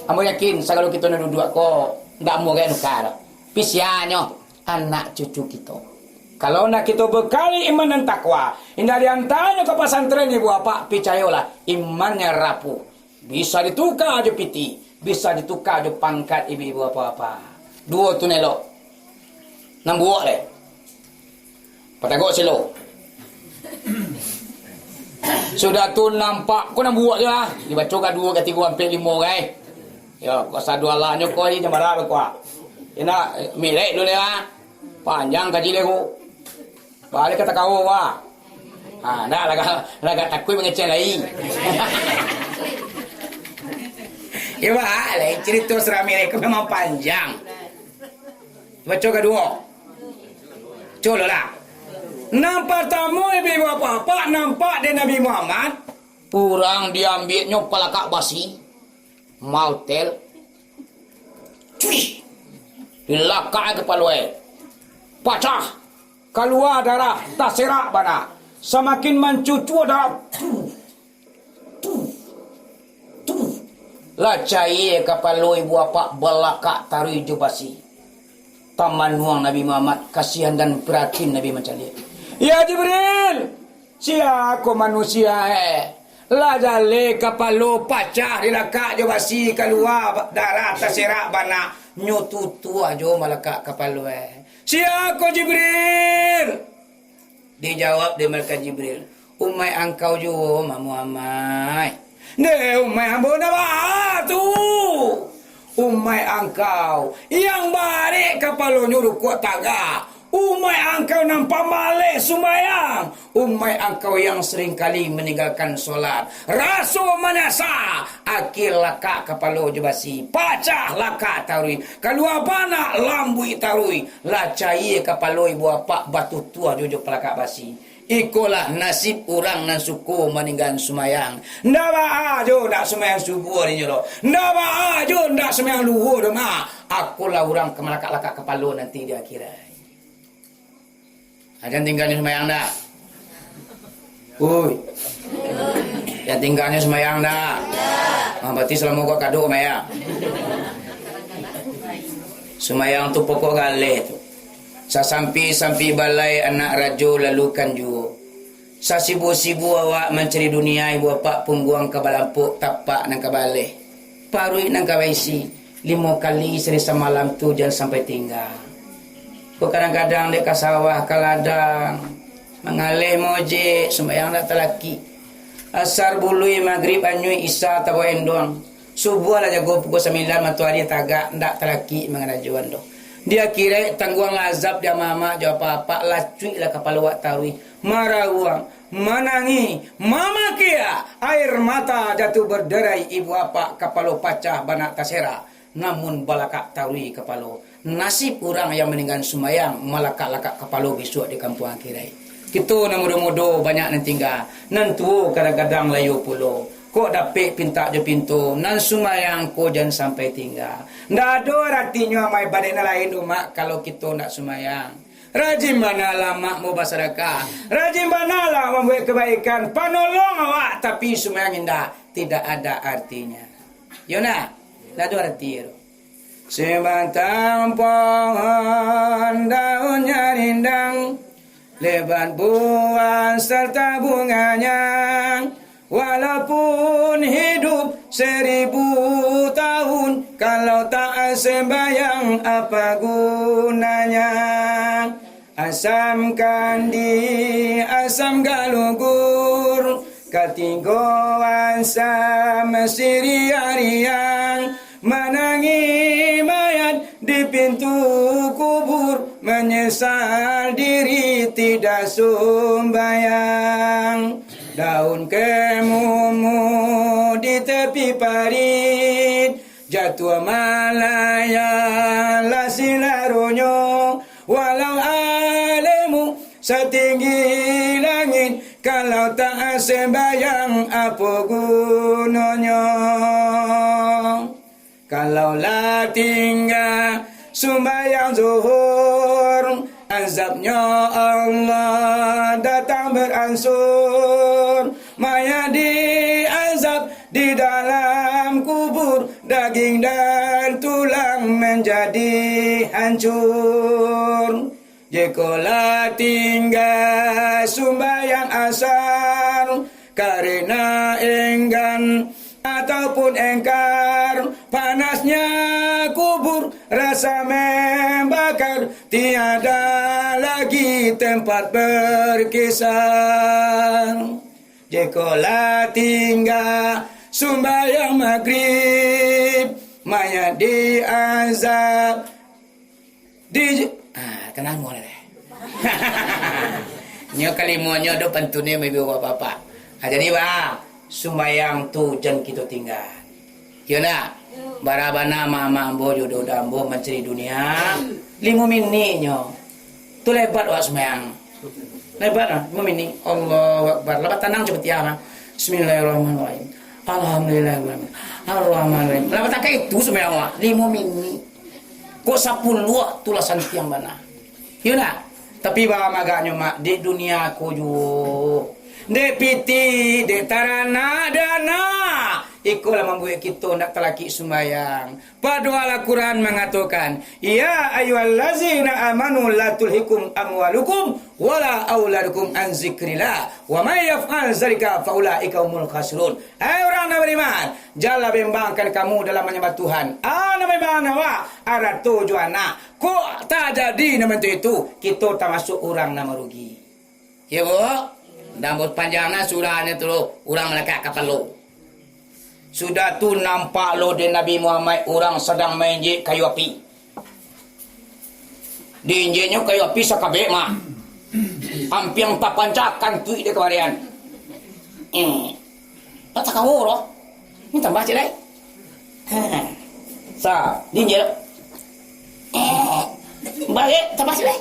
Ambo yakin sagalo kito nan duduak ko ndak amuah gai nuka doh. Pisianyo anak cucu kito. Kalau ndak kito bekali iman dan takwa, indak diantanyo ka pasantren, ibu apak, picayolah, imannya rapuh. Bisa dituka jo piti, bisa dituka jo pangkat, ibu-ibu, apa-apa. Duo tu nan elok. Nan buak deh. Patagok silo. Sudah tu nampak ko nan buak je lah. Dibaco ka duo, ka tigo, ampek, limo, gai. Yo, ko sadualahnyo ko, ih, jambara ko. Ina, mirek dulu lah. Panjang kaji le ko. Baliak ka takawo, wah. Ha, ndak, lagak, lagak takuik mangecek lai. Iyo, bah, lai carito surah Mirek ko memang panjang. Baco kaduo. Cololah. Nan partamo, ibu-ibu, apak-apak, nampak dek Nabi Muhammad, urang diambiaknyo palakak basi. Mautel. Cuih. Dilakak kapalo e. Pacah. Kalua darah, taserak bana. Samakin mancucua darah. Tu. Tu. Tu. Lah caie kapalo ibu apak balakak taruih jo basi. Tamanuang Nabi Muhammad, kasihan dan prihatin Nabi mancaliak. "Ya Jibril, sia ko manusia, eh? Lah jaleh kapalo pacah dilakak jo basi, kalua darah taserak bana, nyo tutuah jo malakak kapalo, eh. Sia ko Jibril?" Dijawab dek malaikat Jibril, "Umaik angkau juo, Muhammad." "Deh, umaik ambo nan baa tu?" "Umaik angkau, yang barek kapalonyo rukuak tagak. Umaik angkau nan pamaleh sumbayang. Umaik angkau yang sering kali maninggalkan solat. Raso manyasa, akhia lakak kapalo jo basi. Pacah lakak taruih. Kalua bana lambuik taruih. Lah caie kapalo ibu apak batutuah jo, jo palakak basi. Ikolah nasib urang nan suko maninggaan sumayang. Ndak baa jo ndak sumayang subuah dinyo doh. Ndak baa jo ndak sumayang luhua doh, Mak. Akolah urang ka malakak-lakak kapalo nanti di akhirat. Ajan tinggaan sumayang dah. Ui. Yang tinggalnyo sumbayang dak? Ah, berarti salamo ko kaduk sumbayang. Sumbayang tu pokok galeh tu. Sasampi-sampi balai anak rajo lalukan juo. Sasibuk-sibuk awak mancari dunia, ibu apak pungguang ka balampok, tapak nan ka baleh. Paruik nan ka baisi, limo kali sari samalam tu jan sampai tingga. Ko kadang-kadang dek ka sawah, ka ladang, mangaleh mojek, sumbayang dak talakik. Asar bului, magrib anyuik, isya tabawa enduang. Subuah lah jago pukua sambilan, matoari tagak, ndak talakik mangarajoan doh. Di akhirat tangguanglah azab di amak-amak jo apak-apak, lacuiklah kapalo wak taruih, marawuang, manangih, mamakia, air mata jatuh berderai, ibu apak kapalo pacah, banak tasera, namun balakak taruih kapalo. Nasib urang yang maninggan sumbayang, malakak-lakak kapalo bisuak di kampuang akhirat. Kito nan mudo-mudo banyak nan tingga, nan tuo kadang-kadang layo pulo. Kok dapek pintak jo pinto, nan sumbayang ko jan sampai tingga. Ndak ado aratinyo amal ibadat nan lain, umak, kalau kito ndak sumbayang. Rajin banalah mak mau basadakah, rajin banalah mambuek kabaikan, panolong awak, tapi sumbayang indak, tidak ada artinya. Yo nak, ndak ado arti tu. Sebatang pohon daunnyo rindang, lebat buah serta bunganya. Walaupun hidup seribu tahun, kalau tak sembahyang, apa gunanya? Asam kandi, asam galugur, katigo asam siriah-riang, manangih mayat di pintu kubur, menyesal diri tidak sumbayang. Daun kemumu di tepi parit, jatuah malayang lah silaronyo. Walau ilmu satinggi langit, kalau tak sembahyang, apo gunonyo? Kalau lah tingga sumbayang zuhur, azabnyo Allah datang beransur. Mayat diazab di dalam kubur, daging dan tulang menjadi hancur. Jikolah tingga sumbayang asar, karena enggan ataupun engkar, panasnya kubur rasa membakar, tiada lagi tempat berkisar. Jikolah tingga sumbayang magrib, mayat diazab di, ah, kanai mual deh. Nyo kalimonyo do pantunnyo, ibu bapak-bapak. Ah, jadi, bah, sumbayang tu jan kito tingga. Yo ndak? Bara bana mama ambo jo dodo ambo mancari dunia, limo miniknyo. Tu lebat awak sumbayang. Lebat lah, limo minik. Allahu Akbar. Lah batanang capatiah lah. Bismillahirrahmanirrahim. Alhamdulillahirrahmanirrahim. Ar-Rahmanirrahim. Lah batangkai itu sumbayang awak. Limo minik. Kok sapuluah tu lah santiang bana. Yo ndak? Tapi baa agaknyo, Mak, dek dunia ko juo. Dek pitih, dek taranak, dek anak. Iko lah mambuek kito ndak talakik sumbayang. Padohal Al-Quran mangatokan, "Ya ayyuhallazina amanu la tulhikum amwalukum wala auladukum an zikrillah, wa may yaf'al zalika fa ulaika humul khasirun." Hai urang nan bariman, janlah bimbangkan kamu dalam manyambah Tuhan. Ah, nan bimbang awak, arato jo anak. Kok tajadi nan bantuak itu, kito tamasuak urang nan marugi. Iyo, Bu? Nan panjang nan surahnyo tu, urang malakak kapalo. Sudah tu nampak lo dek Nabi Muhammad urang sadang mainjek kayu api. Diinjeknyo kayu api sakabek mah. Ampiang tapancakan tuik dek kamarian. Eh, tak takawo doh. Ni tambah ciek lai. Ha. Sa, diinjek. Eh, barek tambah ciek lai.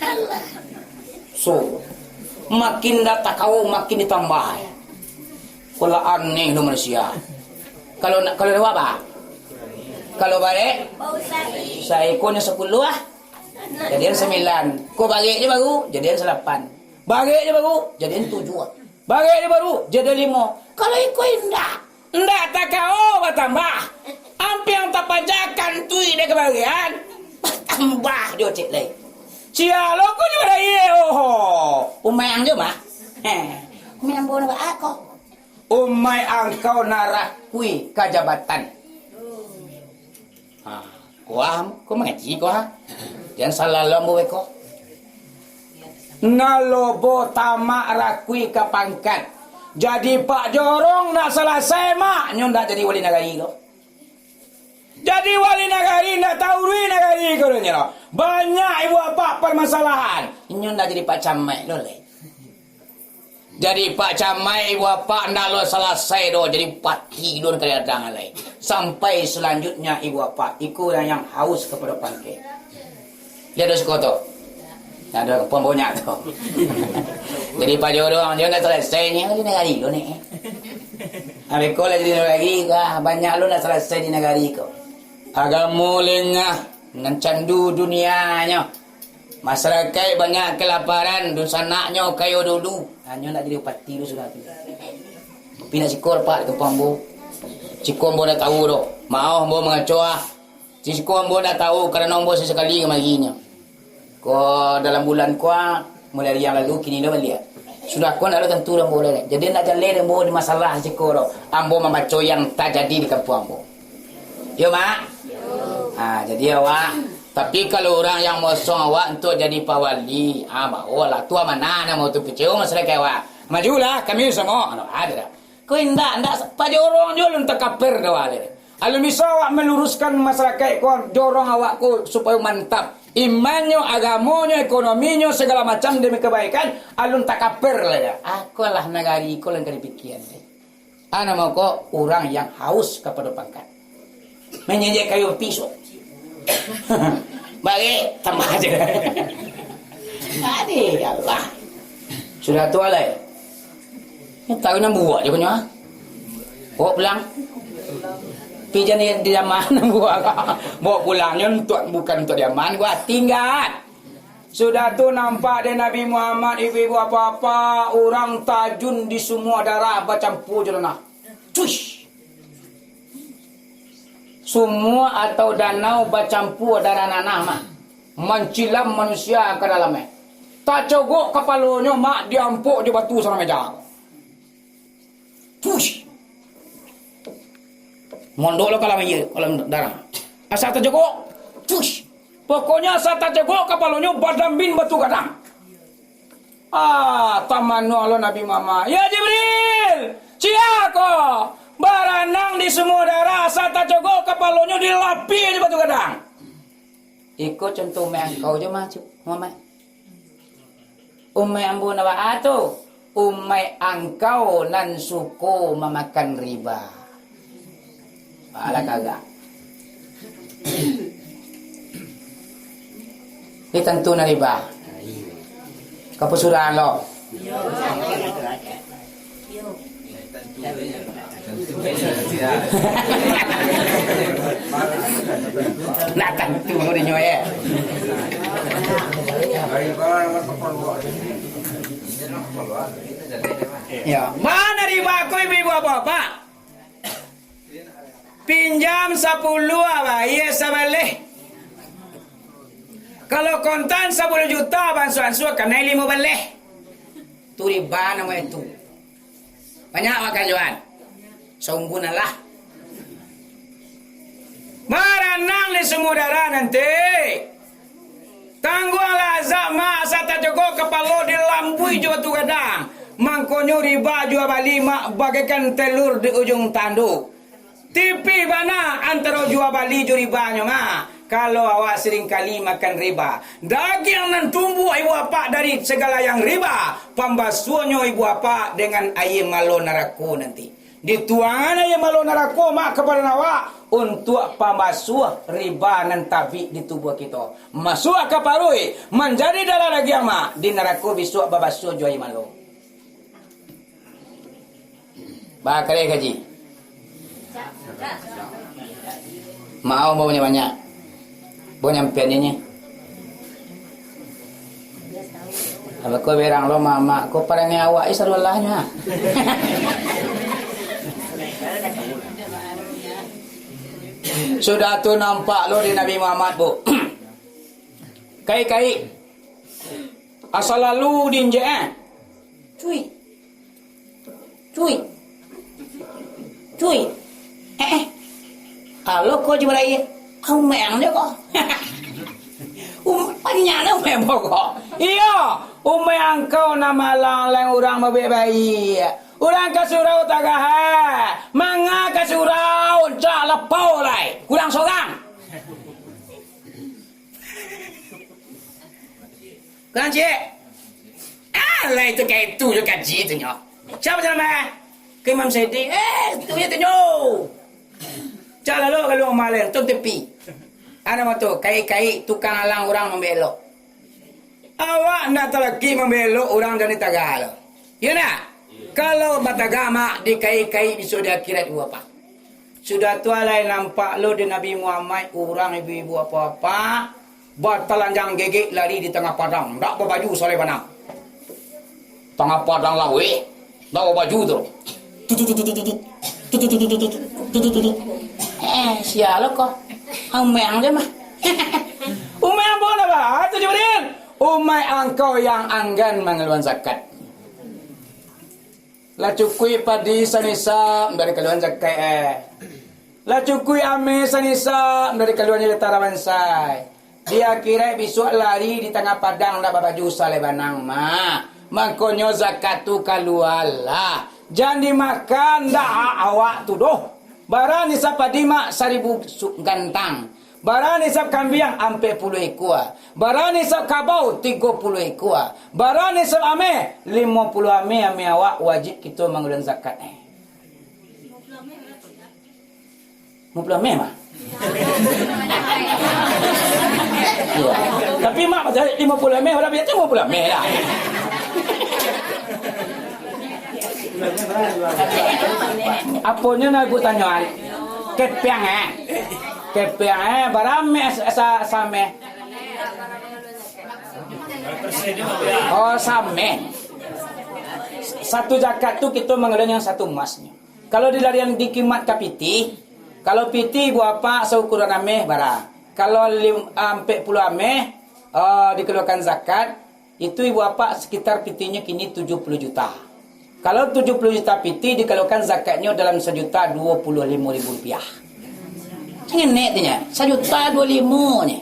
Alah. So, makin dak takawo, makin ditambah. Kok lah aneh tu manusia. Kalau nak, kalau lewat apa? Kalau barek, saekonyo sapuluah ah. Jadian sambilan. Kok barek je baru, jadian salapan. Barek je baru, jadian tujuah ah. Barek di baru, jadi limo. Kalau iko indak, indak takao batambah. Ampiang tapaja kantuik dek kabagian, batambah jo cek lai. Sia lo ko juo lai, oho. Umayang jo mah. Heh. Umayang bono ba ako. Umai angkau nak rakui ka jabatan. Ha, kuah, ko mangaji kuah. Jan salah lo ambo beko. Nak lobo tamak rakui ka pangkat. Jadi Pak Jorong nak salasai mak, nyo ndak jadi wali nagari ko. Jadi wali nagari ndak tauruik nagari ko nyo. Banyak ibu apak permasalahan. Inyo ndak jadi Pak Camat lo lai. Jadi Pak Camat, ibu apak ndak lo salasai doh, jadi bupati dulu nan ka diadang lai. Sampai salanjutnyo ibu apak, iko urang yang haus kapado pangkek. Liek doh siko tu. Nah, ado kampuang banyak tu. Jadi Pak Jorong, dio ndak salasai nyo di nagari ko ni. Abih ko lah jadi nagari ko, ah, banyak lo ndak salasai di nagari ko. Agamo lengah, nan candu dunianyo. Masarakaik banyak kalaparan, dunsanaknyo kayo dulu. Hanyo nak jadi bupati tu sudah tu. Tapi nak siko apak di kampuang ambo. Siko ambo ndak tahu doh. Maoh ambo mangaco ah. Siko ambo ndak tahu, karano ambo sasakali kamarinyo. Ko dalam bulan ko ah, mulai ari yang lalu, kini dah baliak. Sudah ko ndak ado tantu doh ambo lai. Jadi ndak jaleh doh ambo di masalah siko doh. Ambo mambaco yang tajadi di kampuang ambo. Yo, Mak? Yo. Ha, jadi awak, tapi kalau urang yang mosong awak untuak jadi pawali, ha, baolah. Tu amanah namo tu, picayo masyarakat awak. Majulah, kami samo. Ano, ada dah. Ko indak, indak, Pak Jorong juo alun takaper doh, ale. Alun bisa awak meluruskan masyarakat ko, Jorong awak ko supayo mantap. Imannyo, agamonyo, ekonominyo, segala macam demi kebaikan, alun takaper lah ya. Akolah nagari ko lah ka dipikian. Ana mako urang yang haus kapado pangkat. Manjinjik kayu api, so. Barek, tambah aja. Aduh, ya Allah. Sudah tu alai. Ni tahu nan buak je punyo, ah. Bawa pulang. Pijan di, di zaman nan buak. Bawa pulangnyo untuk, bukan untuk diaman, gua tinggal. Sudah tu nampak dek Nabi Muhammad, ibu-ibu, apak-apak, urang tajun di sumua darah bacampua jo tanah. Cuish! Sumua atau danau bacampua darah nanah mah, mancilam manusia ka dalamnyo. Tacogok kapalonyo mak diampok jo batu saramai jang. Push. Mondok lo ka dalam aia, ka dalam darah. Asa tacogok, push. Pokoknyo asa tacogok kapalonyo badambin batu gadang. Ah, tamanuah lo Nabi Muhammad. "Ya Jibril, sia ko baranang di sumua darah, asa tacogok kapalonyo dilapih jo batu gadang?" Iko contoh umai angkau jo mah, Cuk Muhammad. Umai ambo nan baa tu? Umai angkau nan suko mamakan riba. Alah kagak. Ni tantu nan riba. Ka pasuruan lo. Nak tantu ko dinyo, eh. Ya, bana riba ko, ibu-ibu, apak-apak? Pinjam sapuluah, bayia sabaleh. Kalau kontan sapuluah juta, baansua-ansua kanai limo baleh. Tu riba namonyo tu. Banyak makajuan. Saunggunan lah. Baranang di sumua darah nanti. Tangguanglah azab mak, asa tacogok kapalo dilambuih jo batu gadang. Mangkonyo riba jua bali mak bagaikan telur di ujuang tanduk. Tipih bana antaro jua bali jo ribanyo mah. Kalau awak seringkali makan riba, dagiang nan tumbuah ibu apak dari segala yang riba, pambasuahnyo ibu apak dengan aia malo narako nanti. Dituangan aia malo narako mak ka badan awak untuak pambasuah riba nan tabik di tubuah kito. Masuak ka paruik, manjadi darah dagiang mak, di narako bisuak babasuah jo aia malo. Bakareh kaji. Maoh babanyak-banyak. Banyak pian ini. Apo ko berang lo mamak ko, parangai awak je sadoalahnyo, ha. Sudah tu nampak lo di Nabi Muhammad, Bu. Kaik-kaik. Asa lalu diinjek, eh. Cuy. Cuy. Cuy. Eh, eh. Alo ko Jibril. Kau meang je ko. Um, panjang lah umai ambo ko. Iyo, umai angkau nan malang-alang urang babuek baiak. Urang ka surau tagah, eh. Manga ka surau, cak lapau lai. Kurang sorang. Kan, Cik? Alah, itu kayak itu jo kaji tu nyo. Siapa nama? Ke Imam Saidi. Eh, itu je tu nyo. Cak lalu kalau malam tu tepi. Ado moto, kaik-kaik tukang alang urang mambelok. Awak ndak talaki mambelok urang dari tagah lo. Iyo ndak? Kalau batagama di kaik-kaik bisuak di akhirat, Bu Bapak. Sudah tu alai nampak lo di Nabi Muhammad, urang ibu-ibu apak-apak, batalanjang gegek lari di tangah padang, ndak babaju salai banang. Tangah padang laweh, ndak babaju tu. Eh, sia lo ko. Umai ang je mah. Umai ambo ndak ba, tu Jibril. Umai angkau yang anggan mangaluan zakat. Lah cukuik padi sanisap, dari kaluan zakat, eh. Lah cukuik ameh sanisap, dari kaluan nyelita rawansai. Di akhirat bisuak lari di tangah padang, ndak babaju salai banang, mah. Mangkonyo zakat tu kalualah. Jan dimakan, ndak hak awak tu doh. Bara nisap padi, mak? Saribu su-, gantang. Bara nisap kambiang? Ampek puluah ikua. Bara nisap kabau? Tigo puluah ikua. Bara nisap ameh? Limo puluah ameh, ameh awak wajib kito mangaluan zakat, eh. Limo puluah ameh mah? Iyo. Tapi mak batua limo puluah ameh, urang biaso limo puluah ameh lah. Aponyo nak ku tanyoan? Kepiang, eh? Kepiang, eh? Bara ameh sa-, sa-, sameh? Oh, sameh. Satu zakat tu kito mangaluan yang satu emasnyo. Kalau dilarian di kimat ka pitih, kalau pitih ibu apak saukuran ameh bara. Kalau lim-, ampek puluah ameh, eh, dikaluakan zakat, itu ibu apak sekitar pitihnyo kini tujuah puluah juta. Kalau tujuah puluah juta pitih dikaluakan zakatnyo dalam sajuta duo puluah limo ribu rupiah. Ngenek tu nyo, sajuta duo limo nyo.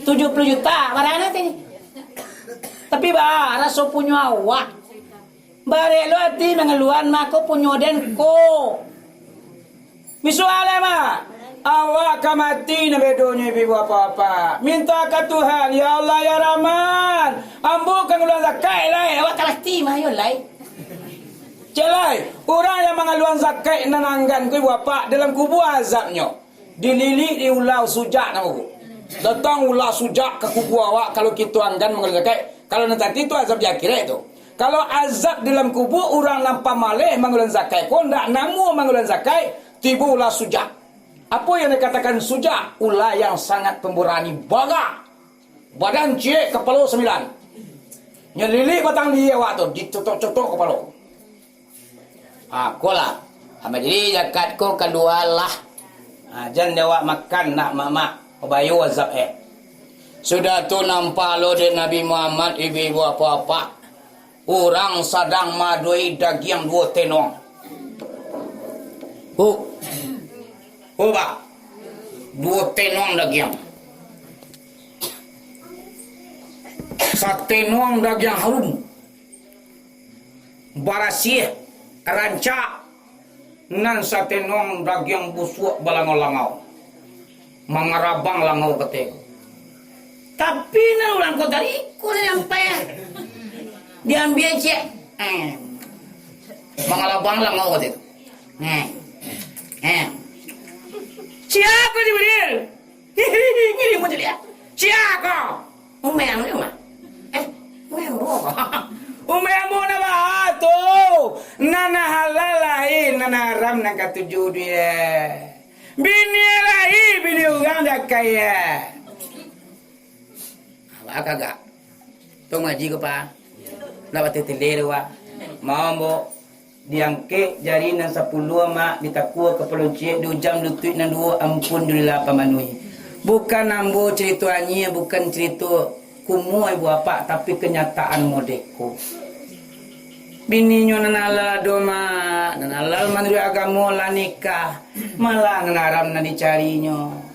Tujuah puluah juta, bara tu nyo. Tapi ba, raso punyo awak. Barek lo ati mangaluan, mako punyo den ko. Misuak alai, mak. Awak ka mati nan bedonyo, ibu-ibu apak-apak. Minta ka Tuhan, "Ya Allah, ya Rahman, ambo ka ngaluan zakat lai." Awak ka mati mah yo lai. Cek lai, urang yang mangaluan zakat nan anggan ko, ibu apak, dalam kubua azabnyo. Dililik di ulau sujak namo ko. Datang ulau sujak ka kubua awak, kalau kito anggan mangaluan zakat. Kalau nan tadi tu azab di akhirat tu. Kalau azab dalam kubua, urang nan pamaleh mangaluan zakat ko, ndak namuah mangaluan zakat, tibo ulau sujak. Apo yang dikatakan sujak? Ulau yang sangat pemberani, bagak. Badan ciek, kapalo sambilan. Nyo lilik batang di awak tu, dicotok-cotok kapalo. Ha, ko lah. Ha, jadi zakat ko kalualah. Ha, jan dek awak makan nak mak-mak. Pabayo azab, eh. Sudah tu nampak lo dek Nabi Muhammad, ibu-ibu apak-apak. Urang sadang maaduai dagiang duo tenuang. Hu. Hu, ba. Duo tenuang dagiang. Satenuang dagiang harum. Barasiah, rancak, nan satenuang dagiang busuak balangau-langau, mangarabang langau kateh. Tapi nan urang ko tadi, iko sampai, ah. Diambiak ciek. Eh. Mangarabang langau kateh. Eh. Eh. Sia ko Jibril? Ngiri mo caliak. Sia ko? Umai ambo mah. Eh, umai ambo. Umai ambo nan baa tu? Nan halal lai, nan haram nan katuju duie. Bini lai, bini urang dakek ye. Baa kagak? Tong ngaji ko, Pa? Ndak bateh tele doh, Wak. Mambok diangkek jari nan sapuluah, Mak, ditakua kapalo ciek, diujam lutuik nan duo, ampun julilah pamanuhi. Bukan ambo carito anyia, bukan carito kumuah ibu apak, tapi kanyataan modeko. Bininyo nan halal ado, Mak, nan halal manuruik agamo lah nikah, malah nan haram nan dicarinyo.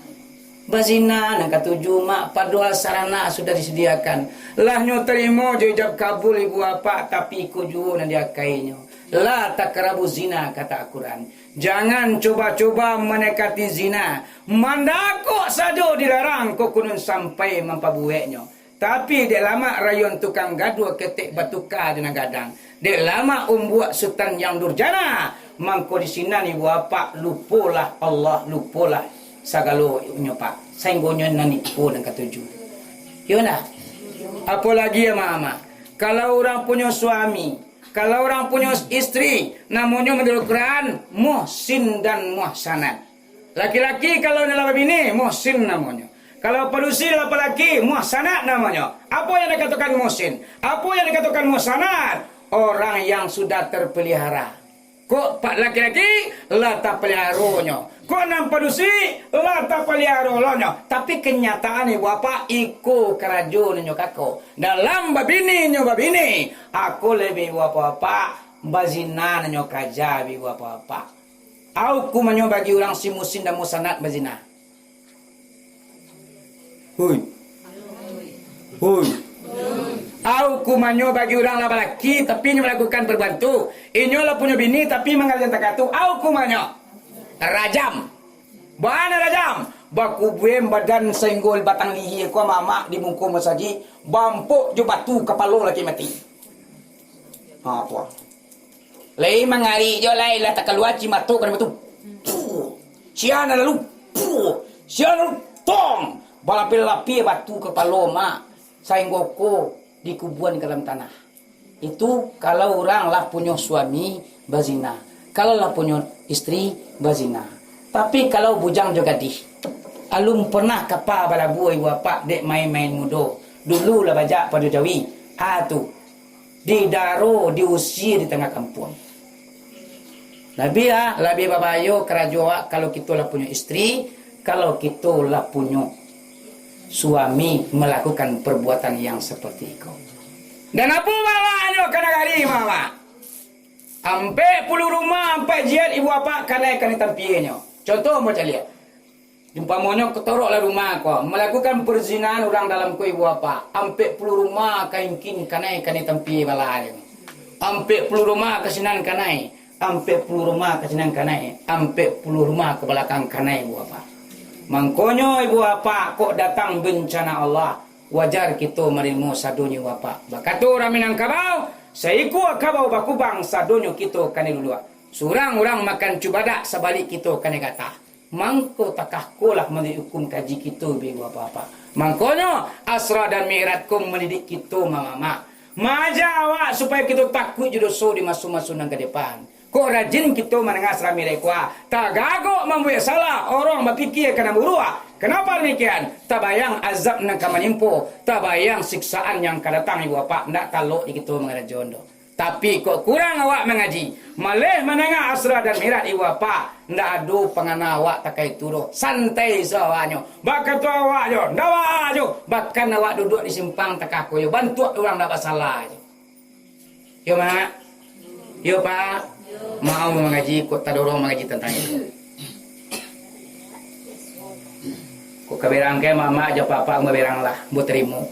Bazina nan katuju, Mak, padohal sarana sudah disadiakan. Lah nyo tarimo jo ijab kabul ibu apak, tapi iko juo nan diakainyo. La takarabu zina, kata Al-Quran. Jangan coba-coba mendekati zina. Mandakok sajo dilarang, kok kunun sampai mampabueknyo. Tapi dek lamak rayuan tukang gaduah ketek batuka jo nan gadang. Dek lamak umbuak sutan yang durjana, mangko di sinan ibu apak lupolah Allah, lupolah sagalo nyo, Pak. Sainggonyo nan iko nan katuju. Iyolah. Apolagi amak-amak, kalau urang punyo suami, kalau urang punyo istri, namonyo manuruik Quran, muhsin dan muhsanat. Laki-laki kalau lah babini, muhsin namonyo. Kalau padusi lah balaki, muhsanat namonyo. Apo yang dikatokan muhsin? Apo yang dikatokan muhsanat? Orang yang sudah terpelihara. Kok pa-, laki-laki lah tapaliharonyo. Kok nan padusi lah tapaliharonyo. Tapi kenyataan ibu apak, iko karajo ninyo kako. Dalam babini nyo babini, ako lebe ibu apak-apak, bazina ninyo kaja ibu apak-apak. Au hukumannyo bagi urang si muhsin dan muhsanat bazina? Hui. Hui. Au hukumannyo bagi urang lah balaki, tapi inyo malakukan perbuatan tu. Inyo lah punyo bini, tapi manggaleh takatu. Au hukumannyo? Rajam. Bana rajam. Bakubuan badan sainggo batang lihia ko mamak di muko masajik, bampok jo batu kapalo laki mati. Ha, puah. Lai mangari jo lai, lah takalua cimato ka batu. Puh. Sia nan lalu. Puh. Sia nan lalu. Tong. Balapih-lapih batu kapalo, Mak. Sainggo ko dikubuan ka dalam tanah. Itu kalau urang lah punyo suami bazina. Kalau lah punyo istri bazina. Tapi kalau bujang jo gadih, alun pernah kapa balabuah ibu apak dek main-main mudo. Dulu lah bajak pado jawi. Ah, tu. Didaro, diusia di tangah kampuang. Labiah, ah, labiah babahayo karajo awak kalau kito lah punyo istri, kalau kito lah punyo suami melakukan perbuatan yang seperti iko. Dan apo balahnyo ka nagari, Mamak? Ampek puluah rumah, ampek jihad ibu apak kanai ka ditangkapnyo. Contoh ambo caliak. Umpamonyo, katoroklah rumah ko, malakukan perzinahan urang dalam ko ibu apak. Ampek puluah rumah ka ingkin kanai, kanai tampie balahnyo. Ampek puluah rumah ka sinan kanai, ampek puluah rumah ka sinan kanai, ampek puluah rumah ka balakang kanai ibu apak. Mangkonyo ibu apak, kok datang bencana Allah, wajar kito manarimo sadonyo ibu apak. Bakato urang Minangkabau, saikua kabau bakubang, sadonyo kito kanai luluak. Surang urang makan cubadak, sabalik kito kanai gatah. Mangko takah ko lah manuruik hukum kaji kito, ibu apak-apak. Mangkonyo, Asra dan Mi'raj ko mandidik kito, mamak-mamak. Maaja awak supayo kito takuik jo doso di maso-maso nan ka depan. Kok rajin kito mandanga Asra Mi'raj ko, ah, tagagok mambuek salah, urang bapikia ka nan buruak. Kanapa damikian? Tabayang azab nan ka manimpo, tabayang siksaan nan ka datang, ibu apak, ndak talok di kito mangarajoan doh. Tapi, kok kurang awak mangaji, maleh mandanga Asra dan Mi'raj ibu apak, ndak ado pangana awak takah itu doh. Santai sawahnyo, bakato awak jo, ndak awak jo, bahkan awak duduak di simpang takah ko yo, bantuak urang ndak basalah jo. Yo, Mak? Yo, Pak? Mau mangaji, kok tadorong mangaji tantang itu. Kok kaberang ke mamak jo papak, ambo berang lah, ambo tarimo.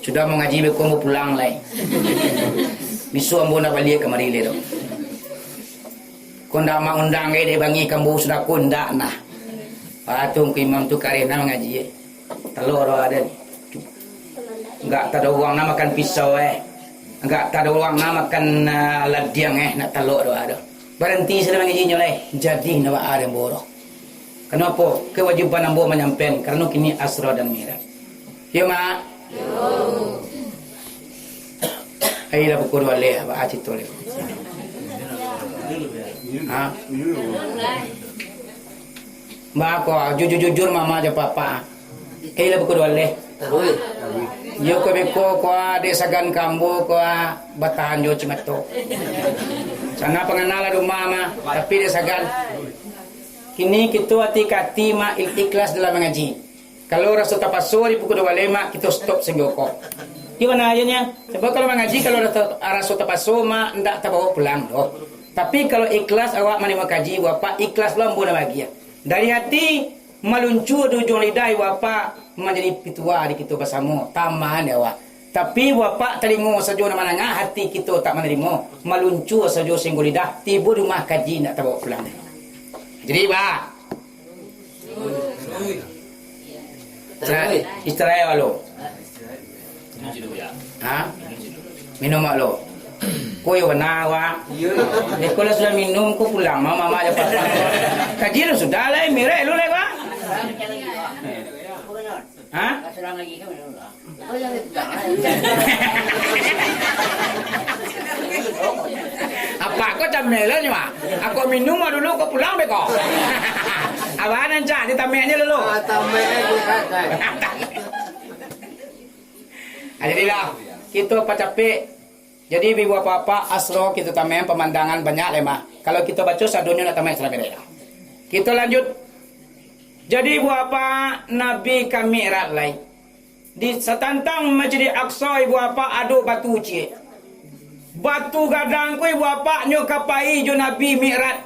Sudah mangaji beko, ambo pulang lai. Bisuak ambo ndak baliak kamari lai doh. Kok ndak maundang ke dek bangi kambo sudah ko ndak nah. Ah, tu Ungku Imam tu kareh nah mangaji, eh. Talok doh ado ni. Agak tadorong nah makan pisau, eh. Agak tadorong nah makan, ah, ladiang, eh, ndak talok doh ado. Baranti sudah mangajinyo lai. Jadi ndak baa ambo doh. Kanapo? Kawajiban ambo manyampaian, karano kini Asra dan Mi'raj. Yo, Mak? Ai lah pukul duo baleh, baa carito lai. Ha? Baa ko, jujur-jujur mama jo papa. Ai lah pukul duo baleh. Iyo ko beko ko, ah, dek sagan ka ambo ko, ah, batahan jo cimato. Sana pangana lah di umah mah, tapi dek sagan. Kini kito ati ka ati mah, il-, ikhlas dalam mangaji. Kalau raso tapaso di pukul duo baleh mah, kito stop singgo ko. Di mana aja nya? Sebab kalau mangaji, kalau raso, raso tapaso mah, ndak tabawo pulang doh. Tapi kalau ikhlas awak manarimo kaji, Bapak, ikhlas lo ambo nan bagian. Dari ati, maluncua di ujuang lidah, Ibu Bapak, manjadi pituah di kito basamo, tamahan di awak. Tapi Ibu Bapak talingo sajo nan mandanga, hati kito tak manarimo, maluncua sajo singgo lidah, tibo di rumah kaji indak tabawa pulang. Jadi, Pak, istirahat, istirahat awak lo. Ha? Minum awak lo. Ko iyo bana awak. Dek ko lah sudah minum, ko pulang mah, mama aja apa. Kaji lo sudah lah, mirek lo lah, Pak. Ha? Apa ko camelo ni, Mak? Ako minum dulu, ko pulang beko. Abah nan cak, ditameknyo dulu. Ah, tameknyo diangkat. Ah, jadilah, kito pacapek. Jadi, ibu apak-apak, asro kito tameh, pamandangan banyak lai mah. Kalau kito baco sadonyo nak tameh salah beda. Kito lanjut. Jadi, ibu apak, Nabi ka Mi'raj lai. Di satantang Masjid Aqsa, ibu apak, ado batu ciek. Batu gadang ko, ibu apak, nyo ka pai jo Nabi Mi'raj.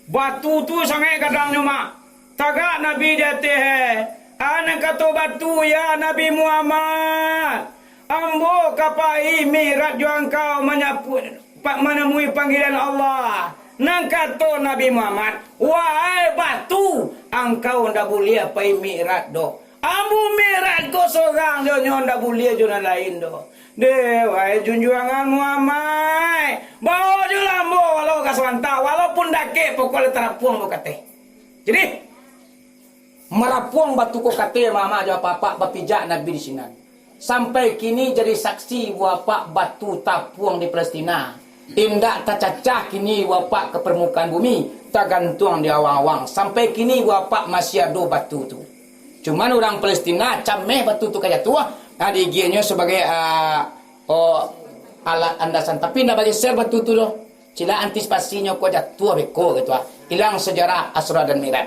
Batu tu sangaik gadangnyo, Mak. Tagak Nabi di ateh, eh. Nan kato batu, "Ya Nabi Muhammad, ambo ka pai Mi'raj jo angkau manyapu-, pa-, manamui panggilan Allah." Nan kato Nabi Muhammad, "Wahai batu, angkau ndak buliah pai Mi'raj doh. Ambo Mi'raj ko sorang jo nyo, ndak buliah jo nan lain doh." Deh, wahai junjuangan Muhammad, bawo jo lah ambo walau ka Suwanta, walaupun dakek, pokok lah tarapuang ambo kateh. Jadi, marapuang batu ko kateh mama jo apak-apak bapijak Nabi di sinan. Sampai kini jadi saksi, ibu apak, batu tapuang di Palestina. Indak tacacah kini, ibu apak, ka parmukaan bumi, tagantuang di awang-awang. Sampai kini, ibu apak, masih ado batu tu. Cuman urang Palestina cameh batu tu ka jatuah, nah, diigianyo sabagai, ah, oh, alat andasan. Tapi indak bageser batu tu doh. Cila antisipasinyo ko jatuah beko gitu, ah. Ilang sejarah Asra dan Mi'raj.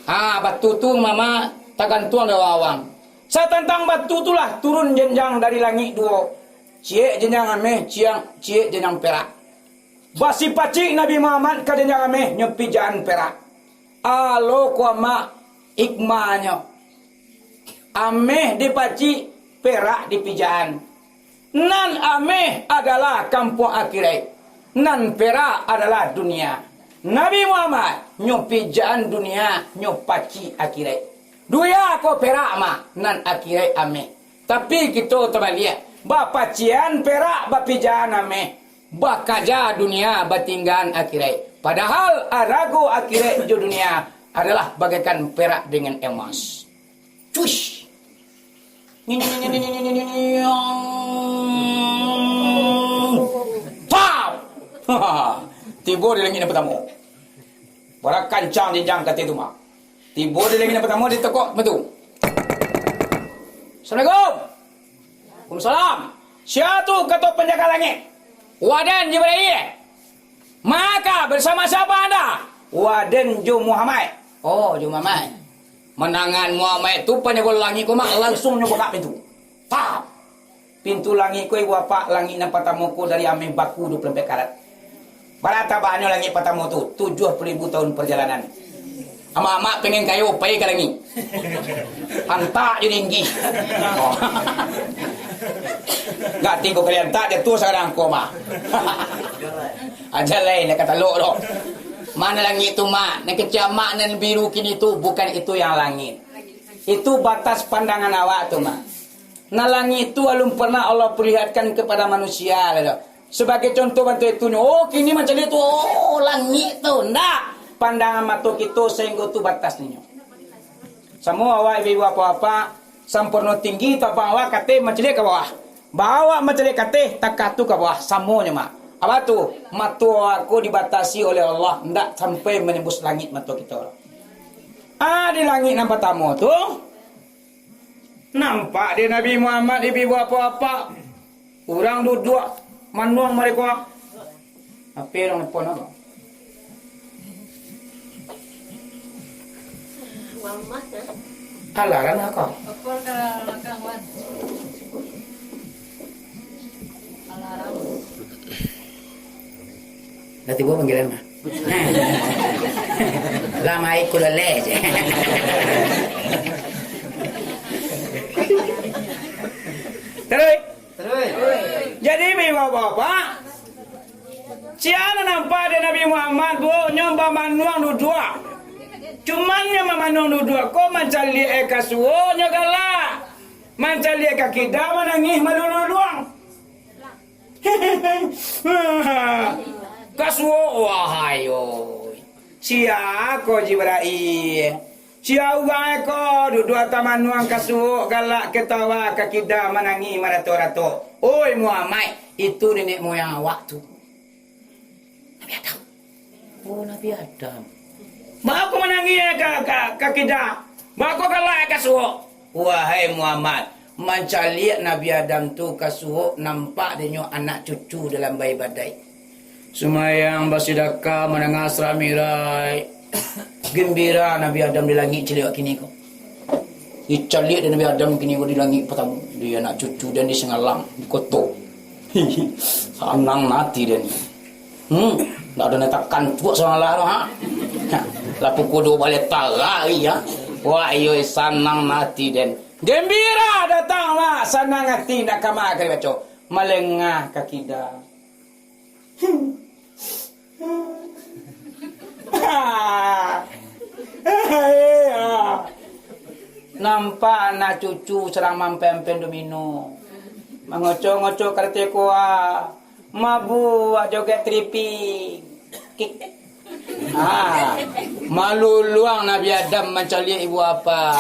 Ah, batu tu mama tagantuang di awang-awang. Satantang batu tu lah turun jenjang dari langik duo. Ciek jenjang ameh, ciang, ciek jenjang perak. Basipacik Nabi Muhammad ka jenjang ameh, nyo pijaan perak. Alo ko amak hikmahnyo. Ameh dipacik, perak dipijaan. Nan ameh adalah kampuang akhirat, nan perak adalah dunia. Nabi Muhammad nyo pijaan dunia, nyo pacik akhirat. Dunia ko perak mah, nan akhirat ameh. Tapi kito tabaliak, bapacian perak, bapijaan ameh. Bakaja dunia, batinggaan akhirat. Padahal arago akhirat jo dunia adalah bagaikan perak dengan emas. Cuish. Pau! Tibo di langik nan partamo. Bara kancang jenjang kateh tu mah. Tibo di langik nan partamo, ditekok batu. "Assalamualaikum." "Waalaikumsalam." "Sia tu?" kato panjaga langik. "Waden Jibril." "Maka bersama siapa anda?" "Waden jo Muhammad." "Oh, jo Muhammad." Mandangan Muhammad tu, panjaga langik ko mah, langsung nyo bukak pintu. Tap! Pintu langik ko, ibu apak, langik nan partamo ko dari ameh baku duo puluah ampek karat. Bara tabahnyo langik partamo tu? Tujuah puluah ribu tahun parjalanan. Amak-amak pengen kayo, pai ka langik. Antak jo linggih. Oh. Gak tigo kali antak, jatuah sakarang ko mah. Aja lai, nak katalok tu. Mana langik tu, Mak? Nak kecil Mak nan biru kini tu, bukan itu yang langit. Itu batas pandangan awak tu, Mak. Nah, langik tu alun pernah Allah perlihatkan kepada manusia lah tu. Sebagai contoh bantuak itu nyo, oh, kini macam itu, oh, langit tu. Ndak. Pandangan mato kito sehingga tu batasnyo. Samo awak ibu-ibu apak-apak, samporno tinggi tabang awak kateh mancaliak ka bawah. Bawah mancaliak kateh, takah tu ka bawah, samonyo, Mak. Apa tu? Mato awak ko dibatasi oleh Allah, ndak sampai manembus langik mato kito. Ah, di langik nan partamo tu, Nampak dek Nabi Muhammad ibu apak-apak. Urang duduak manuang mareko. Apo urang nelpon apo? Alarm lah ko. Lah tibo panggilan mah. Lah mai kulele je. Taruih. Taruih. Jadi, bapak-bapak, sia nan nampak dek Nabi Muhammad, bu, nyo bamanuang duduak. Cuman nyo bamanuang duduak ko mancaliak ka suok nyo galak. Mancaliak ka kida manangih maluluang. Ka suok, wahai oi. Sia ko Jibrail? Sia urang ko duduak ateh manuang ka suok galak ketawa ka kida manangih marato-rato. Oi Muhammad, itu nenek moyang awak tu. Nabi Adam. Oh, Nabi Adam. Baa ko manangih ka, ka, ka kida? Baa ko galak ka suok? Wahai Muhammad, mancaliak Nabi Adam tu ka suok, nampak dek nyo anak cucu dalam baibadaik. Sumayang, basidakah, mandanga Isra Mi'raj. Gembira Nabi Adam di langik caliak kini ko. Dicaliak dek Nabi Adam kini ko di langik partamo, di anak cucu den di Singalang, di koto. Sanang ati den. Hmm, ndak ado nan takan tuak surang lah tu, ha. Ha, lah pukul duo baleh taraih, ha. Wah, iyo, sanang ati den. Gembira datang lah, sanang ati ndak kama ka dibaco. Malengah ka kida. Nampak anak cucu sadang mampek-ampek domino. Mangoco-ngoco karate koa. Mabuak joget tripi. Kik. Ha. Maluluang Nabi Adam mancaliak ibu apa.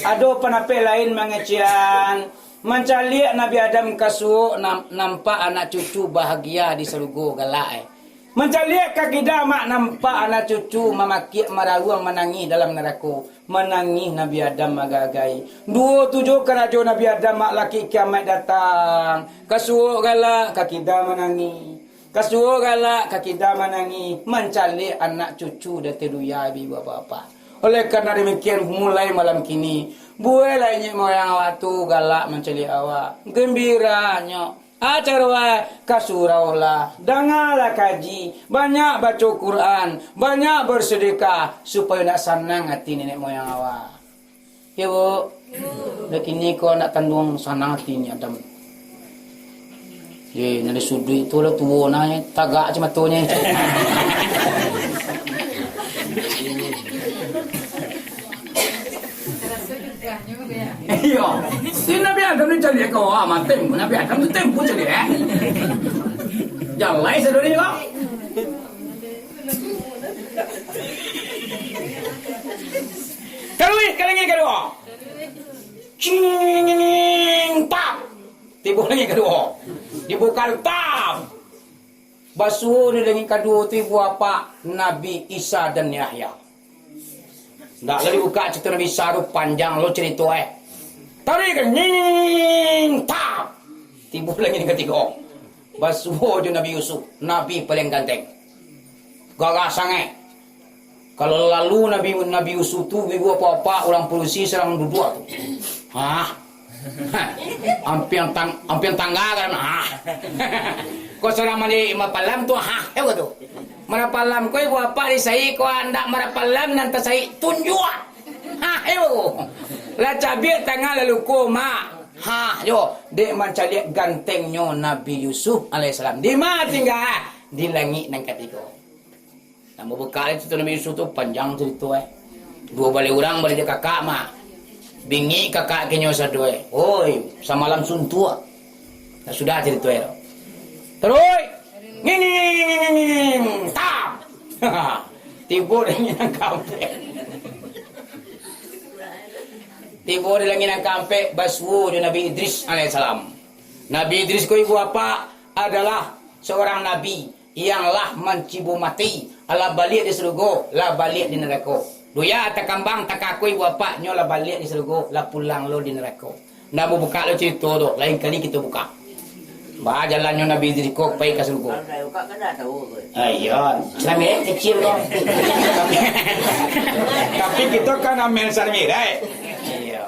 Ado panapek lain mangecekan. Mancaliak Nabi Adam ka suok, nam-, nampak anak cucu bahagia di sarugo, galak, eh. Mancaliak ka kida mak, nampak anak cucu mamakiak marauang manangih dalam narako. Manangih Nabi Adam magagai. Duo tu jo karajo Nabi Adam mak, laki kiamaik datang. Ka suok galak, ka kida manangih. Ka suok galak, ka kida manangih, mancaliak anak cucu dati duya bi bapak-bapak. Oleh karena demikian, mulai malam kini, buwailah inyek moyang awak tu galak mancaliak awak. Gembiranyo, acaro ai ka surau lah, dangalah kaji, banyak baco Quran, banyak bersedekah, supayo nak sanang ati nenek moyang awak. Yo, Bu. Dah kini ko anak tanduang sanang ati ni Adam. Ye, nan di suduik tu lah tuo nah, eh. Tagak aja matonyo. Iyo. Si Nabi Adam ni caliak ko, ah, matem. Nabi Adam tu tempo caliak, eh. Jalai sadari ko. Taruih ka langik kaduo. Cing, tap. Tibo langik kaduo. Dibuka, tap. Basuo di langik kaduo tu ibu apak Nabi Isa dan Yahya. Ndak lah dibuka carito Nabi Isa tu, panjang lo carito, eh. Taruih ka, nying, tap. Tibo langik katigo. Basuo jo Nabi Yusuf, Nabi paling ganteng. Gagah sangaik. Kalau lalu Nabi, Nabi Yusuf tu, ibu apak-apak, urang padusi sadang duduak tu. Hah? Ampiang tang-, ampiang tangga kan? Hah? Ko sadang mandi mapalam tu, hah? Eh, tu. Marapalam ko ibu apak di sai, ko andak marapalam nan tasai tunjuak. Hah, eh, lah cabiak tangan lalu ko, mak. Hah, yo, dek mancaliak gantengnyo Nabi Yusuf alaihissalam. Di ma tingga? Di langik nan katigo. Nan babekak itu Nabi Yusuf tu panjang carito, eh. Duo baleh urang baleh jo kakak mah. Bingik kakak kinyo sado, eh. Oi, samalam suntuak. Nah, sudah carito, eh. Taruih. Nging, nging, nging, nging, nging, nging. Tam. Tibo di langik nan kaampek. Tibo di langik nan kaampek, basuo jo Nabi Idris alaihissalam. Nabi Idris ko ibu apak adalah seorang nabi yang lah mancibo mati, alah baliak di sarugo, lah baliak di narako. Buya takambang takakui buah apak, nyo lah baliak di sarugo, lah pulang lo di narako. Ndak babukak lo carito tu, lain kali kito bukak. Ba jalannyo Nabi Idris ko pai ka sarugo. Kalau dah bukak kan dah tahu tu. Ah, iyo, salamirai kecil ko. Tapi kito kan amel salamirai. Iyo.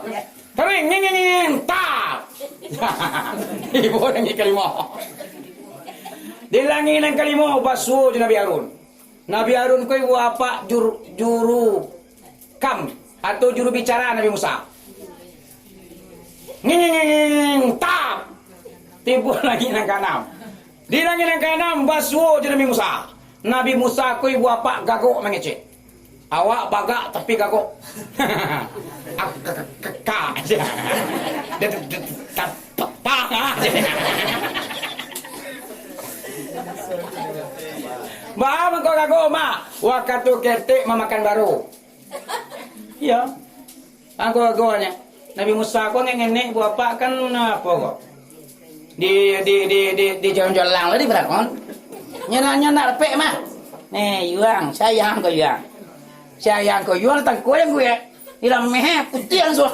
Tapi nging, nging, nging, tap. Tibo nan kalimo. Di langik nan kalimo basuo jo Nabi Harun. Nabi Harun ko ibu apak jur-, juru kam atau juru bicara Nabi Musa. Nging, nging, nging, tap. Tibo langik nan kaanam. Di langik nan kaanam basuo jo Nabi Musa. Nabi Musa ko ibu apak gagok mangecek. Awak bagak tapi gagok. Ak-, k-, k-, ka. Ba mangko gagok, Mak? Wakatu ketek mamakan baro. Iyo. Angko agonyo. Nabi Musa ko ngenek-ngenek buah apak kan apo ko? Di, di, di, di, di jalan-jalan lah di Firaun. Nyo ndak, nyo ndak dapek mah. Neh, yuang, sayang ko yuang. Sayang ko yuang, tangko yang gue. Ilang meh, putiah langsung.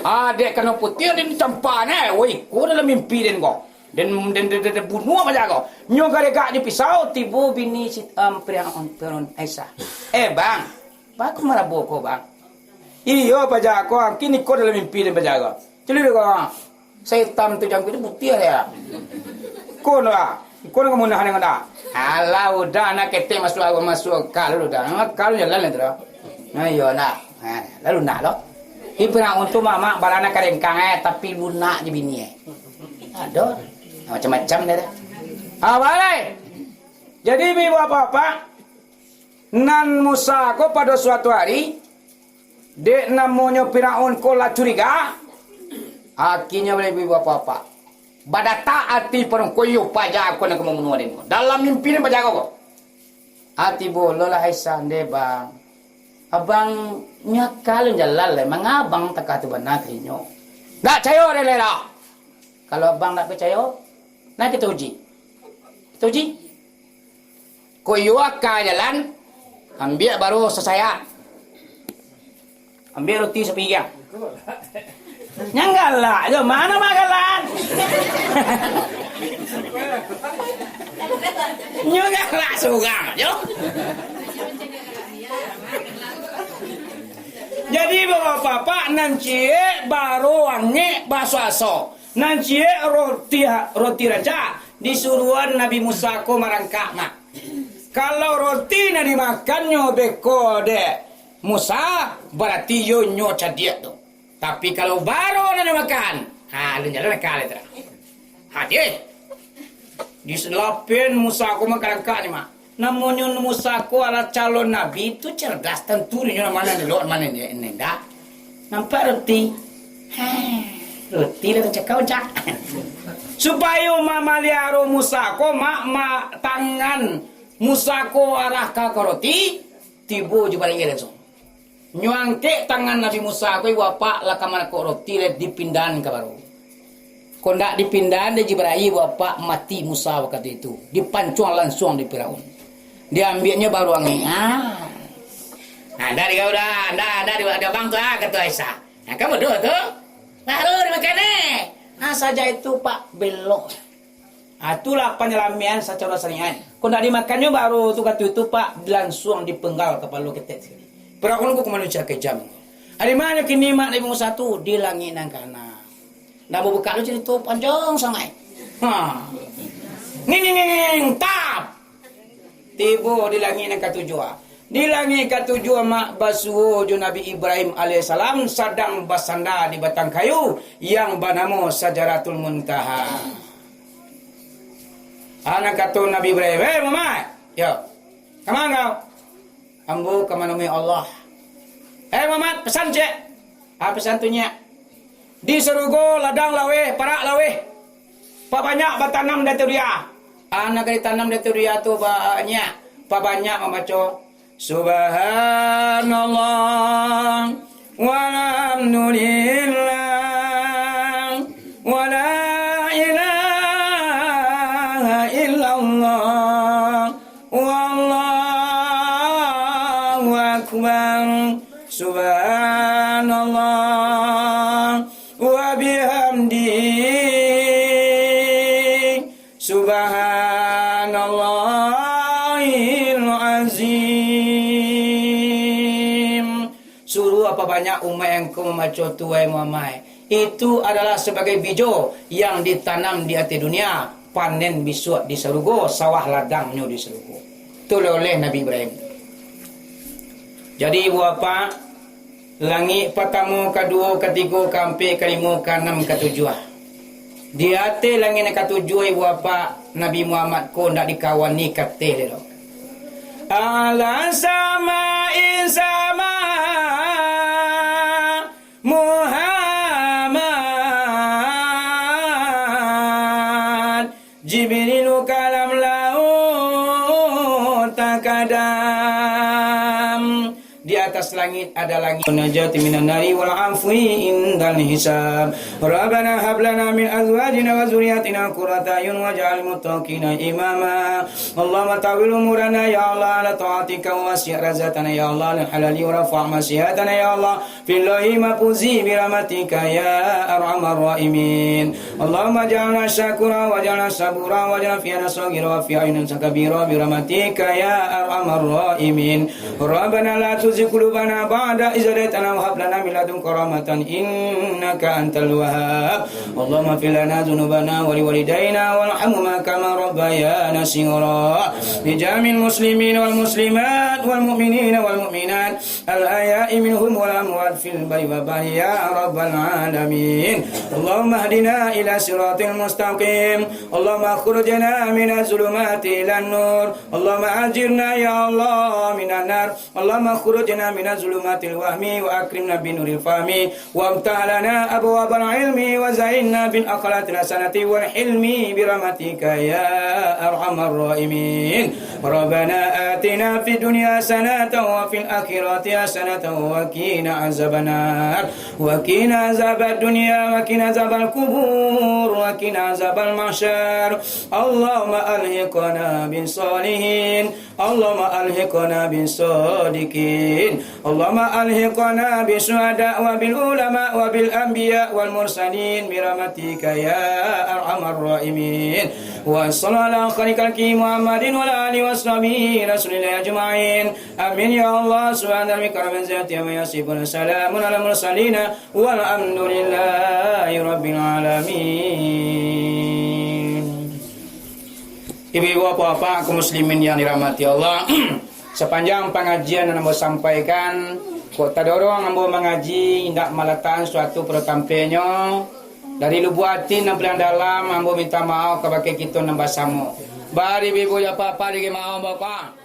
Adek kano putiah, den campa neh. Woi, ko dalam mimpi den ko. Den, den, den, den, den bunuah paja ko. Nyo garegak jo pisau, tibo bini si, em, Firaun, Firaun Aisyah. Eh, bang, Baa ko marabo ko, bang? Iyo, paja ko, kini ko dalam mimpi den paja ko. Caliak ko, saitam tu jangkau tu putiah ya. Ko no, ah. Ko no kamunahan dengan dah. Alah, udah nak ketek masuk, masuk akal udah. Akal jalan lah tu dah. Nah, iyo nak. Nah, lalu nak lo. Di Firaun tu mamak balana karengkang eh, tapi lunak je bini eh. Aduh, macam-macam dia dah. Ah, balai. Jadi, ibu bapak-bapak, Nan Musa ko pado suatu ari, dek namonyo Firaun ko lah curiga, akinyo baliak ibu bapak-bapak. Badatak ati parongkoyo paja ko nan ka mambunuah den ko. Dalam mimpi den paja ko. Ati bololah Aisyah, "Ndeh, Bang. Abang nyo akal jalan lai, manga abang takah tu bana ka inyo?" "Ndak picayo den lai dah." "Kalau abang ndak picayo, nah kito uji. Kito uji." Ko iyo aka jalan, ambiak baro sasayak. Ambiak roti sapiriang. Nyo galak jo, mano mah galak? Nyo galak surang jo. Jadi, bapak-bapak, nan ciek baro angek baso-aso. Nan ciek roti, roti rancak, disuruahan Nabi Musa ko marangkak, Mak. Kalau roti nan dimakannyo beko dek Musa, barati iyo nyo cadiak tu. Tapi kalau baro nan dimakan, ha, alun jalan akal itu. Ha, deh. Diselapen Musa ko marangkak ni, Mak. Namonyo Musa ko alah calon nabi, tu cerdas, tantu inyo nan ma nan elok, nan ma nan indak. Nampak roti? Heh, roti lah tacakau, cak. Supayo mamaliaro Musa ko, mak, ma-, tangan Musa ko arah ka, ka roti, tibo Jibril langsung. Nyo angkek tangan Nabi Musa ko, ibu apak lah ka manakok roti, lah dipindahan ka baro. Kok ndak dipindahan dek Jibril, ibu apak, mati Musa wakatu itu. Dipancuang lansuang dek Firaun. Diambiaknyo baru angin. Ah. Nah, dari kau dah, dah, dah, di, di abang tu, ah, kata Aisyah. Nah, kamu dua tu. Baru dimakan, eh. Nah, saja itu, Pak, belok. Ah, itulah panyalamian sacaro syariat. Kok ndak dimakannyo baru tu katu itu, Pak, lansuang dipenggal kapalo ketek sakali. Firaun ko manusia kejam. Ari mano kini mak Nabi Musa tu? Di langik nan kaanam. Ndak babukak lo carito, panjang sangaik. Ha. Nging, nging, nging, nging, tap. Tibo di langik nan katujuah. Di langik katujuah, mak, basuo jo Nabi Ibrahim alaihissalam sadang basanda di batang kayu yang banamo Sajaratul Muntaha. Anak kato Nabi Ibrahim, "Eh, Muhammad, yo, kama kau?" "Ambo ka manemui Allah." "Eh, Muhammad, pesan ciek." "Ah, pesan tu nyiak." "Di sarugo ladang laweh, parak laweh. Pabanyak batanam daturia." Anak ka ditanam daturia tu banyak. Pabanyak mambaco, "Subhanallah, walhamdulillah, wala ilaha illallah, wallahu akbar." Subhanallahil azim. Suruah pabanyak umaik Angku mambaco tu, wahai Muhammad. Itu adalah sabagai bijo yang ditanam di ateh dunia, panen bisuak di sarugo, sawah ladangnyo di sarugo. Tu lah oleh Nabi Ibrahim. Jadi, ibu bapak, langik patamo, kaduo, katigo, kaampek, kalimo, kaanam, katujuah. Di ateh langik nan katujuah, ibu bapak, Nabi Muhammad ko ndak dikawani kateh doh. Ala sama in sama Muhammad, Jibrilu kalam lau takadam. Di atas langit ada langit. Najati minan nari wal afwi indal hisab. Rabbana hab lana min azwajina wa dzurriyyatina qurrata a'yun waj'alna lil muttaqina imama. Allahumma tawwil umurana ya Allah ala ta'atika wa wasi' razaqana ya Allah lil halali wa rafa' masyiatana ya Allah. Fillahi mafuzi birahmatika ya arhamar rahimin. Allahumma ja'alna syakura wa ja'alna sabura wa ja'alna fi ana sagira wa fi ayunin sakabira birahmatika ya arhamar rahimin. Rabbana la tuzigh qulubana ba'da idh hadaytana wa hab lana min ladunka rahmatan innaka antal wahhab. Allahumma ighfir lana dzunubana wa liwalidaina warhamhuma kama rabbayana shighara. Bi jami'il muslimin wal muslimat wal mu'minina wal mu'minat al ahya'i minhum wal amwat fil barri wal bahri ya rabbal alamin. Allahumma hdina ila siratil mustaqim. Allahumma akhrijna minaz zulumati ilan nur. Allahumma ajirna ya Allah minan nar. Allahumma akhrijna minaz zulumatil wahmi wa akrimna binuril fahmi. Wamtah lana abwabal ilmi wa zainna bil akhlaqil hasanati wal hilmi birahmatika ya arhamar rahimin. Rabbana atina fid dunya hasanatan wa fil akhirati hasanatan wa qina azabannar. Wa qina azabad dunya wa qina azabal qubur wa qina azabal mahsyar. Allahumma alhiqna bis shalihin. Allahumma alhiqna bis shadiqin. Allahumma alhiqna bis syuhada wa bil ulama wa bil anbiya wal mursalin birahmatika ya arhamar rahimin. Wa sallallahu ala khairil khalqi Muhammadin wa ala alihi wa sahbihi Rasulillahi ajma'in. Amin ya Allah. Subhana rabbika rabbil izzati amma yasifun. Salamun ala mursalina walhamdulillahi rabbil alamin. Ibu-ibu, bapak-bapak, kaum muslimin yang dirahmati Allah, sapanjang pangajian nan ambo sampaikan, kok tadorong ambo mangaji indak malatakan suatu pado tampeknyo, dari lubuak ati nan paliang dalam, ambo minta maaf kabake kito nan basamo. Bari ibu-ibu, bapak-bapak, dibari maaf, bapak.